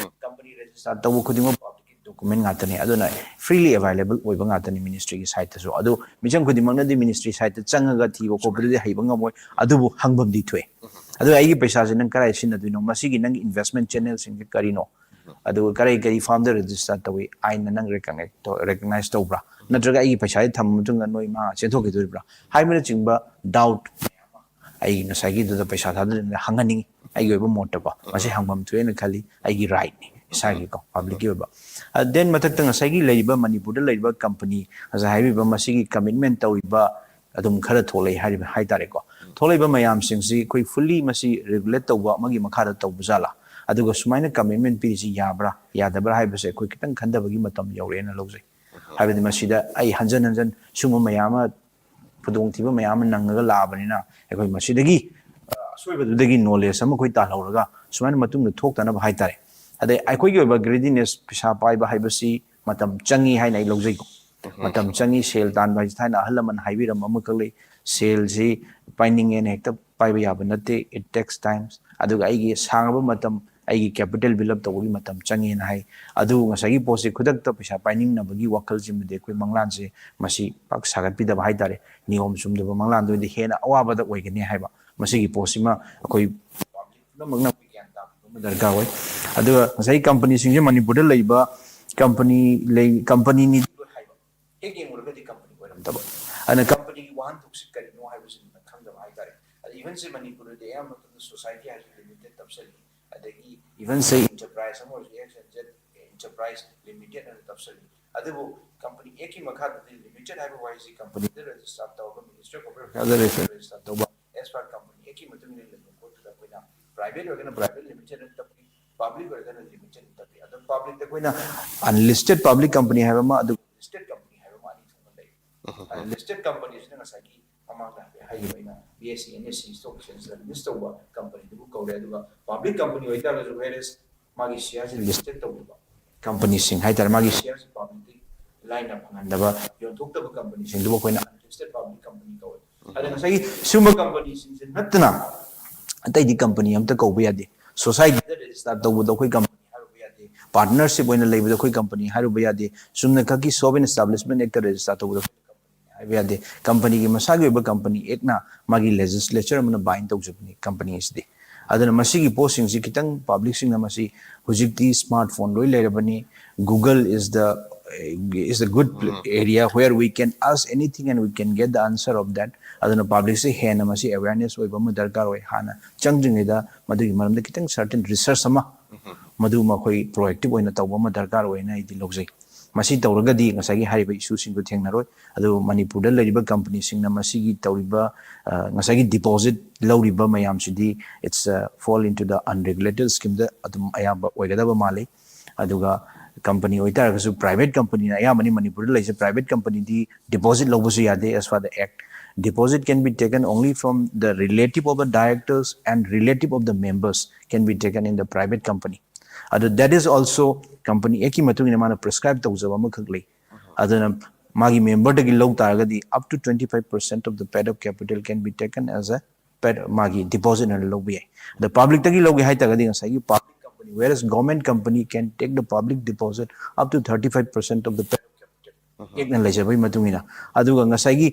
Company register ꯇꯧꯕ ꯈꯨꯗꯤꯡꯃꯛ public document ꯉꯥꯛꯇꯅꯤ꯫ ꯑꯗꯨꯅ freely available ꯑꯣꯏꯕ ꯉꯥꯛꯇꯅꯤ ministry ꯒꯤ site ꯇꯁꯨ꯫ ꯑꯗꯨ ꯃꯤꯆꯝ ꯈꯨꯗꯤꯡꯃꯛꯅꯗꯤ ministry site ꯇ ꯆꯪꯉꯒ ꯊꯤꯕ ꯈꯣꯠꯄꯗꯨꯗꯤ ꯍꯩꯕ ꯉꯝꯃꯣꯏ, ꯑꯗꯨꯕꯨ ꯍꯪꯐꯝꯗꯤ ꯊꯣꯛꯑꯦ꯫ ꯑꯗꯨꯒ ꯑꯩꯒꯤ ꯄꯩꯁꯥꯁꯦ ꯅꯪ ꯀꯗꯥꯏ ꯁꯤꯖꯤꯟꯅꯗꯣꯏꯅꯣ, ꯃꯁꯤꯒꯤ ꯅꯪꯒꯤ investment channel ꯁꯤꯡꯁꯦ ꯀꯔꯤꯅꯣ, ꯑꯗꯨꯒ ꯀꯔꯤ ꯀꯔꯤ firm ꯗ register ꯇꯧꯏ, ꯑꯥꯏꯟꯅ ꯅꯪ recognize ꯇꯧ-, recognize ꯇꯧꯕ꯭ꯔꯥ, ꯅꯠꯇ꯭ꯔꯒ ꯑꯩꯒꯤ ꯄꯩꯁꯥꯁꯦ ꯊꯝꯕ ꯃꯇꯨꯡꯗ ꯅꯣꯏ ꯃꯥ ꯆꯦꯟꯊꯣꯛꯈꯤꯗꯣꯔꯤꯕ꯭ꯔꯥ ꯍꯥꯏꯕꯅꯆꯤꯡꯕ doubt ꯑꯩ ꯉꯁꯥꯏꯒꯤꯗꯨꯗ ꯄꯩꯁꯥ ꯊꯥꯗꯔꯤꯉꯩꯗ ꯍꯪꯍꯟꯅꯤꯡꯉꯤ꯫ ꯑꯩꯒꯤ ꯑꯣꯏꯕ ꯃꯣꯠꯇꯀꯣ, ꯃꯁꯤ ꯍꯪꯐꯝ ꯊꯣꯛꯑꯦꯅ ꯈꯜꯂꯤ, ꯑꯩꯒꯤ right ꯅꯤ ꯏꯁꯥꯒꯤꯀꯣ, public ꯀꯤ ꯑꯣꯏꯕ꯫ ꯑ, then ꯃꯊꯛꯇ ꯉꯁꯥꯏꯒꯤ ꯂꯩꯔꯤꯕ ꯃꯅꯤꯄꯨꯔꯗ ꯂꯩꯔꯤꯕ company, ꯉꯁꯥꯏ ꯍꯥꯏꯕꯤꯕ ꯃꯁꯤꯒꯤ commitment ꯇꯧꯔꯤꯕ ꯑꯗꯨꯝ ꯈꯔ ꯊꯣꯛꯂꯛꯏ ꯍꯥꯏꯔꯤꯕ ꯍꯥꯏꯇꯥꯔꯦꯀꯣ꯫ ꯊꯣꯛꯂꯛꯏꯕ ꯃꯌꯥꯝꯁꯤꯡꯁꯤ ꯑꯩꯈꯣꯏ fully ꯃꯁꯤ regulate ꯇꯧꯕ ꯑꯃꯒꯤ ꯃꯈꯥꯗ ꯇꯧꯕ ꯖꯥꯠꯂꯥ? ꯑꯗꯨꯒ ꯁꯨꯃꯥꯏꯅ commitment ꯄꯤꯔꯤꯁꯤ ꯌꯥꯕ꯭ꯔꯥ ꯌꯥꯗꯕ꯭ꯔꯥ ꯍꯥꯏꯕꯁꯦ ꯑꯩꯈꯣꯏ ꯈꯤꯇꯪ ꯈꯟꯊꯕꯒꯤ ꯃꯇꯝ ꯌꯧꯔꯛꯑꯦꯅ ꯂꯧꯖꯩ꯫ ꯍꯥꯏꯕꯗꯤ ꯃꯁꯤꯗ ꯑꯩ ꯍꯟꯖꯟ ꯍꯟꯖꯟ ꯁꯤꯒꯨꯝꯕ ꯃꯌꯥꯝ ꯑꯃ, ꯈꯨꯗꯣꯡꯊꯤꯕ ꯃꯌꯥꯝ ꯑꯃ ꯅꯪꯉꯒ ꯂꯥꯛꯑꯕꯅꯤꯅ, ꯑꯩꯈꯣꯏ ꯃꯁꯤꯗꯒꯤ, ꯑ, ꯑꯁꯣꯏꯕꯗꯨꯗꯒꯤ knowledge ꯑꯃ ꯑꯩꯈꯣꯏ ꯇꯥꯜꯍꯧꯔꯒ ꯁꯨꯃꯥꯏꯅ ꯃꯇꯨꯡꯗ ꯊꯣꯛꯇꯅꯕ ꯍꯥꯏꯇꯥꯔꯦ꯫ ꯑꯗꯩ ꯑꯩꯈꯣꯏꯒꯤ ꯑꯣꯏꯕ greediness, ꯄꯩꯁꯥ ꯄꯥꯏꯕ ꯍꯥꯏꯕꯁꯤ ꯃꯇꯝ ꯆꯪꯉꯤ ꯍꯥꯏꯅ ꯑꯩ ꯂꯧꯖꯩꯀꯣ꯫ ꯃꯇꯝ ꯆꯪꯉꯤ, ꯁꯦꯜ ꯇꯥꯟꯕ ꯍꯥꯏꯁꯤ ꯊꯥꯏꯅ ꯑꯍꯜ ꯂꯃꯟ ꯍꯥꯏꯕꯤꯔꯝꯕ ꯑꯃꯈꯛ ꯂꯩ, "ꯁꯦꯜꯁꯤ ꯄꯥꯏꯅꯤꯡꯉꯦꯅ ꯍꯦꯛꯇ ꯄꯥꯏꯕ ꯌꯥꯕ ꯅꯠꯇꯦ, it takes time"꯫ ꯑꯗꯨꯒ ꯑꯩꯒꯤ ꯁꯥꯡꯉꯕ ꯃꯇꯝ, ꯑꯩꯒꯤ capital build up ꯇꯧꯕꯒꯤ ꯃꯇꯝ ꯆꯪꯉꯦꯅ ꯍꯥꯏ꯫ ꯑꯗꯨ ꯉꯁꯥꯏꯒꯤ ꯄꯣꯠꯁꯦ ꯈꯨꯗꯛꯇ ꯄꯩꯁꯥ ꯄꯥꯏꯅꯤꯡꯅꯕꯒꯤ ꯋꯥꯈꯜꯁꯤꯃꯗꯤ ꯑꯩꯈꯣꯏ ꯃꯪꯂꯥꯟꯁꯦ ꯃꯁꯤ ꯄꯥꯛ ꯁꯥꯒꯠꯄꯤꯗꯕ ꯍꯥꯏꯇꯥꯔꯦ꯫ ꯅꯤꯌꯣꯝ ꯆꯨꯝꯗꯕ ꯃꯪꯂꯥꯟꯗ ꯑꯣꯏꯔꯗꯤ ꯍꯦꯟꯅ ꯑꯋꯥꯕꯗ ꯑꯣꯏꯒꯅꯤ ꯍꯥꯏꯕ꯫ ꯃꯁꯤꯒꯤ ꯄꯣꯠꯁꯤꯃ ꯑꯩꯈꯣꯏ ꯄꯨꯝꯅꯃꯛꯅ ꯑꯩꯈꯣꯏ ꯒ꯭ꯌꯥꯟ ꯇꯥꯕ ꯑꯃ ꯗꯔꯀꯥꯔ ꯑꯣꯏ꯫ ꯑꯗꯨꯒ ꯉꯁꯥꯏꯒꯤ company ꯁꯤꯡꯁꯦ ꯃꯅꯤꯄꯨꯔꯗ ꯂꯩꯕ company ꯂꯩ, company ꯅꯤ ꯍꯥꯏꯕ꯫ ꯍꯦꯛ ꯌꯦꯡꯉꯨꯔꯒꯗꯤ company ꯅꯠꯇꯕ꯫ ꯑꯗꯨꯅ ꯀꯝꯄꯅꯤꯒꯤ ꯋꯥꯍꯟꯊꯣꯛꯁꯤ ꯀꯔꯤꯅꯣ ꯍꯥꯏꯕꯁꯤ ꯈꯪꯗꯕ ꯍꯥꯏꯇꯥꯔꯦ꯫ ꯑꯗ even ꯁꯦ ꯃꯅꯤꯄꯨꯔꯗꯗꯤ ꯑꯌꯥꯝꯕ ꯃꯇꯝꯗ ꯁꯣꯁꯥꯏꯇꯤ ꯍꯥꯏꯁꯤ ꯂꯤꯃꯤꯇꯦꯠ ꯇꯞꯁꯜꯂꯤ꯫ ꯑꯗꯒꯤ even ꯁꯦ ꯏꯟꯇꯔꯄ꯭ꯔꯥꯏꯁ ꯑꯃ ꯑꯣꯏꯔꯁꯨ X Y Z enterprise limited ꯑꯅ ꯇꯞꯁꯜꯂꯤ꯫ ꯑꯗꯨꯕꯨ ꯀꯝꯄꯅꯤ ꯑꯦꯛꯀꯤ ꯃꯈꯥꯗꯗꯤ ꯂꯤꯃꯤꯇꯦꯠ ꯍꯥꯏꯕ ꯋꯥꯍꯩꯁꯤ ꯀꯝꯄꯅꯤꯗ ꯔꯦꯖꯤꯁꯇꯥꯔ ꯇꯧꯔꯒ ꯃꯤꯅꯤꯁꯇ꯭ꯔꯤ ꯑꯣꯐ ꯀꯣꯔꯄꯣꯔꯦꯠ ꯑꯦꯐꯤꯌꯔꯁꯇ ꯔꯦꯖꯤꯁꯇꯥꯔ ꯇꯧꯕ, as per ꯀꯝꯄꯅꯤ ꯑꯦꯛꯀꯤ ꯃꯇꯨꯡ ꯏꯟꯅ ꯂꯩꯕ ꯄꯣꯠꯇꯨꯗ ꯑꯩꯈꯣꯏꯅ ꯄ꯭ꯔꯥꯏꯚꯦꯠ ꯑꯣꯏꯔꯒꯅ ꯄ꯭ꯔꯥꯏꯚꯦꯠ ꯂꯤꯃꯤꯇꯦꯠ ꯑꯅ ꯇꯞꯄꯤ, ꯄꯕ꯭ꯂꯤꯛ ꯑꯣꯏꯔꯒꯅ ꯂꯤꯃꯤꯇꯦꯠ ꯑꯅ ꯇꯞꯄꯤ꯫ ꯑꯗꯣ ꯄꯕ꯭ꯂꯤꯛꯇ ꯑꯩꯈꯣꯏꯅ ꯑꯟꯂꯤꯁꯇꯦꯠ ꯄꯕ꯭ꯂꯤꯛ ꯀꯝꯄꯅꯤ ꯍꯥꯏꯕ ꯑꯃ, ꯑꯗꯨꯒ ꯂꯤꯁꯇꯦꯠ ꯀꯝꯄꯅꯤ ꯍꯥꯏꯕ ꯑꯃ ꯑꯅꯤ ꯊꯣꯛꯅ ꯂꯩ꯫ ꯂꯤꯁꯇꯦꯠ ꯀꯝꯄꯅꯤꯁꯤꯅ ꯉꯁꯥꯏꯒꯤ ꯃꯃꯥꯡꯗ ꯍꯥꯏꯐꯦꯠ ꯍꯥꯏꯈꯤꯕ ꯑꯩꯅ B S C and S C stock ꯑꯦꯛꯁꯆꯦꯟꯖꯇ ꯂꯤꯁ ꯇꯧꯕ ꯀꯝꯄꯅꯤꯗꯨꯕꯨ ꯀꯧꯔꯦ꯫ ꯑꯗꯨꯒ ꯄꯕ꯭ꯂꯤꯛ ꯀꯝꯄꯅꯤ ꯑꯣꯏꯇꯥꯔꯒꯁꯨ whereas ꯃꯥꯒꯤ ꯁꯤꯌꯥꯔꯁꯤ ꯂꯤꯁꯇꯦꯠ ꯇꯧꯗꯕ ꯀꯝꯄꯅꯤꯁꯤꯡ ꯍꯥꯏꯇꯥꯔꯦ, ꯃꯥꯒꯤ ꯁꯤꯌꯥꯔꯁꯤ ꯄꯕ꯭ꯂꯤꯛꯇ ꯂꯥꯏꯅ ꯐꯪꯍꯟꯗꯕ, ꯌꯣꯟꯊꯣꯛꯇꯕ ꯀꯝꯄꯅꯤꯁꯤꯡꯗꯨꯕꯨ ꯑꯩꯈꯣꯏꯅ ꯑꯟꯂꯤꯁꯇꯦꯠ ꯄꯕ꯭ꯂꯤꯛ ꯀꯝꯄꯅꯤ ꯀꯧꯋꯦ꯫ ꯑꯗ ꯉꯁꯥꯏꯒꯤ ꯁꯤꯒꯨꯝꯕ ꯀꯝꯄꯅꯤꯁꯤꯡꯁꯤ ꯅꯠꯇꯅ ꯑꯇꯩꯗꯤ ꯀꯝꯄꯅꯤ ꯑꯝꯇ ꯀꯧꯕ ꯌꯥꯗꯦ꯫ ꯁꯣꯁꯥꯏꯇꯤꯗ ꯔꯦꯖꯤꯁꯇꯥꯔ ꯇꯧꯕꯗꯣ ꯑꯩꯈꯣꯏ ꯀꯝꯄꯅꯤ ꯍꯥꯏꯔꯨꯕ ꯌꯥꯗꯦ, ꯄꯥꯔꯠꯅꯔꯁꯤꯞ ꯑꯣꯏꯅ ꯂꯩꯕꯗꯣ ꯑꯩꯈꯣꯏ ꯀꯝꯄꯅꯤ ꯍꯥꯏꯔꯨꯕ ꯌꯥꯗꯦ, ꯆꯨꯝꯅ ꯈꯛꯀꯤ ꯁꯣꯞ ꯑꯦꯟ ꯑꯦꯁꯇꯥꯕ꯭ꯂꯤꯁꯃꯦꯟ ꯑꯦꯛꯇ ꯔꯦꯖꯤꯁꯇꯥꯔ ꯇꯧꯕꯗꯣ ꯑꯩꯈꯣꯏ ꯀꯝꯄꯅꯤ ꯍꯥꯏꯕ ꯌꯥꯗꯦ꯫ ꯀꯝꯄꯅꯤꯒꯤ ꯃꯁꯥꯒꯤ ꯑꯣꯏꯕ ꯀꯝꯄꯅꯤ ꯑꯦꯛꯅ ꯃꯥꯒꯤ ꯂꯦꯖꯤꯁꯂꯦꯆꯔ ꯑꯃꯅ ꯕꯥꯏꯟ ꯇꯧꯖꯕꯅꯤ ꯀꯝꯄꯅꯤ ꯑꯁꯤꯗꯤ꯫ ꯑꯗꯨꯅ ꯃꯁꯤꯒꯤ ꯄꯣꯠꯁꯤꯡꯁꯤ ꯈꯤꯇꯪ ꯄꯕ꯭ꯂꯤꯛꯁꯤꯡꯅ ꯃꯁꯤ, ꯍꯧꯖꯤꯛꯇꯤ ꯁ꯭ꯃꯥꯔꯠ ꯐꯣꯟ ꯂꯣꯏ ꯂꯩꯔꯕꯅꯤ, Google is the is the good area where we can ask anything and we can get the answer of that. ꯑꯗꯨꯅ ꯄꯕ꯭ꯂꯤꯛꯁꯦ ꯍꯦꯟꯅ ꯃꯁꯤ ꯑꯦꯋꯦꯔꯅꯦꯁ ꯑꯣꯏꯕ ꯑꯃ ꯗꯔꯀꯥꯔ ꯑꯣꯏ꯫ ꯍꯥꯟꯅ ꯆꯪꯗ꯭ꯔꯤꯉꯩꯗ ꯃꯗꯨꯒꯤ ꯃꯔꯝꯗ ꯈꯤꯇꯪ ꯁꯔꯇꯦꯟ ꯔꯤꯁꯔꯁ ꯑꯃ, ꯃꯗꯨꯃ ꯑꯩꯈꯣꯏ ꯄ꯭ꯔꯣꯑꯦꯛꯇꯤꯞ ꯑꯣꯏꯅ ꯇꯧꯕ ꯑꯃ ꯗꯔꯀꯥꯔ ꯑꯣꯏꯅ ꯑꯩꯗꯤ ꯂꯧꯖꯩ꯫ ꯃꯁꯤ ꯇꯧꯔꯒꯗꯤ ꯉꯁꯥꯏꯒꯤ ꯍꯥꯏꯔꯤꯕ ꯏꯁꯨꯁꯤꯡꯗꯨ ꯊꯦꯡꯅꯔꯣꯏ꯫ ꯑꯗꯨꯕꯨ ꯃꯅꯤꯄꯨꯔꯗ ꯂꯩꯔꯤꯕ ꯀꯝꯄꯅꯤꯁꯤꯡꯅ ꯃꯁꯤꯒꯤ ꯇꯧꯔꯤꯕ, ꯑ, ꯉꯁꯥꯏꯒꯤ ꯗꯤꯄꯣꯖꯤꯠ ꯂꯧꯔꯤꯕ ꯃꯌꯥꯝꯁꯤꯗꯤ it's, ꯑ, fall into the unregulated ꯁ꯭ꯀꯤꯝꯗ ꯑꯗꯨꯝ ꯑꯌꯥꯝꯕ ꯑꯣꯏꯒꯗꯕ ꯃꯥꯜꯂꯤ꯫ ꯑꯗꯨꯒ ꯀꯝꯄꯅꯤ ꯑꯣꯏꯇꯥꯔꯒꯁꯨ, ꯄ꯭ꯔꯥꯏꯚꯦꯠ ꯀꯝꯄꯅꯤꯅ ꯑꯌꯥꯝꯕꯅꯤ ꯃꯅꯤꯄꯨꯔꯗ ꯂꯩꯁꯦ, ꯄ꯭ꯔꯥꯏꯚꯦꯠ ꯀꯝꯄꯅꯤꯗꯤ ꯗꯤꯄꯣꯖꯤꯠ ꯂꯧꯕꯁꯨ ꯌꯥꯗꯦ as per the act. Deposit can be taken only from the relative of the directors and relative of the members can be taken in the private company. ꯑꯗꯨ that is also company ꯑꯦꯛꯀꯤ ꯃꯇꯨꯡ ꯏꯟꯅ ꯃꯥꯅ prescribe ꯇꯧꯖꯕ ꯑꯃꯈꯛ ꯂꯩ꯫ ꯑꯗꯨꯅ ꯃꯥꯒꯤ ꯃꯦꯝꯕꯔꯗꯒꯤ ꯂꯧ ꯇꯥꯔꯒꯗꯤ up to twenty five percent of the paid up capital can be taken as a paid, ꯃꯥꯒꯤ ꯗꯤꯄꯣꯖꯤꯠ ꯑꯣꯏꯅ ꯂꯧꯕ ꯌꯥꯏ꯫ ꯑꯗ ꯄꯕ꯭ꯂꯤꯛꯇꯒꯤ ꯂꯧꯒꯦ ꯍꯥꯏ ꯇꯥꯔꯒꯗꯤ ꯉꯁꯥꯏꯒꯤ public company, whereas government company can take the public deposit up to thirty five percent of the paid up capital, ꯑꯦꯛꯅ ꯂꯩꯖꯕꯒꯤ ꯃꯇꯨꯡ ꯏꯟꯅ꯫ ꯑꯗꯨꯒ ꯉꯁꯥꯏꯒꯤ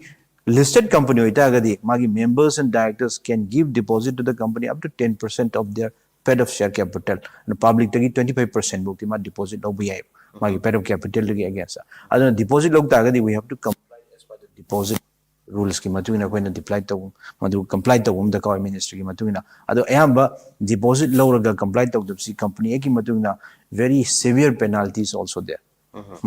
listed company ꯑꯣꯏꯇꯥꯔꯒꯗꯤ ꯃꯥꯒꯤ members and directors can give deposit to the company up to ten percent of their paid up share capital꯫ ꯑꯗꯨꯅ ꯄꯕ꯭ꯂꯤꯛꯇꯒꯤ twenty five percent ꯐꯥꯎꯗꯤ ꯃꯥ deposit ꯂꯧꯕ ꯌꯥꯏ ꯃꯥꯒꯤ paid up capitalꯗꯒꯤ against꯫ ꯑꯗꯨꯅ ꯗꯤꯄꯣꯖꯤꯠ ꯂꯧ ꯇꯥꯔꯒꯗꯤ we have to comply as per the deposit ꯔꯨꯜꯁꯀꯤ ꯃꯇꯨꯡ ꯏꯟꯅ ꯑꯩꯈꯣꯏꯅ ꯗꯤꯄ꯭ꯂꯥꯏ ꯇꯧꯕ, ꯃꯗꯨ ꯀꯝꯄ꯭ꯂꯥꯏ ꯇꯧꯕ ꯑꯃ ꯗꯔꯀꯥꯔ ꯑꯣꯏ ꯃꯤꯅꯤꯁꯇ꯭ꯔꯤꯒꯤ ꯃꯇꯨꯡ ꯏꯟꯅ꯫ ꯑꯗꯣ ꯑꯌꯥꯝꯕ ꯗꯤꯄꯣꯖꯤꯠ ꯂꯧꯔꯒ ꯀꯝꯄ꯭ꯂꯥꯏ ꯇꯧꯗꯕꯁꯤ ꯀꯝꯄꯅꯤ ꯑꯦꯛꯀꯤ ꯃꯇꯨꯡ ꯏꯟꯅ very severe penalties also there꯫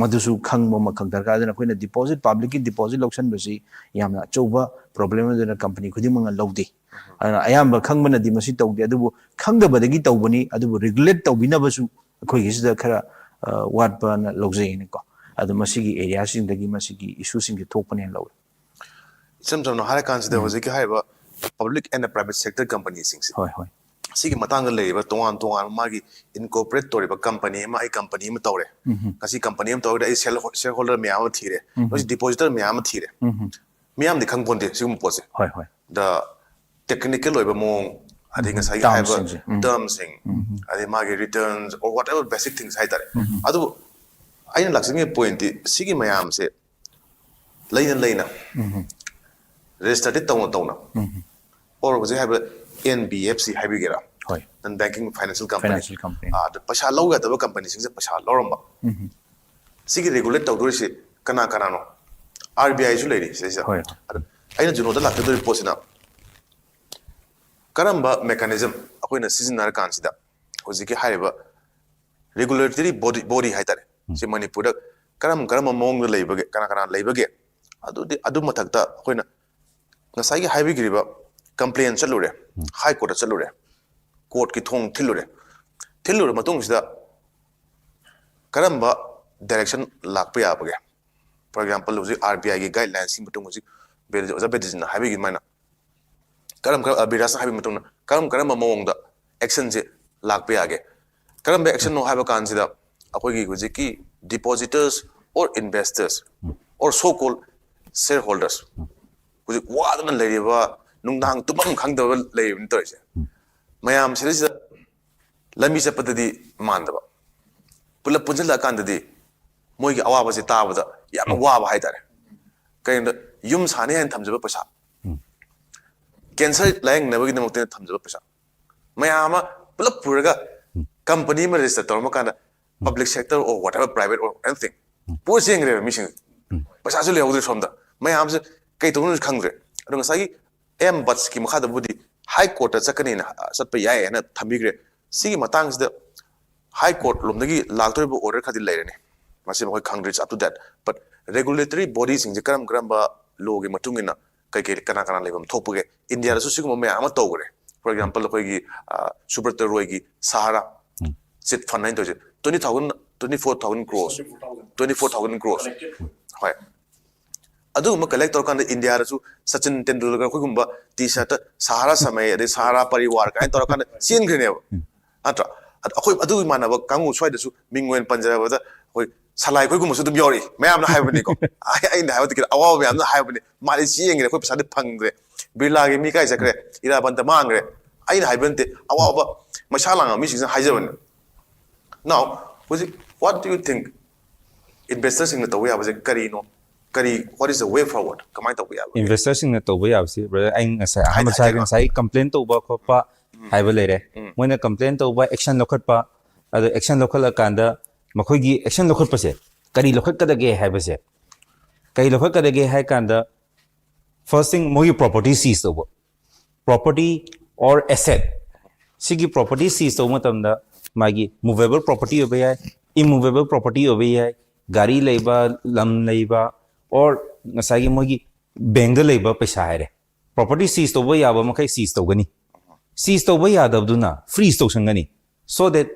ꯃꯗꯨꯁꯨ ꯈꯪꯕ ꯑꯃꯈꯛ ꯗꯔꯀꯥꯔ꯫ ꯑꯗꯨꯅ ꯑꯩꯈꯣꯏꯅ ꯗꯤꯄꯣꯖꯤꯠ, ꯄꯕ꯭ꯂꯤꯛꯀꯤ ꯗꯤꯄꯣꯖꯤꯠ ꯂꯧꯁꯟꯕꯁꯤ ꯌꯥꯝꯅ ꯑꯆꯧꯕ ꯄ꯭ꯔꯣꯕ꯭ꯂꯦꯝ ꯑꯗꯨꯅ ꯀꯝꯄꯅꯤ ꯈꯨꯗꯤꯡꯃꯛꯅ ꯂꯧꯗꯦ꯫ ꯑꯗꯨꯅ ꯑꯌꯥꯝꯕ ꯈꯪꯕꯅꯗꯤ ꯃꯁꯤ ꯇꯧꯗꯦ, ꯑꯗꯨꯕꯨ ꯈꯪꯗꯕꯗꯒꯤ ꯇꯧꯕꯅꯤ꯫ ꯑꯗꯨꯕꯨ ꯔꯤꯒꯨꯂꯦꯠ ꯇꯧꯕꯤꯅꯕꯁꯨ ꯑꯩꯈꯣꯏꯒꯤꯁꯤꯗ ꯈꯔ, ꯑ, ꯋꯥꯠꯄꯅ ꯂꯧꯖꯩꯅꯤꯀꯣ꯫ ꯑꯗꯨ ꯃꯁꯤꯒꯤ ꯑꯦꯔꯤꯌꯥꯁꯤꯡꯗꯒꯤ ꯃꯁꯤꯒꯤ ꯏꯁꯨꯁꯤꯡꯁꯦ ꯊꯣꯛꯄꯅꯦꯅ ꯂꯧꯋꯦ꯫ ꯏꯆꯝ ꯆꯝꯅ ꯍꯥꯏꯔ ꯀꯥꯟꯁꯤꯗ ꯍꯧꯖꯤꯛꯀꯤ ꯍꯥꯏꯔꯤꯕ ꯄꯕ꯭ꯂꯤꯛ ꯑꯦꯟ ꯄ꯭ꯔꯥꯏꯚꯦꯠ ꯁꯦꯛꯇꯔ ꯀꯝꯄꯅꯤꯁꯤꯡꯁꯦ, ꯍꯣꯏ, ꯍꯣꯏ꯫ ꯁꯤꯒꯤ ꯃꯇꯥꯡꯗ ꯂꯩꯔꯤꯕ ꯇꯣꯉꯥꯟ ꯇꯣꯉꯥꯟꯕ ꯃꯥꯒꯤ ꯏꯟꯀꯣꯔꯄꯣꯔꯦꯠ ꯇꯧꯔꯤꯕ ꯀꯝꯄꯅꯤ ꯑꯃ, ꯑꯩ ꯀꯝꯄꯅꯤ ꯑꯃ ꯇꯧꯔꯦ, ꯉꯁꯤ ꯀꯝꯄꯅꯤ ꯑꯃ ꯇꯧꯔꯦ, ꯑꯩ ꯁꯦꯌꯔ ꯍꯣꯜꯗꯔ ꯃꯌꯥꯝ ꯑꯃ ꯊꯤꯔꯦ, ꯉꯁꯤ ꯗꯤꯄꯣꯖꯤꯇꯔ ꯃꯌꯥꯝ ꯑꯃ ꯊꯤꯔꯦ꯫ ꯃꯤꯌꯥꯝꯗꯤ ꯈꯪꯄꯣꯟꯇꯦ ꯁꯤꯒꯨꯝꯕ ꯄꯣꯠꯁꯦ꯫ ꯍꯣꯏ, ꯍꯣꯏ꯫ ꯗ ꯇꯦꯛꯅꯤꯀꯦꯜ ꯑꯣꯏꯕ ꯃꯑꯣꯡ, ꯑꯗꯩ ꯉꯁꯥꯏꯒꯤ ꯍꯥꯏꯕ ꯇꯔꯝꯁꯤꯡꯁꯦ꯫ ꯎꯝ꯫ ꯇꯔꯝꯁꯤꯡ, ꯑꯗꯩ ꯃꯥꯒꯤ return or whatever basic things ꯍꯥꯏꯇꯥꯔꯦ꯫ ꯑꯗꯨꯕꯨ ꯑꯩꯅ ꯂꯥꯛꯆꯅꯤꯡꯉꯤꯕ ꯄꯣꯏꯟꯠꯇꯤ ꯁꯤꯒꯤ ꯃꯌꯥꯝꯁꯦ ꯂꯩꯅ ꯂꯩꯅ, ꯔꯦꯖꯤꯁꯇꯔꯗꯤ ꯇꯧꯅ ꯇꯧꯅ, ꯑꯣꯔ ꯍꯧꯖꯤꯛ ꯍꯥꯏꯕ ꯑꯦꯟ ꯕꯤ ꯑꯦꯐ ꯁꯤ ꯍꯥꯏꯕꯤꯒꯦꯔꯥ, ꯍꯣꯏ꯫ Non banking financial company, Financial company꯫ ꯑꯗ ꯄꯩꯁꯥ ꯂꯧ ꯌꯥꯗꯕ ꯀꯝꯄꯅꯤꯁꯤꯡꯁꯦ ꯄꯩꯁꯥ ꯂꯧꯔꯝꯕ, ꯁꯤꯒꯤ ꯔꯤꯒꯨꯂꯦꯠ ꯇꯧꯗꯣꯔꯤꯁꯤ ꯀꯅꯥ ꯀꯅꯥꯅꯣ? ꯑꯥꯔ ꯕꯤ ꯑꯥꯏꯁꯨ ꯂꯩꯔꯤ ꯁꯤꯗꯩꯁꯤꯗ꯫ ꯍꯣꯏ꯫ ꯑꯗ ꯑꯩꯅ ꯖꯨꯅꯣꯗ ꯂꯥꯛꯆꯗꯣꯔꯤꯕ ꯄꯣꯠꯁꯤꯅ ꯀꯔꯝꯕ ꯃꯦꯀꯥꯅꯤꯖꯝ ꯑꯩꯈꯣꯏꯅ ꯁꯤꯖꯤꯟꯅꯔꯀꯥꯟꯁꯤꯗ ꯍꯧꯖꯤꯛꯀꯤ ꯍꯥꯏꯔꯤꯕ ꯔꯤꯒꯨꯂꯦꯇꯔꯤ ꯕꯣꯗꯤ, ꯕꯣꯗꯤ ꯍꯥꯏꯇꯥꯔꯦ, ꯁꯤ ꯃꯅꯤꯄꯨꯔꯗ ꯀꯔꯝ ꯀꯔꯝꯕ ꯃꯑꯣꯡꯗ ꯂꯩꯕꯒꯦ, ꯀꯅꯥ ꯀꯅꯥ ꯂꯩꯕꯒꯦ, ꯑꯗꯨꯗꯤ ꯑꯗꯨ ꯃꯊꯛꯇ ꯑꯩꯈꯣꯏꯅ ꯉꯁꯥꯏꯒꯤ ꯍꯥꯏꯕꯤꯈ꯭ꯔꯤꯕ ꯀꯝꯄ꯭ꯂꯦꯟ ꯆꯠꯂꯨꯔꯦ, ꯍꯥꯏ ꯀꯣꯔꯠꯇ ꯆꯠꯂꯨꯔꯦ, ꯀꯣꯔꯠꯀꯤ ꯊꯣꯡ ꯊꯤꯜꯂꯨꯔꯦ, ꯊꯤꯜꯂꯨꯔ ꯃꯇꯨꯡꯁꯤꯗ ꯀꯔꯝꯕ ꯗꯥꯏꯔꯦꯛꯁꯟ ꯂꯥꯛꯄ ꯌꯥꯕꯒꯦ? ꯐꯣꯔ ꯑꯦꯛꯖꯥꯝꯄꯜ, ꯍꯧꯖꯤꯛ ꯑꯥꯔ ꯕꯤ ꯑꯥꯏꯒꯤ ꯒꯥꯏꯗꯂꯥꯏꯟꯁꯤꯡ ꯃꯇꯨꯡ ꯍꯧꯖꯤꯛ ꯕꯤꯔꯦꯟ-, ꯑꯣꯖꯥ ꯕꯤꯔꯦꯟꯗ꯭ꯔꯖꯤꯠꯅ ꯍꯥꯏꯕꯤꯈꯤꯕ ꯑꯗꯨꯃꯥꯏꯅ ꯀꯔꯝ ꯀꯔꯝ, ꯑ, ꯕꯤꯔꯥꯖꯅ ꯍꯥꯏꯕ ꯃꯇꯨꯡꯗ ꯀꯔꯝ ꯀꯔꯝꯕ ꯃꯑꯣꯡꯗ ꯑꯦꯛꯁꯟꯁꯦ ꯂꯥꯛꯄ ꯌꯥꯒꯦ? ꯀꯔꯝꯕ ꯑꯦꯛꯁꯟꯅꯣ ꯍꯥꯏꯕ ꯀꯥꯟꯁꯤꯗ ꯑꯩꯈꯣꯏꯒꯤ ꯍꯧꯖꯤꯛꯀꯤ depositors or investors or so called shareholders, ꯍꯧꯖꯤꯛ ꯋꯥꯗꯅ ꯂꯩꯔꯤꯕ, ꯅꯨꯡꯗꯥꯡ ꯇꯨꯝꯐꯝ ꯈꯪꯗꯕ ꯂꯩꯔꯤꯕꯅꯤ ꯇꯧꯔꯤꯁꯦ꯫ ꯃꯌꯥꯝ ꯁꯤꯗꯩꯁꯤꯗ ꯂꯝꯕꯤ ꯆꯠꯄꯗꯗꯤ ꯃꯥꯟꯗꯕ, ꯄꯨꯂꯞ ꯄꯨꯟꯁꯤꯜꯂꯛꯑꯀꯥꯟꯗꯗꯤ ꯃꯣꯏꯒꯤ ꯑꯋꯥꯕꯁꯦ ꯇꯥꯕꯗ ꯌꯥꯝꯅ ꯋꯥꯕ ꯍꯥꯏꯇꯥꯔꯦ꯫ ꯀꯩꯒꯤꯅꯣꯗ ꯌꯨꯝ ꯁꯥꯅꯤ ꯍꯥꯏꯅ ꯊꯝꯖꯕ ꯄꯩꯁꯥ, ꯀꯦꯟꯁꯔ ꯂꯥꯌꯦꯡꯅꯕꯒꯤꯗꯃꯛꯇ ꯊꯝꯖꯕ ꯄꯩꯁꯥ ꯃꯌꯥꯝ ꯑꯃ ꯄꯨꯂꯞ ꯄꯨꯔꯒ ꯀꯝꯄꯅꯤ ꯑꯃ ꯔꯦꯖꯤꯁꯇꯔ ꯇꯧꯔꯝꯕ ꯀꯥꯟꯗ, public sector or whatever, private or anything, ꯄꯨꯔ ꯆꯦꯟꯈ꯭ꯔꯦꯕ ꯃꯤꯁꯤꯡ꯫ ꯄꯩꯁꯥꯁꯨ ꯂꯩꯍꯧꯗ꯭ꯔꯦ ꯁꯣꯝꯗ꯫ ꯃꯌꯥꯝꯁꯦ ꯀꯩ ꯇꯧꯗꯣꯏꯅꯣ ꯈꯪꯗ꯭ꯔꯦ꯫ ꯑꯗꯣ ꯉꯁꯥꯏꯒꯤ ꯑꯦꯝ ꯕꯠꯁꯀꯤ ꯃꯈꯥꯗꯕꯨꯗꯤ ꯍꯥꯏ ꯀꯣꯔꯠꯇ ꯆꯠꯀꯅꯤꯅ ꯆꯠꯄ ꯌꯥꯏ ꯍꯥꯏꯅ ꯊꯝꯕꯤꯈ꯭ꯔꯦ꯫ ꯁꯤꯒꯤ ꯃꯇꯥꯡꯁꯤꯗ ꯍꯥꯏ ꯀꯣꯔꯠ ꯂꯣꯝꯗꯒꯤ ꯂꯥꯛꯇꯣꯔꯤꯕ ꯑꯣꯔꯗꯔ ꯈꯔꯗꯤ ꯂꯩꯔꯅꯤ꯫ ꯃꯁꯤ ꯃꯈꯣꯏ ꯈꯪꯗ꯭ꯔꯤ, it's up to that, but regulatory bodyꯁꯤꯡꯁꯦ ꯀꯔꯝ ꯀꯔꯝꯕ ꯂꯣꯒꯤ ꯃꯇꯨꯡ ꯏꯟꯅ ꯀꯩ ꯀꯩ ꯀꯅꯥ ꯀꯅꯥ ꯂꯩꯐꯝ ꯊꯣꯛꯄꯒꯦ? ꯏꯟꯗꯤꯌꯥꯗꯁꯨ ꯁꯤꯒꯨꯝꯕ ꯃꯌꯥꯝ ꯑꯃ ꯇꯧꯈ꯭ꯔꯦ꯫ For example, ꯑꯩꯈꯣꯏꯒꯤ ꯁꯨꯕ꯭ꯔꯇ ꯔꯣꯏꯒꯤ ꯁꯍꯥꯔꯥ ꯆꯤꯠ ꯐꯟ ꯍꯥꯏꯅ ꯇꯧꯔꯤꯁꯦ, twenty thousand, twenty four thousand crores, twenty four thousand crores꯫ ꯍꯣꯏ, ꯑꯗꯨꯒꯨꯝꯕ ꯀꯂꯦꯛ ꯇꯧꯔꯀꯥꯟꯗ ꯏꯟꯗꯤꯌꯥꯗꯁꯨ ꯁꯆꯤꯟ ꯇꯦꯟꯗꯨꯜꯀꯔ ꯑꯩꯈꯣꯏꯒꯨꯝꯕ ꯇꯤ ꯁꯥꯔꯠꯇ ꯁꯍꯥꯔꯥ ꯁꯃꯩ ꯑꯗꯩ ꯁꯍꯥꯔꯥ ꯄꯔꯤꯋꯥꯔ ꯀꯥꯏꯅ ꯇꯧꯔꯀꯥꯟꯗ ꯆꯦꯟꯈ꯭ꯔꯤꯅꯦꯕ, ꯅꯠꯇ꯭ꯔꯥ? ꯑꯗ ꯑꯩꯈꯣꯏ ꯑꯗꯨ ꯏꯃꯥꯟꯅꯕ ꯀꯥꯡꯕꯨ ꯁ꯭ꯋꯥꯏꯗꯁꯨ ꯃꯤꯡ ꯑꯣꯏꯅ ꯄꯟꯖꯔꯕꯗ ꯑꯩꯈꯣꯏ ꯁꯂꯥꯏ ꯑꯩꯈꯣꯏꯒꯨꯝꯕꯁꯨ ꯑꯗꯨꯝ ꯌꯥꯎꯔꯛꯏ꯫ ꯃꯌꯥꯝꯅ ꯍꯥꯏꯕꯅꯤꯀꯣ꯫ ꯑꯩ- ꯑꯩꯅ ꯍꯥꯏꯕ ꯈꯤꯇꯪ ꯑꯋꯥꯕ ꯃꯌꯥꯝꯅ ꯍꯥꯏꯕꯅꯤ꯫ ꯃꯥꯗꯤ ꯆꯦꯟꯈ꯭ꯔꯦ, ꯑꯩꯈꯣꯏ ꯄꯩꯁꯥꯗꯤ ꯐꯪꯗ꯭ꯔꯦ, ꯕꯤꯔꯂꯥꯒꯤ ꯃꯤ ꯀꯥꯏ ꯆꯠꯈ꯭ꯔꯦ, ꯏꯔꯥꯕꯟꯇ ꯃꯥꯡꯈ꯭ꯔꯦ꯫ ꯑꯩꯅ ꯍꯥꯏꯕ ꯅꯠꯇꯦ, ꯑꯋꯥꯕ ꯃꯩꯁꯥ ꯂꯥꯡꯕ ꯃꯤꯁꯤꯡꯁꯤꯅ ꯍꯥꯏꯖꯕꯅꯤ꯫ Now, ꯍꯧꯖꯤꯛ, what do you think? ꯏꯟꯚꯦꯁꯇꯔꯁꯤꯡꯅ ꯇꯧꯕ ꯌꯥꯕꯁꯦ ꯀꯔꯤꯅꯣ? ꯀꯔꯤ, what is the way forward? ꯀꯃꯥꯏꯅ ꯇꯧꯕ ꯌꯥꯕꯒꯦ? ꯏꯟꯚꯦꯁꯇꯔꯁꯤꯡꯅ ꯇꯧꯕ ꯌꯥꯕꯁꯤ, brother, ꯑꯩ ꯉꯁꯥꯏ ꯑꯍꯥꯟꯕ ꯍꯥꯏ- ꯁꯥꯏ ꯍꯥꯏꯖꯔꯣ꯫ ꯉꯁꯥꯏ ꯀꯝꯄ꯭ꯂꯦꯟ ꯇꯧꯕ ꯈꯣꯠꯄ ꯍꯥꯏꯕ ꯂꯩꯔꯦ꯫ ꯎꯝ꯫ ꯃꯣꯏꯅ ꯀꯝꯄ꯭ꯂꯦꯟ ꯇꯧꯕ, ꯑꯦꯛꯁꯟ ꯂꯧꯈꯠꯄ, ꯑꯗꯣ ꯑꯦꯛꯁꯟ ꯂꯧꯈꯠꯂꯀꯥꯟꯗ ꯃꯈꯣꯏꯒꯤ ꯑꯦꯛꯁꯟ ꯂꯧꯈꯠꯄꯁꯦ ꯀꯔꯤ ꯂꯧꯈꯠꯀꯗꯒꯦ ꯍꯥꯏꯕꯁꯦ, ꯀꯔꯤ ꯂꯧꯈꯠꯀꯗꯒꯦ ꯍꯥꯏ ꯀꯥꯟꯗ, first thing, ꯃꯣꯏꯒꯤ ꯄ꯭ꯔꯣꯄꯔꯇꯤ ꯁꯤꯖ ꯇꯧꯕ, property or asset꯫ ꯁꯤꯒꯤ ꯄ꯭ꯔꯣꯄꯔꯇꯤ ꯁꯤꯖ ꯇꯧꯕ ꯃꯇꯝꯗ ꯃꯥꯒꯤ movable property ꯑꯣꯏꯕ ꯌꯥꯏ, immovable property ꯑꯣꯏꯕ ꯌꯥꯏ, ꯒꯥꯔꯤ ꯂꯩꯕ, ꯂꯝ ꯂꯩꯕ, or ꯉꯁꯥꯏꯒꯤ ꯃꯣꯏꯒꯤ ꯕꯦꯡꯗ ꯂꯩꯕ ꯄꯩꯁꯥ ꯍꯥꯏꯔꯦ, ꯄ꯭ꯔꯣꯄꯔꯇꯤ ꯁꯤꯖ ꯇꯧꯕ ꯌꯥꯕ ꯃꯈꯩ ꯁꯤꯖ ꯇꯧꯒꯅꯤ꯫ ꯁꯤꯖ ꯇꯧꯕ ꯌꯥꯗꯕꯗꯨꯅ ꯐ꯭ꯔꯤꯖ ꯇꯧꯁꯟꯒꯅꯤ꯫ So that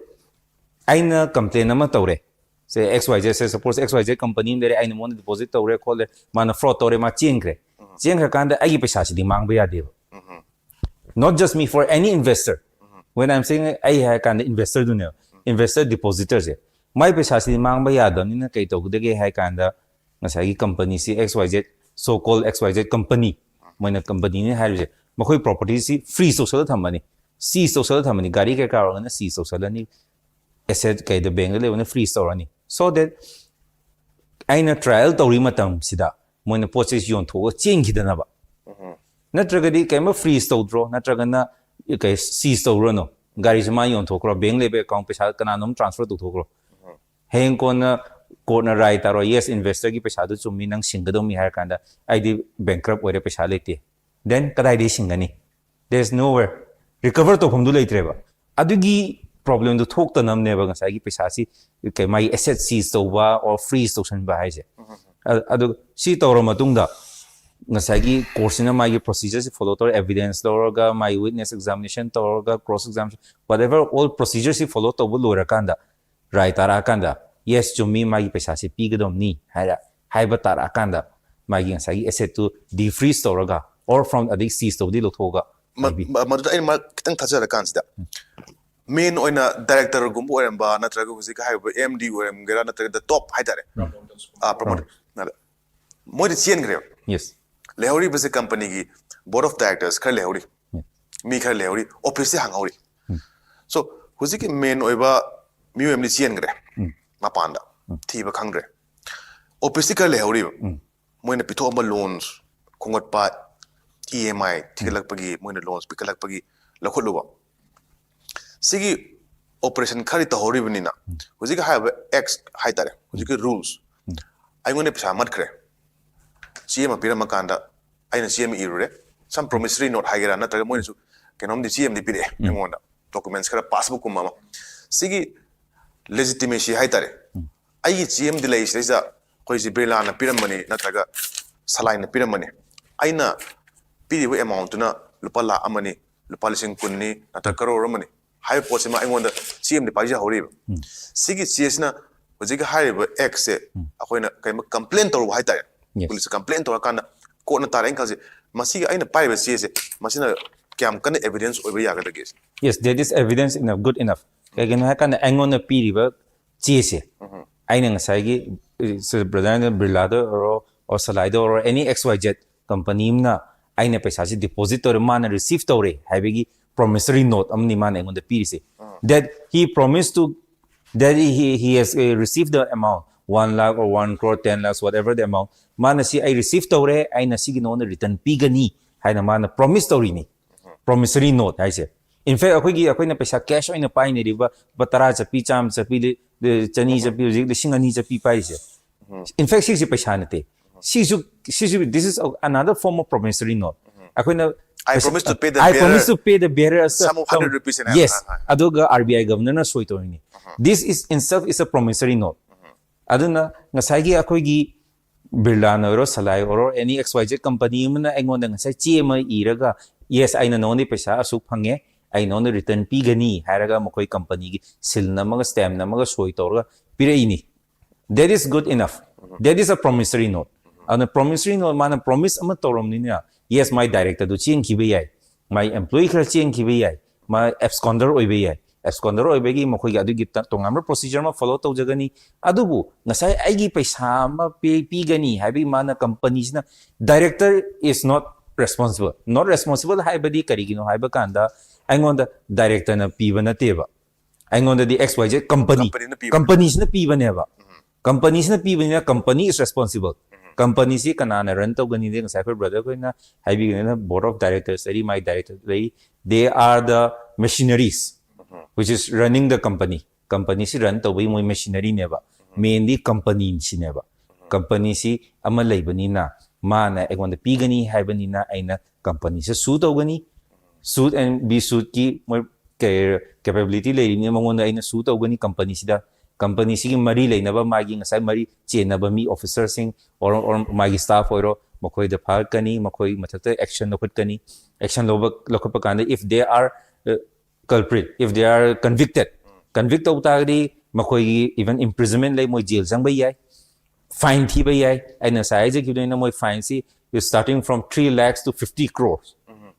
ꯑꯩꯅ ꯀꯝꯄ꯭ꯂꯦꯟ ꯑꯃ ꯇꯧꯔꯦ, ꯁꯦ, X Y Z, ꯁꯦ, suppose X Y Z company ꯑꯃ ꯂꯩꯔꯦ, ꯑꯩꯅ ꯃꯉꯣꯟꯗ ꯗꯤꯄꯣꯖꯤꯠ ꯇꯧꯔꯦ ꯈꯣꯠꯂꯦ, ꯃꯥꯅ ꯐ꯭ꯔꯣꯗ ꯇꯧꯔꯦ, ꯃꯥ ꯆꯦꯟꯈ꯭ꯔꯦ꯫ ꯆꯦꯟꯈ꯭ꯔꯀꯥꯟꯗ ꯑꯩꯒꯤ ꯄꯩꯁꯥꯁꯤꯗꯤ ꯃꯥꯡꯕ ꯌꯥꯗꯦꯕ꯫ Not just me, for any investor. When I'm saying ꯑꯩ ꯍꯥꯏ ꯀꯥꯟꯗ ꯏꯟꯚꯦꯁꯇꯔꯗꯨꯅꯦꯕ, ꯏꯟꯚꯦꯁꯇꯔ ꯗꯤꯄꯣꯖꯤꯇꯔꯁꯦ, ꯃꯥꯏ ꯄꯩꯁꯥꯁꯤꯗꯤ ꯃꯥꯡꯕ ꯌꯥꯗꯕꯅꯤꯅ ꯀꯩ ꯇꯧꯒꯗꯒꯦ ꯍꯥꯏ ꯀꯥꯟꯗ, ꯉꯁꯥꯏꯒꯤ ꯀꯝꯄꯅꯤꯁꯤ, X Y Z, so called X Y Z company, ꯃꯣꯏꯅ ꯀꯝꯄꯅꯤꯅꯤ ꯍꯥꯏꯔꯤꯁꯦ, ꯃꯈꯣꯏ ꯄ꯭ꯔꯣꯄꯔꯇꯤꯁꯤ ꯐ꯭ꯔꯤꯖ ꯇꯧꯁꯜꯂ ꯊꯝꯃꯅꯤ, ꯁꯤꯖ ꯇꯧꯁꯜꯂ ꯊꯝꯃꯅꯤ, ꯒꯥꯔꯤ ꯀꯩꯀꯥ ꯑꯣꯏꯔꯒꯅ ꯁꯤꯖ ꯇꯧꯁꯜꯂꯅꯤ, ꯑꯦꯁꯦꯠ ꯀꯩꯗ ꯕꯦꯡꯗ ꯂꯩꯕꯅ ꯐ꯭ꯔꯤꯖ ꯇꯧꯔꯅꯤ꯫ So that ꯑꯩꯅ ꯇ꯭ꯔꯥꯏꯌꯦꯜ ꯇꯧꯔꯤ ꯃꯇꯝꯁꯤꯗ ꯃꯣꯏꯅ ꯄꯣꯠ ꯆꯩꯁꯤ ꯌꯣꯟꯊꯣꯛꯑꯒ ꯆꯦꯟꯈꯤꯗꯅꯕ꯫ ꯅꯠꯇ꯭ꯔꯒꯗꯤ ꯀꯩꯝꯇ ꯐ꯭ꯔꯤꯖ ꯇꯧꯗ꯭ꯔꯣ, ꯅꯠꯇ꯭ꯔꯒꯅ ꯀꯩ ꯁꯤꯖ ꯇꯧꯔꯅꯣ, ꯒꯥꯔꯤꯁꯦ ꯃꯥ ꯌꯣꯟꯊꯣꯛꯈ꯭ꯔꯣ, ꯕꯦꯡ ꯂꯩꯕ ꯑꯦꯀꯥꯎꯟ ꯄꯩꯁꯥ ꯀꯅꯥꯅꯣꯝ ꯇ꯭ꯔꯥꯟꯁꯐꯔ ꯇꯧꯊꯣꯛꯈ꯭ꯔꯣ꯫ ꯍꯌꯦꯡ ꯀꯣꯟꯅ ꯀꯣꯔꯠꯅ ꯔꯥꯏ ꯇꯥꯔꯣ, "ꯌꯦꯁ, ꯏꯟꯚꯦꯁꯇꯔꯒꯤ ꯄꯩꯁꯥꯗꯨ ꯆꯨꯝꯃꯤ, ꯅꯪ ꯁꯤꯡꯒꯗꯧꯅꯤ" ꯍꯥꯏꯔ ꯀꯥꯟꯗ, "ꯑꯩꯗꯤ ꯕꯦꯡꯀ꯭ꯔꯞ ꯑꯣꯏꯔꯦ, ꯄꯩꯁꯥ ꯂꯩꯇꯦ"꯫ Then ꯀꯗꯥꯏꯗꯒꯤ ꯁꯤꯡꯒꯅꯤ? There is nowhere. ꯔꯤꯀꯚꯔ ꯇꯧꯐꯝꯗꯨ ꯂꯩꯇ꯭ꯔꯦꯕ꯫ ꯑꯗꯨꯒꯤ ꯄ꯭ꯔꯣꯕ꯭ꯂꯦꯝꯗꯨ ꯊꯣꯛꯇꯅꯕꯅꯦꯕ ꯉꯁꯥꯏꯒꯤ ꯄꯩꯁꯥꯁꯤ, ꯀꯩ, ꯃꯥꯒꯤ ꯑꯦꯁꯦꯠ ꯁꯤꯖ ꯇꯧꯕ or ꯐ꯭ꯔꯤꯖ ꯇꯧꯁꯟꯕ ꯍꯥꯏꯁꯦ꯫ ꯑ-, ꯑꯗꯨ ꯁꯤ ꯇꯧꯔ ꯃꯇꯨꯡꯗ ꯉꯁꯥꯏꯒꯤ ꯀꯣꯔꯠꯁꯤꯅ ꯃꯥꯒꯤ ꯄ꯭ꯔꯣꯁꯤꯖꯔꯁꯤ ꯐꯣꯂꯣ ꯇꯧꯔ, ꯑꯦꯚꯤꯗꯦꯟꯁ ꯂꯧꯔꯒ, ꯃꯥꯒꯤ ꯋꯤꯠꯅꯦꯁ ꯑꯦꯛꯖꯥꯃꯤꯅꯦꯁꯟ ꯇꯧꯔꯒ, ꯀ꯭ꯔꯣꯁ ꯑꯦꯛꯖꯥꯃꯤꯅꯦꯁꯟ, whatever, all ꯄ꯭ꯔꯣꯁꯤꯖꯔꯁꯤ ꯐꯣꯂꯣ ꯇꯧꯕ ꯂꯣꯏꯔꯀꯥꯟꯗ, ꯔꯥꯏ ꯇꯥꯔꯛꯑꯀꯥꯟꯗ, "ꯌꯦꯁ, ꯆꯨꯝꯃꯤ, ꯃꯥꯒꯤ ꯄꯩꯁꯥꯁꯤ ꯄꯤꯒꯗꯕꯅꯤ" ꯍꯥꯏꯔ, ꯍꯥꯏꯕ ꯇꯥꯔꯛꯑꯀꯥꯟꯗ, ꯃꯥꯒꯤ ꯉꯁꯥꯏꯒꯤ ꯑꯦꯁꯦꯠꯇꯨ ꯗꯤꯐ꯭ꯔꯤꯖ ꯇꯧꯔꯒ, or from ꯑꯗꯩ ꯁꯤꯖ ꯇꯧꯕꯗꯤ ꯂꯧꯊꯣꯛꯑꯒ, ꯃ- maybe. ꯃ- ꯃꯗꯨꯗ ꯑꯩꯅ ꯃꯔꯛ ꯈꯤꯇꯪ ꯊꯥꯖꯔꯀꯥꯟꯁꯤꯗ, ꯃꯦꯟ ꯑꯣꯏꯅ ꯗꯥꯏꯔꯦꯛꯇꯔꯒꯨꯝꯕ ꯑꯣꯏꯔꯝꯕ, ꯅꯠꯇ꯭ꯔꯒ ꯍꯧꯖꯤꯛ ꯍꯥꯏꯔꯤꯕ ꯑꯦꯝ ꯗꯤ ꯑꯣꯏꯔꯝꯒꯦꯔꯥ, ꯅꯠꯇ꯭ꯔꯒ ꯗ ꯇꯣꯞ ꯍꯥꯏꯇꯥꯔꯦ, ꯄ꯭ꯔꯃꯣꯇꯔ, ꯃꯣꯏꯗꯤ ꯆꯦꯟꯈ꯭ꯔꯦꯕ꯫ ꯌꯦꯁ꯫ ꯂꯩꯍꯧꯔꯤꯕꯁꯦ ꯀꯝꯄꯅꯤꯒꯤ ꯕꯣꯔꯗ ꯑꯣꯐ ꯗꯥꯏꯔꯦꯛꯇꯔꯁ ꯈꯔ ꯂꯩꯍꯧꯔꯤ, ꯃꯤ ꯈꯔ ꯂꯩꯍꯧꯔꯤ, ꯑꯣꯐꯤꯁꯁꯦ ꯍꯥꯡꯍꯧꯔꯤ꯫ ꯁꯣ ꯍꯧꯖꯤꯛꯀꯤ ꯃꯦꯟ ꯑꯣꯏꯕ ꯃꯤꯑꯣꯏ ꯑꯃꯗꯤ ꯆꯦꯟꯈ꯭ꯔꯦ ꯃꯄꯥꯟꯗ ꯊꯤꯕ ꯈꯪꯗ꯭ꯔꯦ꯫ ꯑꯣꯐꯤꯁꯇꯤ ꯈꯔ ꯂꯩꯍꯧꯔꯤꯕ, ꯃꯣꯏꯅ ꯄꯤꯊꯣꯛꯑꯝꯕ ꯂꯣꯟꯁ ꯈꯣꯝꯒꯠꯄ, ꯏ ꯑꯦꯝ ꯑꯥꯏ ꯊꯤꯒꯠꯂꯛꯄꯒꯤ, ꯃꯣꯏꯅ ꯂꯣꯟꯁ ꯄꯤꯈꯠꯂꯛꯄꯒꯤ ꯂꯧꯈꯠꯂꯨꯕ, ꯁꯤꯒꯤ ꯑꯣꯄꯔꯦꯁꯟ ꯈꯔꯗꯤ ꯇꯧꯍꯧꯔꯤꯕꯅꯤꯅ, ꯍꯧꯖꯤꯛꯀꯤ ꯍꯥꯏꯔꯤꯕ ꯑꯦꯛꯁ ꯍꯥꯏꯇꯥꯔꯦ, ꯍꯧꯖꯤꯛꯀꯤ ꯔꯨꯜꯁ, "ꯑꯩꯉꯣꯟꯗ ꯄꯩꯁꯥ ꯃꯠꯈ꯭ꯔꯦ, ꯆꯦ ꯑꯃ ꯄꯤꯔꯝꯃꯀꯥꯟꯗ ꯑꯩꯅ ꯆꯦ ꯑꯃ ꯏꯔꯨꯔꯦ, some promissory note ꯍꯥꯏꯒꯦꯔꯥ, ꯅꯠꯇ꯭ꯔꯒ ꯃꯣꯏꯅꯁꯨ ꯀꯩꯅꯣꯝꯗꯤ, ꯆꯦ ꯑꯃꯗꯤ ꯄꯤꯔꯛꯑꯦ ꯑꯩꯉꯣꯟꯗ, ꯗꯣꯀꯨꯃꯦꯟꯁ ꯈꯔ, ꯄꯥꯁꯕꯨꯛꯀꯨꯝꯕ ꯑꯃ"꯫ ꯁꯤꯒꯤ ꯂꯦꯖꯤꯇꯤꯃꯦꯁꯤ ꯍꯥꯏꯇꯥꯔꯦ, "ꯑꯩꯒꯤ ꯆꯦ ꯑꯃꯗꯤ ꯂꯩ, ꯁꯤꯗꯩꯁꯤꯗ ꯑꯩꯈꯣꯏꯁꯤ ꯕꯤꯔꯂꯥꯅ ꯄꯤꯔꯝꯕꯅꯤ, ꯅꯠꯇ꯭ꯔꯒ ꯁꯂꯥꯏꯅ ꯄꯤꯔꯝꯕꯅꯤ, ꯑꯩꯅ ꯄꯤꯔꯤꯕ ꯑꯦꯃꯥꯎꯟꯠꯇꯨꯅ ꯂꯨꯄꯥ ꯂꯥꯈ ꯑꯃꯅꯤ, ꯂꯨꯄꯥ ꯂꯤꯁꯤꯡ ꯀꯨꯟꯅꯤ, ꯅꯠꯇ꯭ꯔꯒ ꯀꯔꯣꯔ ꯑꯃꯅꯤ" ꯍꯥꯏꯕ ꯄꯣꯠꯁꯤꯃ ꯑꯩꯉꯣꯟꯗ ꯆꯦ ꯑꯃꯗꯤ ꯄꯥꯏꯖꯍꯧꯔꯤꯕ꯫ ꯁꯤꯒꯤ ꯆꯦꯁꯤꯅ ꯍꯧꯖꯤꯛꯀꯤ ꯍꯥꯏꯔꯤꯕ ꯑꯦꯛꯁꯁꯦ ꯑꯩꯈꯣꯏꯅ ꯀꯩꯒꯨꯝꯕ ꯀꯝꯄ꯭ꯂꯦꯟ ꯇꯧꯔꯨꯕ ꯍꯥꯏꯇꯥꯔꯦ, Yes. ꯄꯨꯂꯤꯁꯇ ꯀꯝꯄ꯭ꯂꯦꯟ ꯇꯧꯔꯀꯥꯟꯗ ꯀꯣꯔꯠꯅ ꯇꯥꯔꯦ, ꯑꯩꯅ ꯈꯜꯂꯤꯁꯦ, "ꯃꯁꯤꯒꯤ ꯑꯩꯅ ꯄꯥꯏꯔꯤꯕ ꯆꯦꯁꯦ, ꯃꯁꯤꯅ ꯀꯌꯥꯝ ꯀꯟꯅ ꯑꯦꯚꯤꯗꯦꯟꯁ ꯑꯣꯏꯕ ꯌꯥꯒꯗꯒꯦ?" Yes, that is evidence enough, good enough. ꯀꯩꯒꯤꯅꯣ ꯍꯥꯏ ꯀꯥꯟꯗ ꯑꯩꯉꯣꯟꯗ ꯄꯤꯔꯤꯕ ꯆꯦꯁꯦ, ꯑꯩꯅ ꯉꯁꯥꯏꯒꯤ ꯕ꯭ꯔꯗꯔ ꯕꯤꯔꯂꯥꯗ ꯑꯣꯏꯔꯣ, ꯑꯣꯔ ꯁꯂꯥꯏꯗ ꯑꯣꯏꯔꯣ, ꯑꯦꯅꯤ ꯑꯦꯛꯁ ꯋꯥꯏ ꯖꯦꯠ ꯀꯝꯄꯅꯤ ꯑꯃꯅ ꯑꯩꯅ ꯄꯩꯁꯥꯁꯤ ꯗꯤꯄꯣꯖꯤꯠ ꯇꯧꯔꯦ, ꯃꯥꯅ ꯔꯤꯁꯤꯞ ꯇꯧꯔꯦ ꯍꯥꯏꯕꯒꯤ ꯄ꯭ꯔꯣꯃꯤꯁꯔꯤ ꯅꯣꯠ ꯑꯃꯅꯤ ꯃꯥꯅ ꯑꯩꯉꯣꯟꯗ ꯄꯤꯔꯤꯁꯦ, that he promised to, that he, he has, uh, received the amount, one lakh or one crore, ten lakhs, whatever the amount, ꯃꯥꯅ ꯁꯤ ꯑꯩ ꯔꯤꯁꯤꯞ ꯇꯧꯔꯦ, ꯑꯩꯅ ꯁꯤꯒꯤ ꯅꯉꯣꯟꯗ ꯔꯤꯇꯔꯟ ꯄꯤꯒꯅꯤ ꯍꯥꯏꯅ ꯃꯥꯅ ꯄ꯭ꯔꯣꯃꯤꯁ ꯇꯧꯔꯤꯅꯤ, ꯄ꯭ꯔꯣꯃꯤꯁꯔꯤ ꯅꯣꯠ ꯍꯥꯏꯁꯦ꯫ In fact, ꯑꯩꯈꯣꯏꯒꯤ, ꯑꯩꯈꯣꯏꯅ ꯄꯩꯁꯥ cash ꯑꯣꯏꯅ ꯄꯥꯏꯅꯔꯤꯕ ꯂꯨꯄꯥ ꯇꯔꯥ ꯆꯠꯄꯤ, ꯆꯥꯝꯃ ꯆꯠꯄꯤ, ꯆꯅꯤ ꯆꯠꯄꯤ, ꯍꯧꯖꯤꯛ ꯂꯤꯁꯤꯡ ꯑꯅꯤ ꯆꯠꯄꯤ ꯄꯥꯏꯔꯤꯁꯦ꯫ In fact, ꯁꯤꯁꯦ ꯄꯩꯁꯥ ꯅꯠꯇꯦ꯫ ꯁꯤꯁꯨ, ꯁꯤꯁꯨ, this is another form of promissory note. ꯑꯩꯈꯣꯏꯅ I promise to pay the I bearer promise to pay the bearer a sum of hundred rupees in Yes. advance. ꯑꯗꯨꯒ R B I governor ꯅ ꯁꯣꯏ ꯇꯧꯔꯤꯅꯤ. This is in itself is a promissory note. ꯑꯗꯨꯅ ꯉꯁꯥꯏꯒꯤ ꯑꯩꯈꯣꯏꯒꯤ ꯕꯤꯔꯂꯥꯅ ꯑꯣꯏꯔꯣ, ꯁꯂꯥꯏ ꯑꯣꯏꯔꯣ, any X Y Z company ꯑꯃꯅ ꯑꯩꯉꯣꯟꯗ ꯉꯁꯥꯏ ꯆꯦ ꯑꯃ ꯏꯔꯒ, "Yes, ꯑꯩꯅ ꯅꯉꯣꯟꯗꯒꯤ ꯄꯩꯁꯥ ꯑꯁꯨꯛ ꯐꯪꯉꯦ, ꯑꯩ ꯅꯉꯣꯟꯗ return ꯄꯤꯒꯅꯤ" ꯍꯥꯏꯔꯒ ꯃꯈꯣꯏ company ꯒꯤ seal ꯅꯝꯃꯒ, stamp ꯅꯝꯃꯒ, ꯁꯣꯏ ꯇꯧꯔꯒ ꯄꯤꯔꯛꯏꯅꯤ. That is good enough. That is a promissory note. ꯑꯗꯨꯅ promissory note ꯃꯥꯅ promise ꯑꯃ ꯇꯧꯔꯝꯅꯤꯅ, yes, my director ꯗꯨ ꯆꯦꯟꯈꯤꯕ ꯌꯥꯏ, my employee ꯈꯔ ꯆꯦꯟꯈꯤꯕ ꯌꯥꯏ, ꯃꯥ absconder ꯑꯣꯏꯕ ꯌꯥꯏ, absconder ꯑꯣꯏꯕꯒꯤ ꯃꯈꯣꯏꯒꯤ ꯑꯗꯨꯒꯤ ꯇ- ꯇꯣꯉꯥꯟꯕ procedure ꯑꯃ follow ꯇꯧꯖꯒꯅꯤ꯫ ꯑꯗꯨꯕꯨ ꯉꯁꯥꯏ ꯑꯩꯒꯤ ꯄꯩꯁꯥ ꯑꯃ ꯄꯤ- ꯄꯤꯒꯅꯤ ꯍꯥꯏꯕꯒꯤ ꯃꯥꯅ company ꯁꯤꯅ, director is not responsible. Not responsible ꯍꯥꯏꯕꯗꯤ ꯀꯔꯤꯒꯤꯅꯣ ꯍꯥꯏꯕ ꯀꯥꯟꯗ, ꯑꯩꯉꯣꯟꯗ director ꯅ ꯄꯤꯕ ꯅꯠꯇꯦꯕ, ꯑꯩꯉꯣꯟꯗꯗꯤ X Y Z company, Company ꯅ ꯄꯤꯕ꯫ Company ꯁꯤꯅ ꯄꯤꯕꯅꯦꯕ꯫ Company ꯁꯤꯅ ꯄꯤꯕꯅꯤꯅ company is responsible. Company ꯁꯤ ꯀꯅꯥꯅ run ꯇꯧꯒꯅꯤꯗꯤ ꯉꯁꯥꯏ ꯑꯩꯈꯣꯏ brother ꯈꯣꯏꯅ ꯍꯥꯏꯕꯤꯒꯅꯤꯅ, board of directors ꯂꯩꯔꯤ, my director ꯂꯩꯔꯤ, they are the machineries which is running the company. Company ꯁꯤ run ꯇꯧꯕꯒꯤ ꯃꯣꯏ machinery ꯅꯦꯕ, mainly company ꯁꯤꯅꯦꯕ꯫ Company ꯁꯤ ꯑꯃ ꯂꯩꯕꯅꯤꯅ ꯃꯥꯅ ꯑꯩꯉꯣꯟꯗ ꯄꯤꯒꯅꯤ ꯍꯥꯏꯕꯅꯤꯅ ꯑꯩꯅ company ꯁꯤ sue ꯇꯧꯒꯅꯤ꯫ Suit and be suit ꯀꯤ ꯃꯣꯏ capability ꯂꯩꯔꯤꯕꯅꯤꯅ ꯃꯉꯣꯟꯗ ꯑꯩꯅ sue ꯇꯧꯒꯅꯤ company ꯁꯤꯗ꯫ Company ꯁꯤꯒꯤ ꯃꯔꯤ ꯂꯩꯅꯕ, ꯃꯥꯒꯤ ꯉꯁꯥꯏ ꯃꯔꯤ ꯆꯦꯟꯅꯕ ꯃꯤ, officer ꯁꯤꯡ or, or ꯃꯥꯒꯤ staff ꯑꯣꯏꯔꯣ, ꯃꯈꯣꯏꯗ ꯐꯥꯔꯛꯀꯅꯤ, ꯃꯈꯣꯏ ꯃꯊꯛꯇ action ꯂꯧꯈꯠꯀꯅꯤ꯫ Action ꯂꯧꯕ ꯂꯧꯈꯠꯄ ꯀꯥꯟꯗ, if they are uh, culprit, if they are convicted, convict ꯇꯧ ꯇꯥꯔꯒꯗꯤ ꯃꯈꯣꯏꯒꯤ even imprisonment ꯂꯩ, ꯃꯣꯏ jail ꯆꯪꯕ ꯌꯥꯏ, fine ꯊꯤꯕ ꯌꯥꯏ꯫ ꯑꯩꯅ ꯉꯁꯥꯏ ꯍꯥꯏꯖꯈꯤꯕꯗꯨꯅ ꯃꯣꯏ fine ꯁꯤ is starting from three lakhs to fifty crores,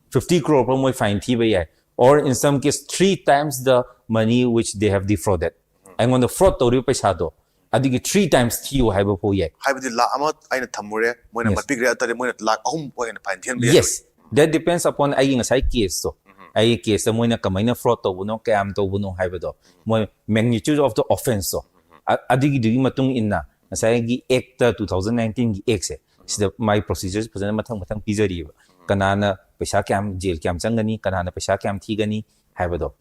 fifty crore ꯐꯥꯎ ꯃꯣꯏ fine ꯊꯤꯕ ꯌꯥꯏ, or in some case three times the money which they have defrauded. ꯑꯩꯉꯣꯟꯗ fraud ꯇꯧꯔꯤꯕ ꯄꯩꯁꯥꯗꯣ ꯑꯗꯨꯒꯤ three times ꯊꯤꯌꯨ ꯍꯥꯏꯕ ꯐꯥꯎ ꯌꯥꯏ꯫ ꯍꯥꯏꯕꯗꯤ ꯂꯥꯛ ꯑꯃ ꯑꯩꯅ ꯊꯝꯃꯨꯔꯦ, ꯃꯣꯏꯅ Yes. ꯃꯠꯄꯤꯈ꯭ꯔꯦ, ꯑꯗꯨꯗꯤ ꯃꯣꯏꯅ ꯂꯥꯛ ꯑꯍꯨꯝ ꯑꯣꯏꯅ fine ꯊꯤꯍꯟꯕ ꯌꯥꯏ꯫ Yes, that depends upon ꯑꯩꯒꯤ ꯉꯁꯥꯏ case ꯇꯣ, ꯑꯩꯒꯤ case ꯇ ꯃꯣꯏꯅ ꯀꯃꯥꯏꯅ fraud ꯇꯧꯕꯅꯣ, ꯀꯌꯥꯝ ꯇꯧꯕꯅꯣ ꯍꯥꯏꯕꯗꯣ, ꯃꯣꯏ magnitude of the offence ꯇꯣ, ꯑ- ꯑꯗꯨꯒꯤꯗꯨꯒꯤ ꯃꯇꯨꯡ ꯏꯟꯅ ꯉꯁꯥꯏꯒꯤ act ꯇ, two thousand nineteen ꯒꯤ act ꯁꯦ, ꯁꯤꯗ ꯃꯥꯒꯤ procedure ꯐꯖꯅ ꯃꯊꯪ ꯃꯊꯪ ꯄꯤꯖꯔꯤꯑꯕ꯫ ꯀꯅꯥꯅ ꯄꯩꯁꯥ ꯀꯌꯥꯝ, ꯖꯦꯜ ꯀꯌꯥꯝ ꯆꯪꯒꯅꯤ, ꯀꯅꯥꯅ ꯄꯩꯁꯥ ꯀꯌꯥꯝ ꯊꯤꯒꯅꯤ ꯍꯥꯏꯕꯗꯣ,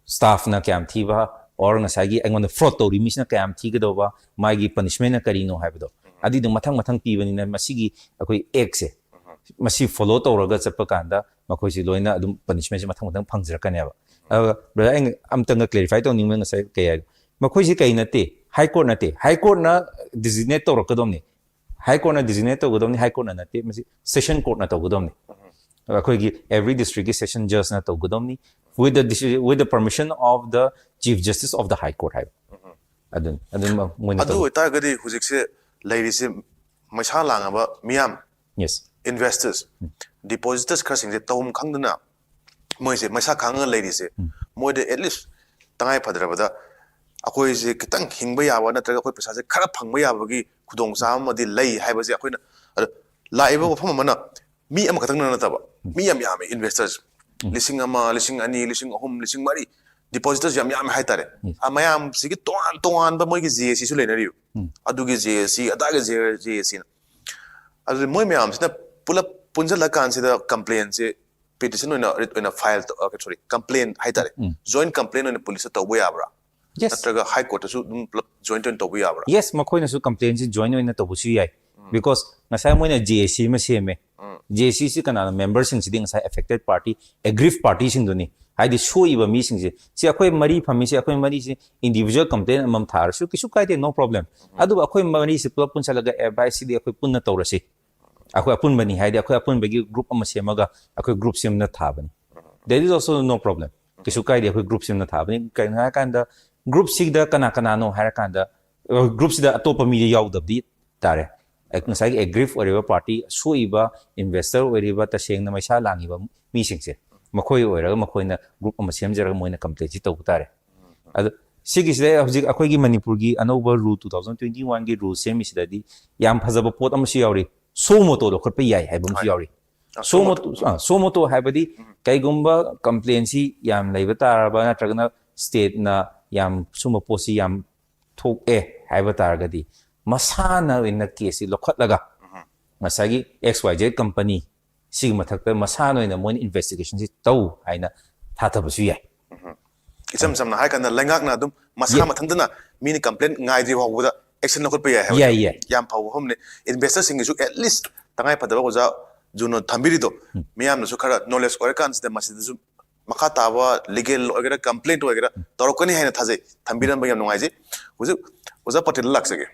staff ꯅ ꯀꯌꯥꯝ ꯊꯤꯕ, or ꯉꯁꯥꯏꯒꯤ ꯑꯩꯉꯣꯟꯗ fraud ꯇꯧꯔꯤ ꯃꯤꯁꯤꯅ ꯀꯌꯥꯝ ꯊꯤꯒꯗꯧꯕ, ꯃꯥꯒꯤ punishment ꯅ ꯀꯔꯤꯅꯣ ꯍꯥꯏꯕꯗꯣ, ꯑꯗꯨꯏꯗꯣ ꯃꯊꯪ ꯃꯊꯪ ꯄꯤꯕꯅꯤꯅ ꯃꯁꯤꯒꯤ ꯑꯩꯈꯣꯏ act ꯁꯦ, ꯃꯁꯤ follow ꯇꯧꯔꯒ ꯆꯠꯄ ꯀꯥꯟꯗ ꯃꯈꯣꯏꯁꯤ ꯂꯣꯏꯅ ꯑꯗꯨꯝ punishment ꯁꯦ ꯃꯊꯪ ꯃꯊꯪ ꯐꯪꯖꯔꯛꯀꯅꯦꯕ꯫ ꯑꯗꯨꯒ brother, ꯑꯩꯅ ꯑꯝꯇꯪꯒ clarify ꯇꯧꯅꯤꯡꯕ, ꯉꯁꯥꯏ ꯀꯩ ꯍꯥꯏ, ꯃꯈꯣꯏꯁꯤ ꯀꯩ ꯅꯠꯇꯦ, High Court ꯅꯠꯇꯦ, High Court ꯅ designate ꯇꯧꯔꯛꯀꯗꯧꯅꯤ꯫ High Court ꯅ designate ꯇꯧꯒꯗꯧꯅꯤ, High Court ꯅ ꯅꯠꯇꯦ, ꯃꯁꯤ Session Court ꯅ ꯇꯧꯒꯗꯧꯅꯤ꯫ ꯑꯩꯈꯣꯏꯒꯤ every district ꯀꯤ session judge ꯅ ꯇꯧꯒꯗꯧꯅꯤ, with the deci-, with the permission of the Chief Justice of the High Court ꯍꯥꯏꯕ꯫ ꯑꯗꯨꯅꯤ, ꯑꯗꯨꯝ ꯃꯣꯏꯅ ꯑꯗꯨ ꯇꯧ- ꯑꯣꯏꯇꯥꯔꯒꯗꯤ ꯍꯧꯖꯤꯛꯁꯦ ꯂꯩꯔꯤꯁꯦ ꯃꯩꯁꯥ ꯂꯥꯡꯉꯕ ꯃꯤꯌꯥꯝ, Yes. Investors, depositors ꯈꯔꯁꯤꯡꯁꯦ ꯇꯧꯐꯝ ꯈꯪꯗꯅ ꯃꯣꯏꯁꯦ ꯃꯩꯁꯥ ꯈꯥꯡꯉꯒ ꯂꯩꯔꯤꯁꯦ, ꯃꯣꯏꯗ at least ꯇꯉꯥꯏ ꯐꯗ꯭ꯔꯕꯗ ꯑꯩꯈꯣꯏꯁꯦ ꯈꯤꯇꯪ ꯍꯤꯡꯕ ꯌꯥꯕ ꯅꯠꯇ꯭ꯔꯒ ꯑꯩꯈꯣꯏ ꯄꯩꯁꯥꯁꯦ ꯈꯔ ꯐꯪꯕ ꯌꯥꯕꯒꯤ ꯈꯨꯗꯣꯡꯆꯥꯕ ꯑꯃꯗꯤ ꯂꯩ ꯍꯥꯏꯕꯁꯦ ꯑꯩꯈꯣꯏꯅ, ꯑꯗꯣ ꯂꯥꯛꯏꯕ ꯋꯥꯐꯝ ꯑꯃꯅ ꯃꯤ ꯑꯃꯈꯛꯇꯪꯅ ꯅꯠꯇꯕ, ꯃꯤ ꯌꯥꯝ ꯌꯥꯝꯃꯦ investors, ꯂꯤꯁꯤꯡ ꯑꯃ, ꯂꯤꯁꯤꯡ ꯑꯅꯤ, ꯂꯤꯁꯤꯡ ꯑꯍꯨꯝ, ꯂꯤꯁꯤꯡ ꯃꯔꯤ, depositors ꯌꯥꯝ ꯌꯥꯝꯃꯦ ꯍꯥꯏꯇꯥꯔꯦ꯫ ꯑ, ꯃꯌꯥꯝꯁꯤꯒꯤ ꯇꯣꯉꯥꯟ ꯇꯣꯉꯥꯟꯕ ꯃꯣꯏꯒꯤ J A C ꯁꯨ ꯂꯩꯅꯔꯤꯕ, ꯑꯗꯨꯒꯤ J A C, ꯑꯗꯥꯒꯤ J A C ꯅ, ꯑꯗꯨꯗꯤ ꯃꯣꯏ ꯃꯌꯥꯝꯁꯤꯅ ꯄꯨꯂꯞ ꯄꯨꯟꯁꯤꯜꯂꯀꯥꯟꯁꯤꯗ complaint ꯁꯦ petition ꯑꯣꯏꯅ, writ ꯑꯣꯏꯅ file ꯇꯧ-, ꯑ, sorry, complaint ꯍꯥꯏꯇꯥꯔꯦ, joint complaint ꯑꯣꯏꯅ police ꯇ ꯇꯧꯕ ꯌꯥꯕ꯭ꯔꯥ? Yes. ꯅꯠꯇ꯭ꯔꯒ High Court ꯇꯁꯨ ꯑꯗꯨꯝ ꯄꯨꯂꯞ joint ꯑꯣꯏꯅ ꯇꯧꯕ ꯌꯥꯕ꯭ꯔꯥ? Yes, ꯃꯈꯣꯏꯅꯁꯨ complaint ꯁꯤ joint ꯑꯣꯏꯅ ꯇꯧꯕꯁꯨ ꯌꯥꯏ꯫ Because ꯉꯁꯥꯏ ꯃꯣꯏꯅ J A C ꯑꯃ ꯁꯦꯝꯃꯦ꯫ J A C ꯁꯤ ꯀꯅꯥꯅꯣ? Member ꯁꯤꯡꯁꯤꯗꯤ ꯉꯁꯥꯏ affected party, aggrieved party ꯁꯤꯡꯗꯨꯅꯤ꯫ ꯍꯥꯏꯗꯤ ꯁꯣꯛꯏꯕ ꯃꯤꯁꯤꯡꯁꯦ꯫ ꯁꯤ ꯑꯩꯈꯣꯏ ꯃꯔꯤ ꯐꯝꯃꯤꯁꯦ, ꯑꯩꯈꯣꯏ ꯃꯔꯤꯁꯦ individual complaint ꯑꯃꯃꯝ ꯊꯥꯔꯁꯨ ꯀꯩꯁꯨ ꯀꯥꯏꯗꯦ, no problem꯫ ꯑꯗꯨꯕꯨ ꯑꯩꯈꯣꯏ ꯃꯔꯤꯁꯦ ꯄꯨꯂꯞ ꯄꯨꯟꯁꯤꯜꯂꯒ, "ꯑꯦ ꯚꯥꯏ, ꯁꯤꯗꯤ ꯑꯩꯈꯣꯏ ꯄꯨꯟꯅ ꯇꯧꯔꯁꯤ꯫ ꯑꯩꯈꯣꯏ ꯑꯄꯨꯟꯕꯅꯤ" ꯍꯥꯏꯗꯤ ꯑꯩꯈꯣꯏ ꯑꯄꯨꯟꯕꯒꯤ group ꯑꯃ ꯁꯦꯝꯃꯒ ꯑꯩꯈꯣꯏ group ꯁꯦꯝꯅ ꯊꯥꯕꯅꯤ꯫ That is also no problem꯫ ꯀꯩꯁꯨ ꯀꯥꯏꯗꯦ, ꯑꯩꯈꯣꯏ group ꯁꯦꯝꯅ ꯊꯥꯕꯅꯤ꯫ ꯀꯩꯅꯣ ꯍꯥꯏꯔꯀꯥꯟꯗ group ꯁꯤꯗ ꯀꯅꯥ ꯀꯅꯥꯅꯣ ꯍꯥꯏꯔꯀꯥꯟꯗ, group ꯁꯤꯗ ꯑꯇꯣꯞꯄ ꯃꯤꯗꯤ ꯌꯥꯎꯗꯕꯗꯤ ꯇꯥꯔꯦ꯫ ꯉꯁꯥꯏꯒꯤ aggrieved ꯑꯣꯏꯔꯤꯕ party, ꯁꯣꯛꯏꯕ investor ꯑꯣꯏꯔꯤꯕ, ꯇꯁꯦꯡꯅ ꯃꯩꯁꯥ ꯂꯥꯡꯉꯤꯕ ꯃꯤꯁꯤꯡꯁꯦ, ꯃꯈꯣꯏ ꯑꯣꯏꯔꯒ ꯃꯈꯣꯏꯅ group ꯑꯃ ꯁꯦꯝꯖꯔꯒ ꯃꯣꯏꯅ complaint ꯁꯤ ꯇꯧꯕ ꯇꯥꯔꯦ꯫ ꯑꯗꯣ ꯁꯤꯒꯤꯁꯤꯗ ꯍꯧꯖꯤꯛ ꯑꯩꯈꯣꯏꯒꯤ ꯃꯅꯤꯄꯨꯔꯒꯤ ꯑꯅꯧꯕ rule, two thousand twenty one ꯒꯤ rule ꯁꯦꯝꯃꯤꯁꯤꯗꯗꯤ ꯌꯥꯝ ꯐꯖꯕ ꯄꯣꯠ ꯑꯃꯁꯨ ꯌꯥꯎꯔꯤ, suo motu ꯂꯧꯈꯠꯄ ꯌꯥꯏ ꯍꯥꯏꯕ ꯑꯃꯁꯨ ꯍꯣꯏ꯫ ꯌꯥꯎꯔꯤ꯫ ꯑ, suo motu, suo motu꯫ ꯑ, suo motu ꯍꯥꯏꯕꯗꯤ ꯀꯩꯒꯨꯝꯕ complaint ꯁꯤ ꯌꯥꯝ ꯂꯩꯕ ꯇꯥꯔꯕ ꯅꯠꯇ꯭ꯔꯒꯅ state ꯅ ꯌꯥꯝ ꯁꯨꯝꯕ ꯄꯣꯠꯁꯤ ꯌꯥꯝ ꯊꯣꯛꯑꯦ ꯍꯥꯏꯕ ꯇꯥꯔꯒꯗꯤ ꯃꯁꯥꯅ ꯑꯣꯏꯅ case ꯁꯤ ꯂꯧꯈꯠꯂꯒ ꯉꯁꯥꯏꯒꯤ X Y Z company ꯁꯤꯒꯤ ꯃꯊꯛꯇ ꯃꯁꯥꯅ ꯑꯣꯏꯅ ꯃꯣꯏꯅ ꯏꯟꯚꯦꯁꯇꯤꯒꯦꯁꯟꯁꯤ ꯇꯧ ꯍꯥꯏꯅ ꯊꯥꯊꯕꯁꯨ ꯌꯥꯏ꯫ ꯏꯆꯝ ꯆꯝꯅ ꯍꯥꯏꯔꯀꯥꯟꯗ ꯂꯩꯉꯥꯛꯅ ꯑꯗꯨꯝ ꯃꯁꯥ Yeah. ꯃꯊꯟꯇꯅ ꯃꯤꯅ ꯀꯝꯄ꯭ꯂꯦꯟ ꯉꯥꯏꯗ꯭ꯔꯤ ꯐꯥꯎꯕꯗ ꯑꯦꯛꯁꯟ ꯂꯧꯈꯠꯄ ꯌꯥꯏ ꯍꯥꯏꯕ ꯌꯥꯏ, ꯌꯥꯏ. ꯌꯥꯝ ꯐꯕ ꯋꯥꯐꯝꯅꯤ꯫ ꯏꯟꯚꯦꯁꯇꯔꯁꯤꯡꯒꯤꯁꯨ ꯑꯦꯠꯂꯤꯁ ꯇꯉꯥꯏ ꯐꯗꯕ ꯑꯣꯖꯥ ꯖꯨꯅꯣ ꯊꯝꯕꯤꯔꯤꯗꯣ ꯃꯤꯌꯥꯝꯅꯁꯨ ꯈꯔ ꯅꯣꯂꯦꯖ ꯑꯣꯏꯔꯀꯥꯟꯁꯤꯗ ꯃꯁꯤꯗꯁꯨ ꯃꯈꯥ ꯇꯥꯕ ꯂꯤꯒꯦꯜ ꯑꯣꯏꯒꯦꯔꯥ ꯀꯝꯄ꯭ꯂꯦꯟ ꯑꯣꯏꯒꯦꯔꯥ ꯇꯧꯔꯛꯀꯅꯤ ꯍꯥꯏꯅ ꯊꯥꯖꯩ꯫ ꯊꯝꯕꯤꯔꯝꯕ ꯌꯥꯝ ꯅꯨꯡꯉꯥꯏꯖꯩ꯫ ꯍꯧꯖꯤꯛ ꯑꯣꯖꯥ ꯄꯇꯦꯜꯗ ꯂꯥꯛꯆꯒꯦ꯫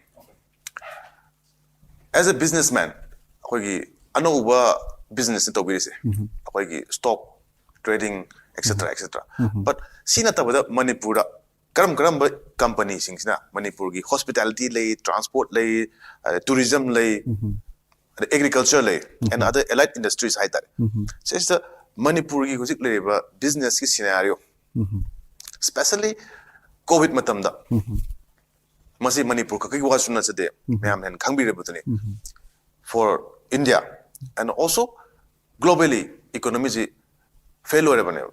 As a businessman, ꯑꯩꯈꯣꯏꯒꯤ ꯑꯅꯧꯕ ꯕꯤꯖꯤꯅꯦꯁꯅ ꯇꯧꯕꯤꯔꯤꯁꯦ, ꯑꯩꯈꯣꯏꯒꯤ stock trading, extra extra. But ꯁꯤ ꯅꯠꯇꯕꯗ ꯃꯅꯤꯄꯨꯔꯗ ꯀꯔꯝ ꯀꯔꯝꯕ ꯀꯝꯄꯅꯤꯁꯤꯡꯁꯤꯅ, ꯃꯅꯤꯄꯨꯔꯒꯤ ꯍꯣꯁꯄꯤꯇꯥꯂꯤꯇꯤ ꯂꯩ, ꯇ꯭ꯔꯥꯟꯁꯄꯣꯔꯠ ꯂꯩ, ꯇꯨꯔꯤꯖꯝ ꯂꯩ, ꯑꯗ ꯑꯦꯒ꯭ꯔꯤꯀꯜꯆꯔ ꯂꯩ, and other allied industries ꯍꯥꯏꯇꯥꯔꯦ꯫ ꯁꯤꯁꯤꯗ ꯃꯅꯤꯄꯨꯔꯒꯤ ꯍꯧꯖꯤꯛ ꯂꯩꯔꯤꯕ ꯕꯤꯖꯤꯅꯦꯁꯀꯤ ꯁꯤꯅꯥꯔꯤꯑꯣ, especially ꯀꯣꯚꯤꯗ ꯃꯇꯝꯗ, ꯃꯁꯤ ꯃꯅꯤꯄꯨꯔ ꯈꯛꯀꯤ ꯋꯥꯁꯨ ꯅꯠꯆꯗꯦ, ꯃꯌꯥꯝ ꯍꯦꯟꯅ ꯈꯪꯕꯤꯔꯕꯗꯨꯅꯤ꯫ For India and also globally economyꯁꯤ ꯐꯦꯜ ꯑꯣꯏꯔꯕꯅꯦꯕ꯫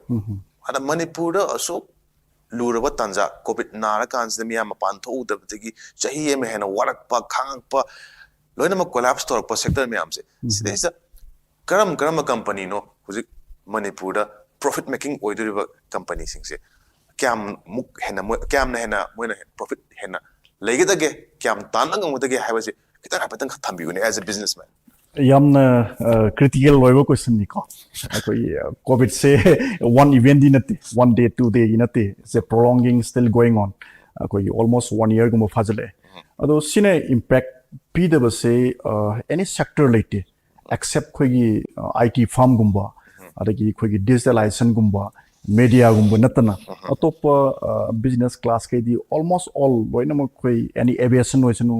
ꯑꯗ ꯃꯅꯤꯄꯨꯔꯗ ꯑꯁꯨꯛ ꯂꯨꯔꯕ ꯇꯥꯟꯖꯥ, ꯀꯣꯚꯤꯗ ꯅꯥꯔꯀꯥꯟꯁꯤꯗ ꯃꯤꯌꯥꯝ ꯃꯄꯥꯟ ꯊꯣꯛꯎꯗꯕꯗꯒꯤ ꯆꯍꯤ ꯑꯃ ꯍꯦꯟꯅ ꯋꯥꯔꯛꯄ, ꯈꯥꯡꯉꯛꯄ, ꯂꯣꯏꯅꯃꯛ ꯀꯣꯂꯥꯞꯁ ꯇꯧꯔꯛꯄ ꯁꯦꯛꯇꯔ ꯃꯌꯥꯝꯁꯦ, ꯁꯤꯗꯩꯁꯤꯗ ꯀꯔꯝ ꯀꯔꯝꯕ ꯀꯝꯄꯅꯤꯅꯣ ꯍꯧꯖꯤꯛ ꯃꯅꯤꯄꯨꯔꯗ ꯄ꯭ꯔꯣꯐꯤꯠ ꯃꯦꯀꯤꯡ ꯑꯣꯏꯗꯣꯔꯤꯕ ꯀꯝꯄꯅꯤꯁꯤꯡꯁꯦ? ꯀꯌꯥꯝꯃꯨꯛ ꯍꯦꯟꯅ ꯃꯣꯏ, ꯀꯌꯥꯝꯅ ꯍꯦꯟꯅ ꯃꯣꯏꯅ ꯄ꯭ꯔꯣꯐꯤꯠ ꯍꯦꯟꯅ ꯂꯩꯒꯗꯒꯦ, ꯀꯌꯥꯝ ꯇꯥꯟꯕ ꯉꯝꯒꯗꯒꯦ ꯍꯥꯏꯕꯁꯦ ꯈꯤꯇꯪ ꯍꯥꯏꯐꯦꯠꯇꯪ ꯊꯝꯕꯤꯌꯨꯅꯦ, as a businessman꯫ ꯌꯥꯝꯅ ꯀ꯭ꯔꯤꯇꯤꯀꯦꯜ ꯑꯣꯏꯕ ꯀꯣꯏꯁꯟꯅꯤꯀꯣ꯫ ꯑꯩꯈꯣꯏꯒꯤ ꯀꯣꯚꯤꯗꯁꯦ ꯋꯥꯟ ꯏꯚꯦꯟꯗꯤ ꯅꯠꯇꯦ, ꯋꯥꯟ ꯗꯦ ꯇꯨ ꯗꯦꯒꯤ ꯅꯠꯇꯦ, it's a prolonging, still going on꯫ ꯑꯩꯈꯣꯏꯒꯤ ꯑꯣꯜꯃꯣꯁ ꯋꯥꯟ ꯏꯌꯔꯒꯨꯝꯕ ꯐꯥꯖꯤꯜꯂꯛꯑꯦ꯫ ꯑꯗꯣ ꯁꯤꯅ ꯏꯝꯄꯦꯛ ꯄꯤꯗꯕꯁꯦ ꯑꯦꯅꯤ ꯁꯦꯛꯇꯔ ꯂꯩꯇꯦ, ꯑꯦꯛꯁꯦꯞ ꯑꯩꯈꯣꯏꯒꯤ ꯑꯥꯏ ꯇꯤ ꯐꯥꯔꯝꯒꯨꯝꯕ, ꯑꯗꯒꯤ ꯑꯩꯈꯣꯏꯒꯤ ꯗꯤꯖꯤꯇꯦꯂꯥꯏꯖꯦꯁꯟꯒꯨꯝꯕ, ꯃꯦꯗꯤꯌꯥꯒꯨꯝꯕ ꯅꯠꯇꯅ ꯑꯇꯣꯞꯄ ꯕꯤꯖꯤꯅꯦꯁ ꯀ꯭ꯂꯥꯁꯈꯩꯗꯤ ꯑꯣꯜꯃꯣꯁ ꯑꯣꯜ ꯂꯣꯏꯅꯃꯛ ꯑꯩꯈꯣꯏ ꯑꯦꯅꯤ ꯑꯦꯚꯤꯌꯦꯁꯟ ꯑꯣꯏꯁꯅꯨ,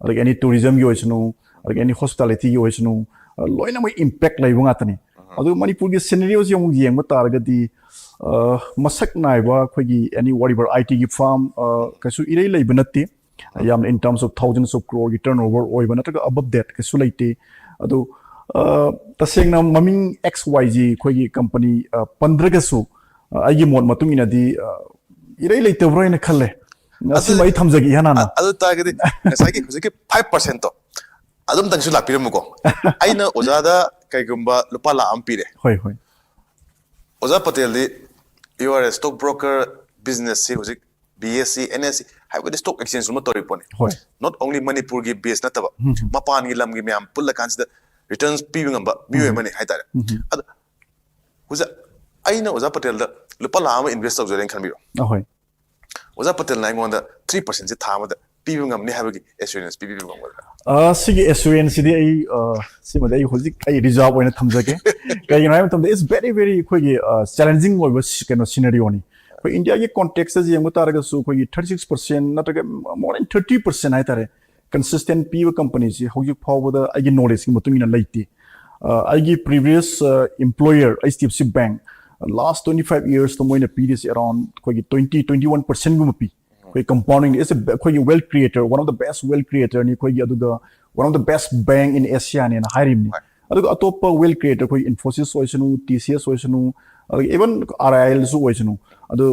ꯑꯗꯒꯤ ꯑꯦꯅꯤ ꯇꯨꯔꯤꯖꯝꯒꯤ ꯑꯣꯏꯁꯅꯨ, ꯑꯗꯒꯤ ꯑꯦꯅꯤ ꯍꯣꯁꯄꯤꯇꯥꯂꯤꯇꯤꯒꯤ ꯑꯣꯏꯁꯅꯨ, ꯑ, ꯂꯣꯏꯅꯃꯛ ꯏꯝꯄꯦꯛ ꯂꯩꯕ ꯉꯥꯛꯇꯅꯤ꯫ ꯑꯗꯨꯒ ꯃꯅꯤꯄꯨꯔꯒꯤ ꯁꯤꯅꯔꯤꯑꯣꯁꯤ ꯑꯃꯨꯛ ꯌꯦꯡꯕ ꯇꯥꯔꯒꯗꯤ, ꯑ, ꯃꯁꯛ ꯅꯥꯏꯕ ꯑꯩꯈꯣꯏꯒꯤ ꯑꯦꯅꯤ ꯋꯥꯔꯤꯕꯔ ꯑꯥꯏ ꯇꯤꯒꯤ ꯐꯥꯔꯝ ꯀꯩꯁꯨ ꯏꯔꯩ ꯂꯩꯕ ꯅꯠꯇꯦ꯫ ꯌꯥꯝꯅ in terms of thousands of crore ꯒꯤ turnover ꯑꯣꯏꯕ ꯅꯠꯇ꯭ꯔꯒ above that ꯀꯩꯁꯨ ꯂꯩꯇꯦ꯫ ꯑꯗꯨ, ꯑ, ꯇꯁꯦꯡꯅ ꯃꯃꯤꯡ ꯑꯦꯛꯁ ꯋꯥꯏ ꯖꯤ ꯑꯩꯈꯣꯏꯒꯤ ꯀꯝꯄꯅꯤ, ꯑ, ꯄꯟꯗ꯭ꯔꯒꯁꯨ, ꯑ, ꯑꯩꯒꯤ ꯃꯣꯠ ꯃꯇꯨꯡ ꯏꯟꯅꯗꯤ, ꯑ, ꯏꯔꯩ ꯂꯩꯇꯕ꯭ꯔꯥ ꯍꯥꯏꯅ ꯈꯜꯂꯦ꯫ ꯑꯁꯤꯃ ꯑꯩ ꯊꯝꯖꯒꯦ ꯏꯍꯥꯟ ꯍꯥꯟꯅ꯫ ꯑ-, ꯑꯗꯨ ꯇꯥꯔꯒꯗꯤ ꯉꯁꯥꯏꯒꯤ ꯍꯧꯖꯤꯛꯀꯤ ꯐꯥꯏꯚ ꯄꯥꯔꯁꯦꯟꯠꯇꯣ ꯑꯗꯨꯝꯇꯪꯁꯨ ꯂꯥꯛꯄꯤꯔꯝꯃꯨꯀꯣ꯫ ꯑꯩꯅ ꯑꯣꯖꯥꯗ ꯀꯩꯒꯨꯝꯕ ꯂꯨꯄꯥ ꯂꯥꯈ ꯑꯃ ꯄꯤꯔꯦ꯫ ꯍꯣꯏ, ꯍꯣꯏ꯫ ꯑꯣꯖꯥ ꯄꯇꯦꯜꯗꯤ you are a stock broker, business ꯁꯤ ꯍꯧꯖꯤꯛ B S E, N S E ꯍꯥꯏꯕꯗꯤ stock exchange ꯑꯃ ꯇꯧꯔꯤ ꯄꯣꯠꯅꯤ꯫ ꯍꯣꯏ꯫ Not only ꯃꯅꯤꯄꯨꯔꯒꯤ base ꯅꯠꯇꯕ, ꯃꯄꯥꯟꯒꯤ ꯂꯝꯒꯤ ꯃꯌꯥꯝ ꯄꯨꯜꯂ ꯀꯥꯟꯁꯤꯗ returns ꯄꯤꯕ ꯉꯝꯕ ꯃꯤꯑꯣꯏ ꯑꯃꯅꯤ ꯍꯥꯏꯇꯥꯔꯦ꯫ ꯑꯗ ꯍꯧꯖꯤꯛ ꯑꯩꯅ ꯑꯣꯖꯥ ꯄꯇꯦꯜꯗ ꯂꯨꯄꯥ ꯂꯥꯈ ꯑꯃ invest ꯇꯧꯖꯔꯦꯅ ꯈꯟꯕꯤꯔꯣ꯫ ꯑꯍꯣꯏ꯫ ꯑꯣꯖꯥ ꯄꯇꯦꯜꯅ ꯑꯩꯉꯣꯟꯗ three percent ꯁꯦ ꯊꯥ ꯑꯃꯗ ꯄꯤꯕ ꯉꯝꯅꯤ ꯍꯥꯏꯕꯒꯤ assurance ꯄꯤꯕꯤꯕ ꯉꯝꯒꯗ꯭ꯔꯥ? ꯑ, ꯁꯤꯒꯤ assurance ꯁꯤꯗꯤ ꯑꯩ, ꯑ, ꯁꯤꯃꯗꯤ ꯑꯩ ꯍꯧꯖꯤꯛ ꯑꯩ reserve ꯑꯣꯏꯅ ꯊꯝꯖꯒꯦ꯫ ꯀꯩꯒꯤꯅꯣ ꯍꯥꯏꯕ ꯃꯇꯝꯗ it's very, very ꯑꯩꯈꯣꯏꯒꯤ, ꯑ, challenging ꯑꯣꯏꯕ ꯁꯤ-, ꯀꯩꯅꯣ scenario ꯅꯤ꯫ ꯑꯩꯈꯣꯏ ꯏꯟꯗꯤꯌꯥꯒꯤ context ꯇ ꯌꯦꯡꯕ ꯇꯥꯔꯒꯁꯨ ꯑꯩꯈꯣꯏꯒꯤ thirty six percent ꯅꯠꯇ꯭ꯔꯒ more than thirty percent ꯍꯥꯏꯇꯥꯔꯦ, consistent ꯄꯤꯕ company ꯁꯤ ꯍꯧꯖꯤꯛ ꯐꯥꯎꯕꯗ ꯑꯩꯒꯤ knowledge ꯀꯤ ꯃꯇꯨꯡ ꯏꯟꯅ ꯂꯩꯇꯦ꯫ ꯑ, ꯑꯩꯒꯤ previous, ꯑ, employer H D F C Bank, last twenty five years ꯇ ꯃꯣꯏꯅ ꯄꯤꯔꯤꯁꯦ around ꯑꯩꯈꯣꯏꯒꯤ twenty, twenty one percent ꯒꯨꯝꯕ ꯄꯤ꯫ ꯑꯩꯈꯣꯏ compounding is a, ꯑꯩꯈꯣꯏꯒꯤ wealth creator, one of the best wealth creator ꯅꯤ ꯑꯩꯈꯣꯏꯒꯤ, ꯑꯗꯨꯒ one of the best bank in Asia ꯅꯦꯅ ꯍꯥꯏꯔꯤꯕꯅꯤ꯫ ꯑꯗꯨꯒ ꯑꯇꯣꯞꯄ wealth creator ꯑꯩꯈꯣꯏ Infosys ꯑꯣꯏꯁꯅꯨ, T C S ꯑꯣꯏꯁꯅꯨ, ꯑꯗꯨꯒ even R I L ꯁꯨ ꯑꯣꯏꯁꯅꯨ, ꯑꯗꯨ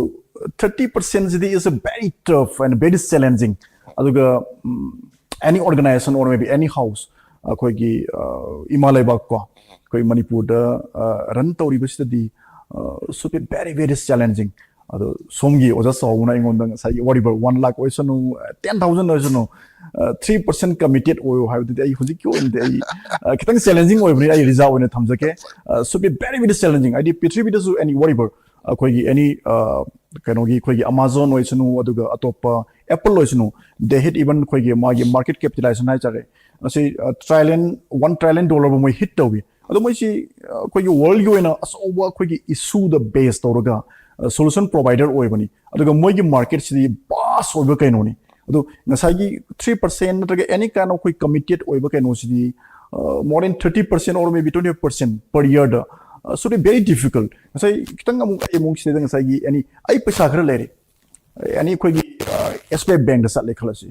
thirty percent CD is a very tough and very challenging꯫ ꯑꯗꯨꯒ, ꯎꯝ, any organization or maybe any house, ꯑꯩꯈꯣꯏꯒꯤ, ꯑ, ꯏꯃꯥ ꯂꯩꯕꯥꯛ ꯀꯣ, ꯑꯩꯈꯣꯏ ꯃꯅꯤꯄꯨꯔꯗ, ꯑ, run ꯇꯧꯔꯤꯕꯁꯤꯗꯗꯤ, ꯑ, should be very, very challenging꯫ ꯑꯗꯣ ꯁꯣꯝꯒꯤ ꯑꯣꯖꯥ ꯆꯥꯎꯕꯅ ꯑꯩꯉꯣꯟꯗ ꯉꯁꯥꯏꯒꯤ whatever one lakh ꯑꯣꯏꯁꯅꯨ, ten thousand ꯑꯣꯏꯁꯅꯨ, ꯑ, three percent committed ꯑꯣꯏꯌꯣ ꯍꯥꯏꯕꯗꯨꯗꯤ ꯑꯩ ꯍꯧꯖꯤꯛꯀꯤ ꯑꯣꯏꯅꯗꯤ ꯑꯩ, ꯑ, ꯈꯤꯇꯪ challenging ꯑꯣꯏꯕꯅꯤꯅ ꯑꯩ reserve ꯑꯣꯏꯅ ꯊꯝꯖꯒꯦ꯫ ꯑ, should be very, very challenging꯫ ꯍꯥꯏꯗꯤ ꯄ꯭ꯔꯤꯊꯤꯕꯤꯗꯁꯨ any whatever ꯑꯩꯈꯣꯏꯒꯤ any, ꯑ, ꯀꯩꯅꯣꯒꯤ ꯑꯩꯈꯣꯏꯒꯤ Amazon ꯑꯣꯏꯁꯅꯨ, ꯑꯗꯨꯒ ꯑꯇꯣꯞꯄ Apple ꯑꯣꯏꯁꯅꯨ, they hit even ꯑꯩꯈꯣꯏꯒꯤ ꯃꯥꯒꯤ market capitalization ꯍꯥꯏꯇꯥꯔꯦ, ꯃꯁꯤ, ꯑ, trillion, one trillion dollar ꯕꯨ ꯃꯣꯏ hit ꯇꯧꯏ꯫ ꯑꯗꯣ ꯃꯣꯏꯁꯤ, ꯑ, ꯑꯩꯈꯣꯏꯒꯤ world ꯒꯤ ꯑꯣꯏꯅ ꯑꯆꯧꯕ ꯑꯩꯈꯣꯏꯒꯤ issue ꯗ base ꯇꯧꯔꯒ, ꯑ, solution provider ꯑꯣꯏꯕꯅꯤ꯫ ꯑꯗꯨꯒ ꯃꯣꯏꯒꯤ market ꯁꯤꯗꯤ vast ꯑꯣꯏꯕ ꯀꯩꯅꯣꯅꯤ꯫ ꯑꯗꯣ ꯉꯁꯥꯏꯒꯤ three percent ꯅꯠꯇ꯭ꯔꯒ any kind of ꯑꯩꯈꯣꯏ committed ꯑꯣꯏꯕ ꯀꯩꯅꯣꯁꯤꯗꯤ, ꯑ, more than thirty percent or maybe twenty percent per year ꯗ, ꯑ, should be very difficult꯫ ꯉꯁꯥꯏ ꯈꯤꯇꯪ ꯑꯃꯨꯛ ꯑꯩ ꯑꯃꯨꯛ ꯁꯤꯗ ꯉꯁꯥꯏꯒꯤ any ꯑꯩ ꯄꯩꯁꯥ ꯈꯔ ꯂꯩꯔꯦ, any ꯑꯩꯈꯣꯏꯒꯤ, ꯑ, S B I bank ꯗ ꯆꯠꯂꯦ ꯈꯜꯂꯁꯤ꯫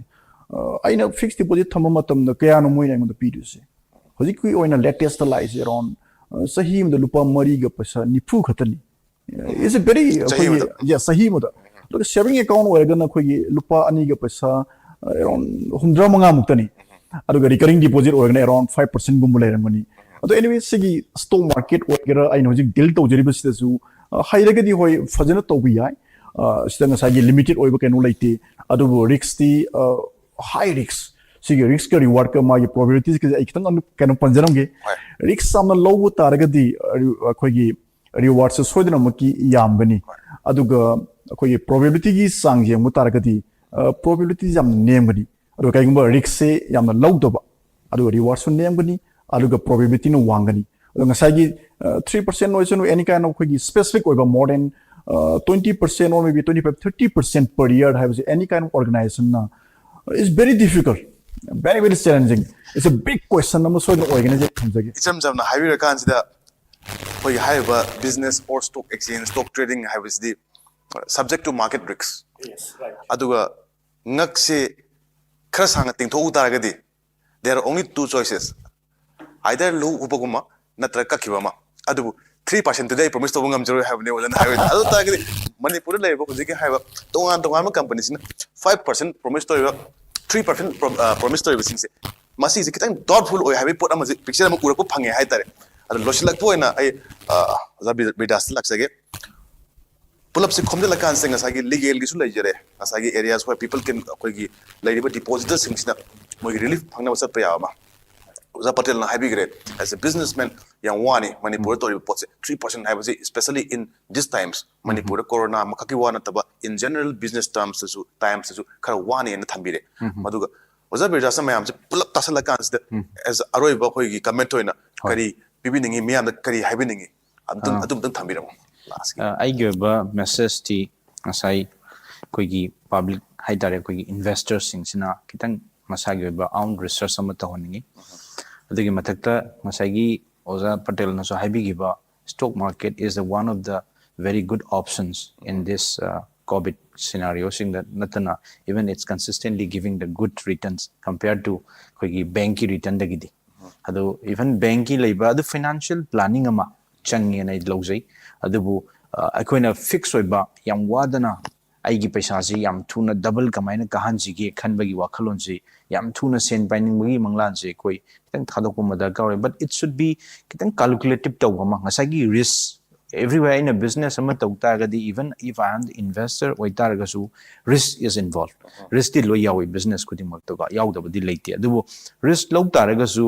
ꯑ, ꯑꯩꯅ fixed deposit ꯊꯝꯕ ꯃꯇꯝꯗ ꯀꯌꯥꯅꯣ ꯃꯣꯏꯅ ꯑꯩꯉꯣꯟꯗ ꯄꯤꯗꯣꯏꯁꯦ? ꯍꯧꯖꯤꯛꯀꯤ ꯑꯣꯏꯅ latest ꯂꯥꯛꯏꯁꯦ around, ꯑ, ꯆꯍꯤ ꯑꯃꯗ ꯂꯨꯄꯥ ꯃꯔꯤꯒ ꯄꯩꯁꯥ ꯅꯤꯐꯨ ꯈꯛꯇꯅꯤ꯫ It's a very, ꯆꯍꯤ ꯑꯩꯈꯣꯏꯒꯤ, ꯑꯃꯗ? Yeah, ꯆꯍꯤ ꯑꯃꯗ꯫ ꯑꯗꯨꯒ saving account ꯑꯣꯏꯔꯒꯅ ꯑꯩꯈꯣꯏꯒꯤ ꯂꯨꯄꯥ ꯑꯅꯤꯒ ꯄꯩꯁꯥ, ꯑ, around ꯍꯨꯝꯗ꯭ꯔꯥ ꯃꯉꯥ ꯃꯨꯛꯇꯅꯤ꯫ ꯑꯗꯨꯒ recurring deposit ꯑꯣꯏꯔꯒꯅ around five percent ꯒꯨꯝꯕ ꯂꯩꯔꯝꯒꯅꯤ꯫ ꯑꯗꯣ anyway, ꯁꯤꯒꯤ stock market ꯑꯣꯏꯒꯦꯔꯥ, ꯑꯩꯅ ꯍꯧꯖꯤꯛ deal ꯇꯧꯖꯔꯤꯕꯁꯤꯗꯁꯨ, ꯑ, ꯍꯩꯔꯒꯗꯤ ꯍꯣꯏ, ꯐꯖꯅ ꯇꯧꯕ ꯌꯥꯏ꯫ ꯑ, ꯁꯤꯗ ꯉꯁꯥꯏꯒꯤ limited ꯑꯣꯏꯕ ꯀꯩꯅꯣ ꯂꯩꯇꯦ꯫ ꯑꯗꯨꯕꯨ risk ꯇꯤ, ꯑ, high risk, ꯁꯤꯒꯤ risk ꯀ reward ꯀ ꯃꯥꯒꯤ probabilities ꯀꯁꯦ ꯑꯩ ꯈꯤꯇꯪ ꯑꯃꯨꯛ ꯀꯩꯅꯣ ꯄꯟꯖꯔꯝꯒꯦ꯫ ꯍꯣꯏ꯫ Risk ꯌꯥꯝꯅ ꯂꯧꯕ ꯇꯥꯔꯒꯗꯤ, ꯑ, ꯑꯩꯈꯣꯏꯒꯤ reward ꯁꯦ ꯁꯣꯏꯗꯅꯃꯛꯀꯤ ꯌꯥꯝꯒꯅꯤ꯫ ꯑꯗꯨꯒ ꯑꯩꯈꯣꯏꯒꯤ probability ꯒꯤ ꯆꯥꯡ ꯌꯦꯡꯕ ꯇꯥꯔꯒꯗꯤ, ꯑ, probability ꯁꯦ ꯌꯥꯝꯅ ꯅꯦꯝꯒꯅꯤ꯫ ꯑꯗꯨꯒ ꯀꯩꯒꯨꯝꯕ risk ꯁꯦ ꯌꯥꯝꯅ ꯂꯧꯗꯕ, ꯑꯗꯨꯒ reward ꯁꯨ ꯅꯦꯝꯒꯅꯤ, ꯑꯗꯨꯒ probability ꯅ ꯋꯥꯡꯒꯅꯤ꯫ ꯑꯗꯣ ꯉꯁꯥꯏꯒꯤ, ꯑ, three percent ꯑꯣꯏꯁꯅꯨ, any kind of ꯑꯩꯈꯣꯏꯒꯤ specific ꯑꯣꯏꯕ more than, ꯑ, twenty percent or maybe twenty five, thirty percent per year ꯍꯥꯏꯕꯁꯦ any kind of organization ꯅ is very difficult, very, very challenging. It's a big question ꯑꯃ ꯁꯣꯏꯗꯅ ꯑꯣꯏꯒꯅꯤ ꯍꯥꯏꯅ ꯊꯝꯖꯒꯦ꯫ ꯏꯆꯝ ꯆꯝꯅ ꯍꯥꯏꯕꯤꯔꯀꯥꯟꯁꯤꯗ, ꯑꯩꯈꯣꯏꯒꯤ ꯍꯥꯏꯔꯤꯕ business or stock exchange, stock trading ꯍꯥꯏꯕꯁꯤꯗꯤ subject to market risk꯫ Yes, right. ꯑꯗꯨꯒ ꯉꯛꯁꯦ ꯈꯔ ꯁꯥꯡꯅ ꯇꯤꯡꯊꯣꯛꯎ ꯇꯥꯔꯒꯗꯤ, there are only two choices, either ꯂꯨ ꯍꯨꯕꯒꯨꯝꯕ ꯅꯠꯇ꯭ꯔꯒ ꯀꯛꯈꯤꯕ ꯑꯃ꯫ ꯑꯗꯨꯕꯨ three percent ꯇꯨꯗꯤ ꯑꯩ promise ꯇꯧꯕ ꯉꯝꯖꯔꯣꯏ ꯍꯥꯏꯕꯅꯤ ꯑꯣꯖꯥꯅ ꯍꯥꯏꯕꯗ꯫ ꯑꯗꯨ ꯇꯥꯔꯒꯗꯤ ꯃꯅꯤꯄꯨꯔꯗ ꯂꯩꯔꯤꯕ ꯍꯧꯖꯤꯛꯀꯤ ꯍꯥꯏꯕ ꯇꯣꯉꯥꯟ ꯇꯣꯉꯥꯟꯕ company ꯁꯤꯅ five percent promise ꯇꯧꯔꯤꯕ, three percent promise ꯇꯧꯔꯤꯕꯁꯤꯡꯁꯦ, ꯃꯁꯤꯁꯦ ꯈꯤꯇꯪ doubtful ꯑꯣꯏ ꯍꯥꯏꯕꯒꯤ ꯄꯣꯠ ꯑꯃꯁꯦ picture ꯑꯃ ꯎꯔꯛꯄ ꯐꯪꯉꯦ ꯍꯥꯏꯇꯥꯔꯦ꯫ ꯑꯗꯣ ꯂꯣꯏꯁꯤꯜꯂꯛꯄ ꯑꯣꯏꯅ ꯑꯩ, ꯑ, ꯑꯣꯖꯥ ꯕꯤ-, ꯕꯤꯗꯥꯁꯇ ꯂꯥꯛꯆꯒꯦ꯫ ꯄꯨꯂꯞꯁꯦ ꯈꯣꯝꯖꯤꯜꯂꯀꯥꯟꯁꯤꯗ ꯉꯁꯥꯏꯒꯤ legal ꯒꯤꯁꯨ ꯂꯩꯖꯔꯦ, ꯉꯁꯥꯏꯒꯤ areas where people can, ꯑꯩꯈꯣꯏꯒꯤ ꯂꯩꯔꯤꯕ depositor ꯁꯤꯡꯁꯤꯅ ꯃꯣꯏꯒꯤ relief ꯐꯪꯅꯕ ꯆꯠꯄ ꯌꯥꯕ ꯑꯃ꯫ ꯑꯣꯖꯥ ꯄꯇꯦꯜꯅ ꯍꯥꯏꯕꯤꯈ꯭ꯔꯦ, as a businessman ꯌꯥꯝ ꯋꯥꯅꯤ ꯃꯅꯤꯄꯨꯔꯗ ꯇꯧꯔꯤꯕ ꯄꯣꯠꯁꯦ꯫ Three percent ꯍꯥꯏꯕꯁꯤ, especially in this times, ꯃꯅꯤꯄꯨꯔꯗ corona ꯑꯃꯈꯛꯀꯤ ꯋꯥ ꯅꯠꯇꯕ, in general business terms ꯇꯁꯨ, times ꯇꯁꯨ ꯈꯔ ꯋꯥꯅꯤꯅ ꯊꯝꯕꯤꯔꯦ꯫ ꯑꯗꯨꯒ ꯑꯣꯖꯥ ꯕꯤꯔꯖꯥꯁꯅ ꯃꯌꯥꯝꯁꯦ ꯄꯨꯂꯞ ꯇꯥꯁꯜꯂꯀꯥꯟꯁꯤꯗ, as ꯑꯔꯣꯏꯕ ꯑꯩꯈꯣꯏꯒꯤ comment ꯑꯣꯏꯅ ꯀꯔꯤ ꯄꯤꯕꯤꯅꯤꯡꯉꯤ, ꯃꯤꯌꯥꯝꯗ ꯀꯔꯤ ꯍꯥꯏꯕꯤꯅꯤꯡꯉꯤ, ꯑꯗꯨꯝ, ꯑꯗꯨꯝꯇꯪ ꯊꯝꯕꯤꯔꯝꯃꯣ last ꯀꯤ꯫ ꯑ, ꯑꯩꯒꯤ ꯑꯣꯏꯕ message ꯇꯤ ꯉꯁꯥꯏ ꯑꯩꯈꯣꯏꯒꯤ public ꯍꯥꯏꯇꯥꯔꯦ, ꯑꯩꯈꯣꯏꯒꯤ investor ꯁꯤꯡꯁꯤꯅ ꯈꯤꯇꯪ ꯃꯁꯥꯒꯤ ꯑꯣꯏꯕ own research ꯑꯃ ꯇꯧꯍꯟꯅꯤꯡꯉꯤ꯫ ꯑꯗꯨꯒꯤ ꯃꯊꯛꯇ ꯉꯁꯥꯏꯒꯤ ꯑꯣꯖꯥ ꯄꯇꯦꯜꯅꯁꯨ ꯍꯥꯏꯕꯤꯈꯤꯕ, stock market is the one of the very good options in this, uh, COVID scenario ꯁꯤꯡꯗ ꯅꯠꯇꯅ, even it's consistently giving the good returns compared to ꯑꯩꯈꯣꯏꯒꯤ bank ꯀꯤ return ꯗꯒꯤꯗꯤ꯫ ꯑꯗꯨ even bank ꯀꯤ ꯂꯩꯕ ꯑꯗꯨ financial planning ꯑꯃ ꯆꯪꯉꯦꯅ ꯑꯩ ꯂꯧꯖꯩ꯫ ꯑꯗꯨꯕꯨ, ꯑ, ꯑꯩꯈꯣꯏꯅ fix ꯑꯣꯏꯕ, ꯌꯥꯝ ꯋꯥꯗꯅ ꯑꯩꯒꯤ ꯄꯩꯁꯥꯁꯤ ꯌꯥꯝ ꯊꯨꯅ double ꯀꯃꯥꯏꯅ ꯀꯥꯍꯟꯁꯤꯒꯦ ꯈꯟꯕꯒꯤ ꯋꯥꯈꯜꯂꯣꯟꯁꯤ, ꯌꯥꯝ ꯊꯨꯅ ꯁꯦꯟ ꯄꯥꯏꯅꯤꯡꯕꯒꯤ ꯃꯪꯂꯥꯟꯁꯤ ꯑꯩꯈꯣꯏ ꯈꯤꯇꯪ ꯊꯥꯗꯣꯛꯄ ꯑꯃ ꯗꯔꯀꯥꯔ ꯑꯣꯏ꯫ But it should be ꯈꯤꯇꯪ calculative ꯇꯧꯕ ꯑꯃ, ꯉꯁꯥꯏꯒꯤ risk, everywhere ꯑꯩꯅ business ꯑꯃ ꯇꯧ ꯇꯥꯔꯒꯗꯤ, even if I am the investor ꯑꯣꯏꯇꯥꯔꯒꯁꯨ, risk is involved. Riskꯇꯤ ꯂꯣꯏ ꯌꯥꯎꯏ business ꯈꯨꯗꯤꯡꯃꯛꯇꯀꯣ, ꯌꯥꯎꯗꯕꯗꯤ ꯂꯩꯇꯦ꯫ ꯑꯗꯨꯕꯨ risk ꯂꯧ ꯇꯥꯔꯒꯁꯨ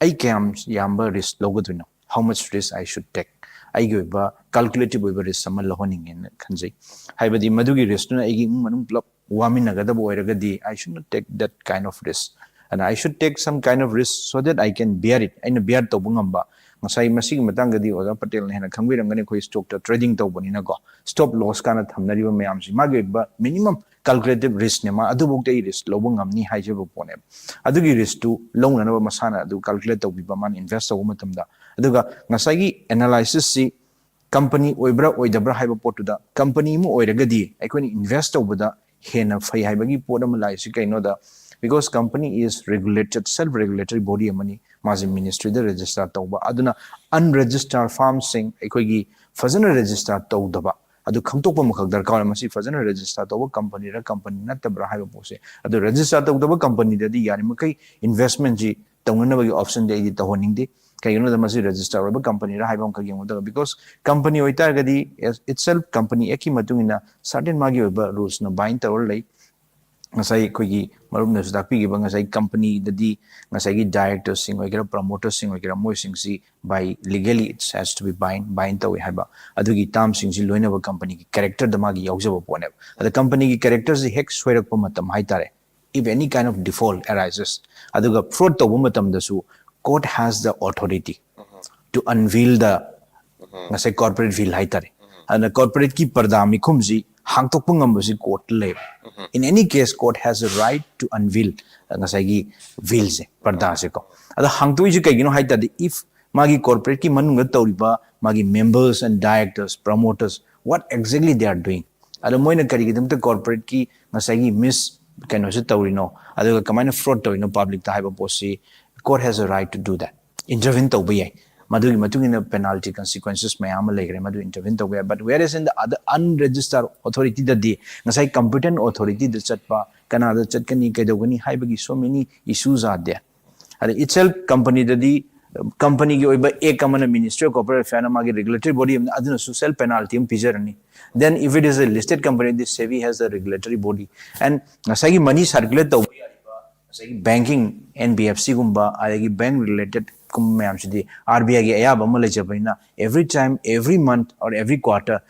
ꯑꯩ ꯀꯌꯥꯝ ꯌꯥꯝꯕ risk ꯂꯧꯒꯗꯣꯏꯅꯣ? How much risk I should take? ꯑꯩꯒꯤ ꯑꯣꯏꯕ calculative ꯑꯣꯏꯕ risk ꯑꯃ ꯂꯧꯍꯟꯅꯤꯡꯉꯦꯅ ꯈꯟꯖꯩ꯫ ꯍꯥꯏꯕꯗꯤ ꯃꯗꯨꯒꯤ riskꯇꯨꯅ ꯑꯩꯒꯤ ꯏꯃꯨꯡ ꯃꯅꯨꯡ ꯄꯨꯂꯞ ꯋꯥꯃꯤꯟꯅꯒꯗꯕ ꯑꯣꯏꯔꯒꯗꯤ, I should not take that kind of risk. And I should take some kind of risk so that I can bear it. ꯑꯩꯅ bear ꯇꯧꯕ ꯉꯝꯕ꯫ ꯉꯁꯥꯏ ꯃꯁꯤꯒꯤ ꯃꯇꯥꯡꯗꯗꯤ ꯑꯣꯖꯥ ꯄꯇꯦꯜꯅ ꯍꯦꯟꯅ ꯈꯪꯕꯤꯔꯝꯒꯅꯤ, ꯑꯩꯈꯣꯏ stockꯇ trading ꯇꯧꯕꯅꯤꯅꯀꯣ, stop loss ꯀꯥꯏꯅ ꯊꯝꯅꯔꯤꯕ ꯃꯌꯥꯝꯁꯤ, ꯃꯥꯒꯤ ꯑꯣꯏꯕ minimum calculative riskꯅꯦ, ꯃꯥ ꯑꯗꯨꯐꯥꯎꯗ ꯑꯩ risk ꯂꯧꯕ ꯉꯝꯅꯤ ꯍꯥꯏꯖꯕ ꯄꯣꯠꯅꯦꯕ꯫ ꯑꯗꯨꯒꯤ riskꯇꯨ ꯂꯧꯅꯅꯕ ꯃꯁꯥꯅ ꯑꯗꯨ calculate ꯇꯧꯕꯤꯕ, ꯃꯥꯅ invest ꯇꯧꯕ ꯃꯇꯝꯗ꯫ ꯑꯗꯨꯒ ꯉꯁꯥꯏꯒꯤ analysisꯁꯤ company ꯑꯣꯏꯕ꯭ꯔꯥ ꯑꯣꯏꯗꯕ꯭ꯔꯥ ꯍꯥꯏꯕ ꯄꯣꯠꯇꯨꯗ, company ꯑꯃ ꯑꯣꯏꯔꯒꯗꯤ ꯑꯩꯈꯣꯏꯅ invest ꯇꯧꯕꯗ ꯍꯦꯟꯅ ꯐꯩ ꯍꯥꯏꯕꯒꯤ ꯄꯣꯠ ꯑꯃ ꯂꯥꯛꯏꯁꯤ ꯀꯩꯅꯣꯗ, because company is regulated, self regulatory body ꯑꯃꯅꯤ, ꯃꯥꯁꯦ ministryꯗ register ꯇꯧꯕ꯫ ꯑꯗꯨꯅ unregistered firmꯁꯤꯡ, ꯑꯩꯈꯣꯏꯒꯤ ꯐꯖꯅ register ꯇꯧꯗꯕ, ꯑꯗꯨ ꯈꯪꯗꯣꯛꯄ ꯑꯃꯈꯛ ꯗꯔꯀꯥꯔ ꯑꯣꯏ꯫ ꯃꯁꯤ ꯐꯖꯅ register ꯇꯧꯕ companyꯔ company ꯅꯠꯇꯕ꯭ꯔꯥ ꯍꯥꯏꯕ ꯄꯣꯠꯁꯦ꯫ ꯑꯗꯨ register ꯇꯧꯗꯕ companyꯗꯗꯤ ꯌꯥꯔꯤꯃꯈꯩ investmentꯁꯤ ꯇꯧꯅꯅꯕꯒꯤ optionꯗꯤ ꯑꯩꯗꯤ ꯇꯧꯍꯟꯅꯤꯡꯗꯦ꯫ ꯀꯩꯒꯤꯅꯣꯗ ꯃꯁꯤ register ꯑꯣꯏꯕ companyꯔ ꯍꯥꯏꯕ ꯑꯃꯈꯛ ꯌꯦꯡꯒꯗꯕ, because company ꯑꯣꯏꯇꯥꯔꯒꯗꯤ itself company actꯀꯤ ꯃꯇꯨꯡ ꯏꯟꯅ certain ꯃꯥꯒꯤ ꯑꯣꯏꯕ rulesꯅ bind ꯇꯧꯔ ꯂꯩ꯫ ꯉꯁꯥꯏ ꯑꯩꯈꯣꯏꯒꯤ ꯃꯔꯨꯞꯅꯁꯨ ꯇꯥꯛꯄꯤꯈꯤꯕ, ꯉꯁꯥꯏ companyꯗꯗꯤ ꯉꯁꯥꯏꯒꯤ directorsꯁꯤꯡ ꯑꯣꯏꯒꯦꯔꯥ, promotersꯁꯤꯡ ꯑꯣꯏꯒꯦꯔꯥ, ꯃꯣꯏꯁꯤꯡꯁꯤ by legally it has to be bind, bind ꯇꯧꯏ ꯍꯥꯏꯕ꯫ ꯑꯗꯨꯒꯤ termꯁꯤꯡꯁꯤ ꯂꯣꯏꯅꯕ companyꯒꯤ characterꯗ ꯃꯥꯒꯤ ꯌꯥꯎꯖꯕ ꯄꯣꯠꯅꯦꯕ꯫ ꯑꯗ companyꯒꯤ characterꯁꯤ ꯍꯦꯛ ꯁꯣꯏꯔꯛꯄ ꯃꯇꯝ ꯍꯥꯏꯇꯥꯔꯦ, if any kind of default arises, ꯑꯗꯨꯒ fraud ꯇꯧꯕ ꯃꯇꯝꯗꯁꯨ court has the authority to unveil the ꯉꯁꯥꯏ corporate veil ꯍꯥꯏꯇꯥꯔꯦ꯫ ꯑꯗꯨꯅ corporateꯀꯤ ꯄꯔꯗꯥ ꯃꯤꯈꯨꯝꯁꯤ ꯍꯥꯡꯇꯣꯛꯄ ꯉꯝꯕꯁꯤ courtꯇ ꯂꯩꯕ꯫ In any case, court has a right to unveil ꯉꯁꯥꯏꯒꯤ veilꯁꯦ, ꯄꯔꯗꯥꯁꯦꯀꯣ꯫ ꯑꯗꯣ ꯍꯥꯡꯇꯣꯛꯏꯁꯤ ꯀꯩꯒꯤꯅꯣ ꯍꯥꯏ ꯇꯥꯔꯗꯤ, if ꯃꯥꯒꯤ corporateꯀꯤ ꯃꯅꯨꯡꯗ ꯇꯧꯔꯤꯕ ꯃꯥꯒꯤ members and directors, promoters, what exactly they are doing, ꯑꯗꯣ ꯃꯣꯏꯅ ꯀꯔꯤꯒꯤꯗꯃꯛꯇ corporateꯀꯤ ꯉꯁꯥꯏꯒꯤ mis ꯀꯩꯅꯣꯁꯦ ꯇꯧꯔꯤꯅꯣ, ꯑꯗꯨꯒ ꯀꯃꯥꯏꯅ fraud ꯇꯧꯔꯤꯅꯣ publicꯇ ꯍꯥꯏꯕ ꯄꯣꯠꯁꯤ, court has a right to do that, intervene ꯇꯧꯕ ꯌꯥꯏ꯫ ꯃꯗꯨꯒꯤ ꯃꯇꯨꯡ ꯏꯟꯅ penalty consequences ꯃꯌꯥꯝ ꯑꯃ ꯂꯩꯈ꯭ꯔꯦ, ꯃꯗꯨ intervene ꯇꯧꯕ ꯌꯥꯏ꯫ But whereas in the other unregistered authority ꯗꯗꯤ ꯉꯁꯥꯏ competent authority ꯗ ꯆꯠꯄ, ꯀꯅꯥꯗ ꯆꯠꯀꯅꯤ, ꯀꯩꯗꯧꯒꯅꯤ ꯍꯥꯏꯕꯒꯤ so many issues are there꯫ ꯑꯗ itself company ꯗꯗꯤ company ꯒꯤ ꯑꯣꯏꯕ act ꯑꯃꯅ, Ministry of Corporate Affairs ꯅ ꯃꯥꯒꯤ regulatory body ꯑꯃꯅ ꯑꯗꯨꯅꯁꯨ self penalty ꯑꯃ ꯄꯤꯖꯔꯅꯤ꯫ Then if it is a listed company, the SEBI has the regulatory body and ꯉꯁꯥꯏꯒꯤ money circulate ꯇꯧꯕ ꯌꯥꯔꯤꯕ ꯉꯁꯥꯏꯒꯤ banking, N B F C ꯒꯨꯝꯕ, ꯑꯗꯒꯤ bank related ꯀꯨꯝꯕ ꯃꯌꯥꯝꯁꯤꯗꯤ R B I ꯒꯤ ꯑꯌꯥꯕ ꯑꯃ ꯂꯩꯖꯕꯅꯤꯅ, every time, every month or every quarter,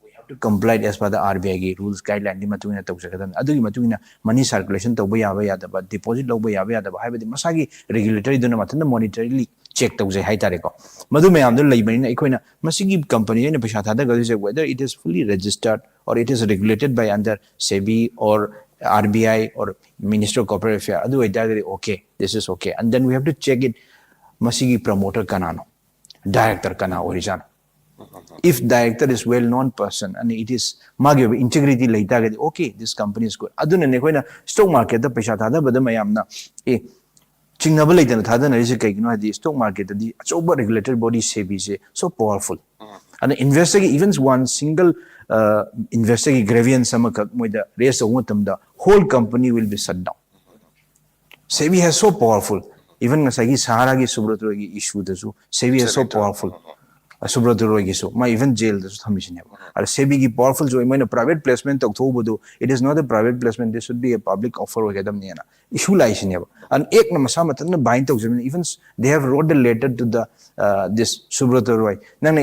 we have to comply as per the R B I ꯒꯤ rules guideline ꯗꯤ ꯃꯇꯨꯡ ꯏꯟꯅ ꯇꯧꯖꯒꯗꯕꯅꯤ꯫ ꯑꯗꯨꯒꯤ ꯃꯇꯨꯡ ꯏꯟꯅ money circulation ꯇꯧꯕ ꯌꯥꯕ ꯌꯥꯗꯕ, deposit ꯂꯧꯕ ꯌꯥꯕ ꯌꯥꯗꯕ ꯍꯥꯏꯕꯗꯤ ꯃꯁꯥꯒꯤ regulatory ꯗꯨꯅ ꯃꯊꯟꯇ monetarily check ꯇꯧꯖꯩ ꯍꯥꯏꯇꯥꯔꯦꯀꯣ꯫ ꯃꯗꯨ ꯃꯌꯥꯝꯗꯨ ꯂꯩꯕꯅꯤꯅ ꯑꯩꯈꯣꯏꯅ ꯃꯁꯤꯒꯤ company ꯗ ꯑꯩꯅ ꯄꯩꯁꯥ ꯊꯥꯗꯒꯗꯣꯏꯁꯦ, whether it is fully registered or it is regulated by under SEBI or R B I or Ministry of Corporate Affairs, ꯑꯗꯨ ꯑꯣꯏꯇꯥꯔꯒꯗꯤ okay, this is okay, and then we have to check it, ꯃꯁꯤꯒꯤ promoter ꯀꯅꯥꯅꯣ, director ꯀꯅꯥ ꯑꯣꯏꯔꯤꯖꯥꯠꯅꯣ? If director is well known person and it is, ꯃꯥꯒꯤ ꯑꯣꯏꯕ integrity ꯂꯩꯇꯥꯔꯒꯗꯤ okay, this company is good꯫ ꯑꯗꯨꯅꯅꯦ ꯑꯩꯈꯣꯏꯅ stock market ꯇ ꯄꯩꯁꯥ ꯊꯥꯗꯕꯗ ꯃꯌꯥꯝꯅ ꯑꯦ ꯆꯤꯡꯅꯕ ꯂꯩꯇꯅ ꯊꯥꯗꯅꯔꯤꯁꯦ ꯀꯩꯒꯤꯅꯣ ꯍꯥꯏꯗꯤ stock market ꯇꯗꯤ ꯑꯆꯧꯕ regulatory body SEBI ꯁꯦ so powerful꯫ ꯑꯗ investor ꯒꯤ even one single investor ꯒꯤ grievance ꯑꯃꯈꯛ ꯃꯣꯏꯗ raise ꯇꯧꯕ ꯃꯇꯝꯗ whole company will be shut down꯫ SEBI has so powerful, even ꯉꯁꯥꯏꯒꯤ ꯁꯍꯥꯔꯥꯒꯤ ꯁꯨꯕ꯭ꯔꯇ ꯔꯣꯏꯒꯤ issue ꯗꯁꯨ SEBI has so powerful꯫ ꯁꯨꯕ꯭ꯔꯇ ꯔꯣꯏꯒꯤꯁꯨ ꯃꯥ even jail ꯗꯁꯨ ꯊꯝꯃꯤꯁꯤꯅꯦꯕ꯫ ꯑꯗ SEBI ꯒꯤ powerful ꯁꯨ ꯃꯣꯏꯅ private placement ꯇꯧꯊꯣꯛꯎꯕꯗꯨ, it is not a private placement, this should be a public offer ꯑꯣꯏꯒꯗꯕꯅꯦꯅ issue ꯂꯥꯛꯏꯁꯤꯅꯦꯕ꯫ ꯑꯗ act ꯅ ꯃꯁꯥ ꯃꯊꯟꯇ bind ꯇꯧꯖꯕꯅꯤ꯫ Even they have wrote the letter to the this ꯁꯨꯕ꯭ꯔꯇ ꯔꯣꯏ, ꯅꯪꯅ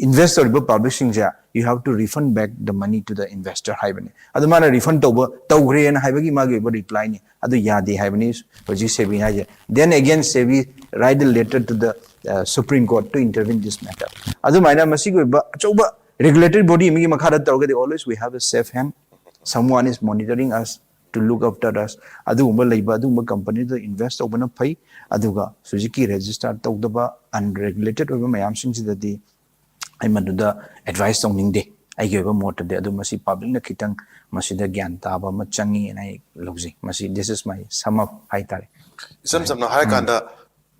invest ꯇꯧꯔꯤꯕ public ꯁꯤꯡꯁꯦ, you have to refund back the money to the investor ꯍꯥꯏꯕꯅꯤ꯫ ꯑꯗꯨ ꯃꯥꯅ refund ꯇꯧꯕ ꯇꯧꯈ꯭ꯔꯦꯅ ꯍꯥꯏꯕꯒꯤ ꯃꯥꯒꯤ ꯑꯣꯏꯕ reply ꯅꯤ꯫ ꯑꯗꯨ ꯌꯥꯗꯦ ꯍꯥꯏꯕꯅꯤ ꯍꯧꯖꯤꯛ SEBI ꯍꯥꯏꯁꯦ꯫ Then again SEBI write the letter to the Supreme Court to intervene this matter꯫ ꯑꯗꯨꯃꯥꯏꯅ ꯃꯁꯤꯒꯤ ꯑꯣꯏꯕ ꯑꯆꯧꯕ regulatory body ꯑꯃꯒꯤ ꯃꯈꯥꯗ ꯇꯧꯔꯒꯗꯤ always we have a safe hand, someone is monitoring us to look after us꯫ ꯑꯗꯨꯒꯨꯝꯕ ꯂꯩꯕ ꯑꯗꯨꯒꯨꯝꯕ company ꯗ invest ꯇꯧꯕꯅ ꯐꯩ꯫ ꯑꯗꯨꯒ ꯍꯧꯖꯤꯛꯀꯤ register ꯇꯧꯗꯕ unregulated ꯑꯣꯏꯕ ꯃꯌꯥꯝꯁꯤꯡꯁꯤꯗꯗꯤ ꯑꯩ ꯃꯗꯨꯗ advice ꯇꯧꯅꯤꯡꯗꯦ꯫ ꯑꯩꯒꯤ ꯑꯣꯏꯕ ꯃꯣꯠꯇꯗꯤ ꯑꯗꯨ ꯃꯁꯤ public ꯅ ꯈꯤꯇꯪ ꯃꯁꯤꯗ ꯒ꯭ꯌꯥꯟ ꯇꯥꯕ ꯑꯃ ꯆꯪꯉꯤꯅ ꯑꯩ ꯂꯧꯖꯩ꯫ ꯃꯁꯤ this is my sum up ꯍꯥꯏꯇꯥꯔꯦ꯫ ꯏꯆꯝ ꯆꯝꯅ ꯍꯥꯏꯔꯀꯥꯟꯗ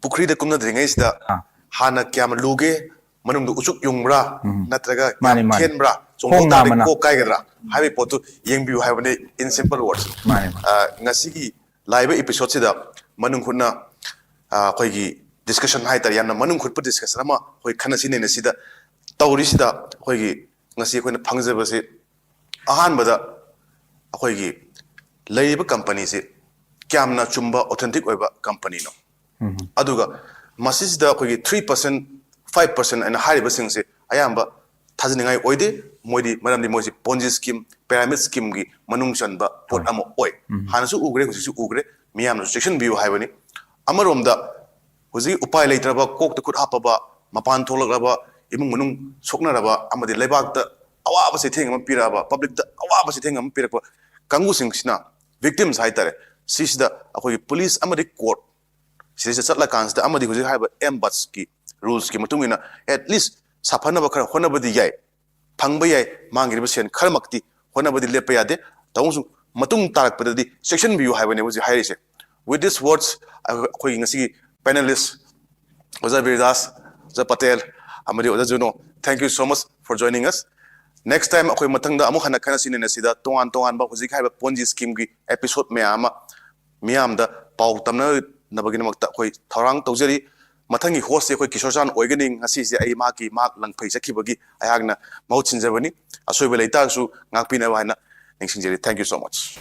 ꯄꯨꯈ꯭ꯔꯤꯗ ꯀꯨꯝꯅꯗ꯭ꯔꯤꯉꯩꯁꯤꯗ ꯑꯥ꯫ ꯍꯥꯟꯅ ꯀꯌꯥꯝ ꯂꯨꯒꯦ, ꯃꯅꯨꯡꯗ ꯎꯆꯨꯛ ꯌꯨꯡꯕ꯭ꯔꯥ, ꯎꯝ. ꯅꯠꯇ꯭ꯔꯒ ꯃꯥꯅꯤ, ꯌꯥꯝ ꯃꯥꯅꯤ. ꯊꯦꯟꯕ꯭ꯔꯥ, ꯈꯣꯡ ꯆꯣꯡꯊꯣꯛ ꯇꯥꯔꯗꯤ ꯅꯥꯝꯃꯅ. ꯀꯣꯛ ꯀꯥꯏꯒꯗ꯭ꯔꯥ ꯍꯥꯏꯕꯒꯤ ꯄꯣꯠꯇꯨ ꯌꯦꯡꯕꯤꯌꯨ ꯍꯥꯏꯕꯅꯤ, in simple words. ꯃꯥꯅꯤ, ꯃꯥꯅꯤ. ꯑ, ꯉꯁꯤꯒꯤ ꯂꯥꯛꯏꯕ episode ꯁꯤꯗ ꯃꯅꯨꯡ ꯍꯨꯠꯅ, ꯑ, ꯑꯩꯈꯣꯏꯒꯤ discussion ꯍꯥꯏꯇꯥꯔꯦ, ꯌꯥꯝꯅ ꯃꯅꯨꯡ ꯍꯨꯠꯄ discussion ꯑꯃ ꯑꯩꯈꯣꯏ ꯈꯟꯅꯁꯤ ꯅꯩꯅꯁꯤꯗ ꯇꯧꯔꯤꯁꯤꯗ, ꯑꯩꯈꯣꯏꯒꯤ ꯉꯁꯤ ꯑꯩꯈꯣꯏꯅ ꯐꯪꯖꯕꯁꯤ, ꯑꯍꯥꯟꯕꯗ ꯑꯩꯈꯣꯏꯒꯤ ꯂꯩꯔꯤꯕ company ꯁꯤ ꯀꯌꯥꯝꯅ ꯆꯨꯝꯕ, authentic ꯑꯣꯏꯕ company ꯅꯣ, ꯎꯝ. ꯑꯗꯨꯒ ꯃꯁꯤꯁꯤꯗ ꯑꯩꯈꯣꯏꯒꯤ three percent, five percent ꯍꯥꯏꯅ ꯍꯥꯏꯔꯤꯕꯁꯤꯡꯁꯦ ꯑꯌꯥꯝꯕ ꯊꯥꯖꯅꯤꯡꯉꯥꯏ ꯑꯣꯏꯗꯦ꯫ ꯃꯣꯏꯗꯤ, ꯃꯔꯝꯗꯤ ꯃꯣꯏꯁꯤ Ponzi scheme, pyramid scheme ꯒꯤ ꯃꯅꯨꯡ ꯆꯟꯕ ꯄꯣꯠ ꯍꯣꯏ. ꯑꯃ ꯑꯣꯏ꯫ ꯎꯝ. ꯍꯥꯟꯅꯁꯨ ꯎꯈ꯭ꯔꯦ, ꯍꯧꯖꯤꯛꯁꯨ ꯎꯈ꯭ꯔꯦ, ꯃꯤꯌꯥꯝꯅꯁꯨ ꯆꯦꯛꯁꯤꯟꯕꯤꯌꯨ ꯍꯥꯏꯕꯅꯤ꯫ ꯑꯃꯔꯣꯝꯗ ꯍꯧꯖꯤꯛ ꯎꯄꯥꯏ ꯂꯩꯇ꯭ꯔꯕ, ꯀꯣꯛꯇ ꯈꯨꯠ ꯍꯥꯞꯄꯕ, ꯃꯄꯥꯟ ꯊꯣꯛꯂꯛꯂꯕ, ꯏꯃꯨꯡ ꯃꯅꯨꯡ ꯁꯣꯛꯅꯔꯕ ꯑꯃꯗꯤ ꯂꯩꯕꯥꯛꯇ ꯑꯋꯥꯕ ꯆꯩꯊꯦꯡ ꯑꯃ ꯄꯤꯔꯛꯑꯕ, public ꯇ ꯑꯋꯥꯕ ꯆꯩꯊꯦꯡ ꯑꯃ ꯄꯤꯔꯛꯄ ꯀꯥꯡꯕꯨꯁꯤꯡꯁꯤꯅ, victims ꯍꯥꯏꯇꯥꯔꯦ, ꯁꯤꯁꯤꯗ ꯑꯩꯈꯣꯏꯒꯤ police ꯑꯃꯗꯤ court ꯁꯤꯗꯩꯁꯤꯗ ꯆꯠꯂꯀꯥꯟꯁꯤꯗ ꯑꯃꯗꯤ ꯍꯧꯖꯤꯛ ꯍꯥꯏꯔꯤꯕ Ombuds ꯀꯤ rules ꯀꯤ ꯃꯇꯨꯡ ꯏꯟꯅ at least ꯁꯥꯐꯅꯕ ꯈꯔ ꯍꯣꯠꯅꯕꯗꯤ ꯌꯥꯏ, ꯐꯪꯕ ꯌꯥꯏ, ꯃꯥꯡꯈꯤꯕ ꯁꯦꯟ ꯈꯔꯃꯛꯇꯤ ꯍꯣꯠꯅꯕꯗꯤ ꯂꯦꯞꯄ ꯌꯥꯗꯦ꯫ ꯇꯧꯕꯁꯨ ꯃꯇꯨꯡ ꯇꯥꯔꯛꯄꯗꯗꯤ ꯆꯦꯛꯁꯤꯟꯕꯤꯌꯨ ꯍꯥꯏꯕꯅꯦ ꯍꯧꯖꯤꯛ ꯍꯥꯏꯔꯤꯁꯦ꯫ With this words, ꯑꯩꯈꯣꯏꯒꯤ ꯉꯁꯤꯒꯤ panelist ꯑꯣꯖꯥ ꯕꯤꯔꯗꯥꯁ, ꯑꯣꯖꯥ ꯄꯇꯦꯜ ꯑꯃꯗꯤ ꯑꯣꯖꯥ Juno, thank you so much for joining us. Next time ꯑꯩꯈꯣꯏ ꯃꯊꯪꯗ ꯑꯃꯨꯛ ꯍꯟꯅ ꯈꯟꯅꯁꯤ ꯅꯩꯅꯁꯤꯗ ꯇꯣꯉꯥꯟ ꯇꯣꯉꯥꯟꯕ ꯍꯧꯖꯤꯛ ꯍꯥꯏꯔꯤꯕ Ponzi scheme ꯒꯤ episode ꯃꯌꯥꯝ ꯑꯃ ꯃꯤꯌꯥꯝꯗ ꯄꯥꯎ ꯇꯝꯅꯅꯕꯒꯤꯗꯃꯛꯇ ꯑꯩꯈꯣꯏ ꯊꯧꯔꯥꯡ ꯇꯧꯖꯔꯤ꯫ ꯃꯊꯪꯒꯤ host ꯁꯦ ꯑꯩꯈꯣꯏ ꯀꯤꯁꯣꯔ ꯆꯥꯟ ꯑꯣꯏꯒꯅꯤ꯫ ꯉꯁꯤꯁꯦ ꯑꯩ ꯃꯍꯥꯛꯀꯤ, ꯃꯍꯥꯛ ꯂꯪꯐꯩ ꯆꯠꯈꯤꯕꯒꯤ ꯑꯩꯍꯥꯛꯅ ꯃꯍꯨꯠ ꯁꯤꯟꯖꯕꯅꯤ꯫ ꯑꯁꯣꯏꯕ ꯂꯩꯇꯥꯔꯁꯨ ꯉꯥꯛꯄꯤꯅꯕ ꯍꯥꯏꯅ ꯅꯤꯡꯁꯤꯡꯖꯔꯤ꯫ Thank you so much.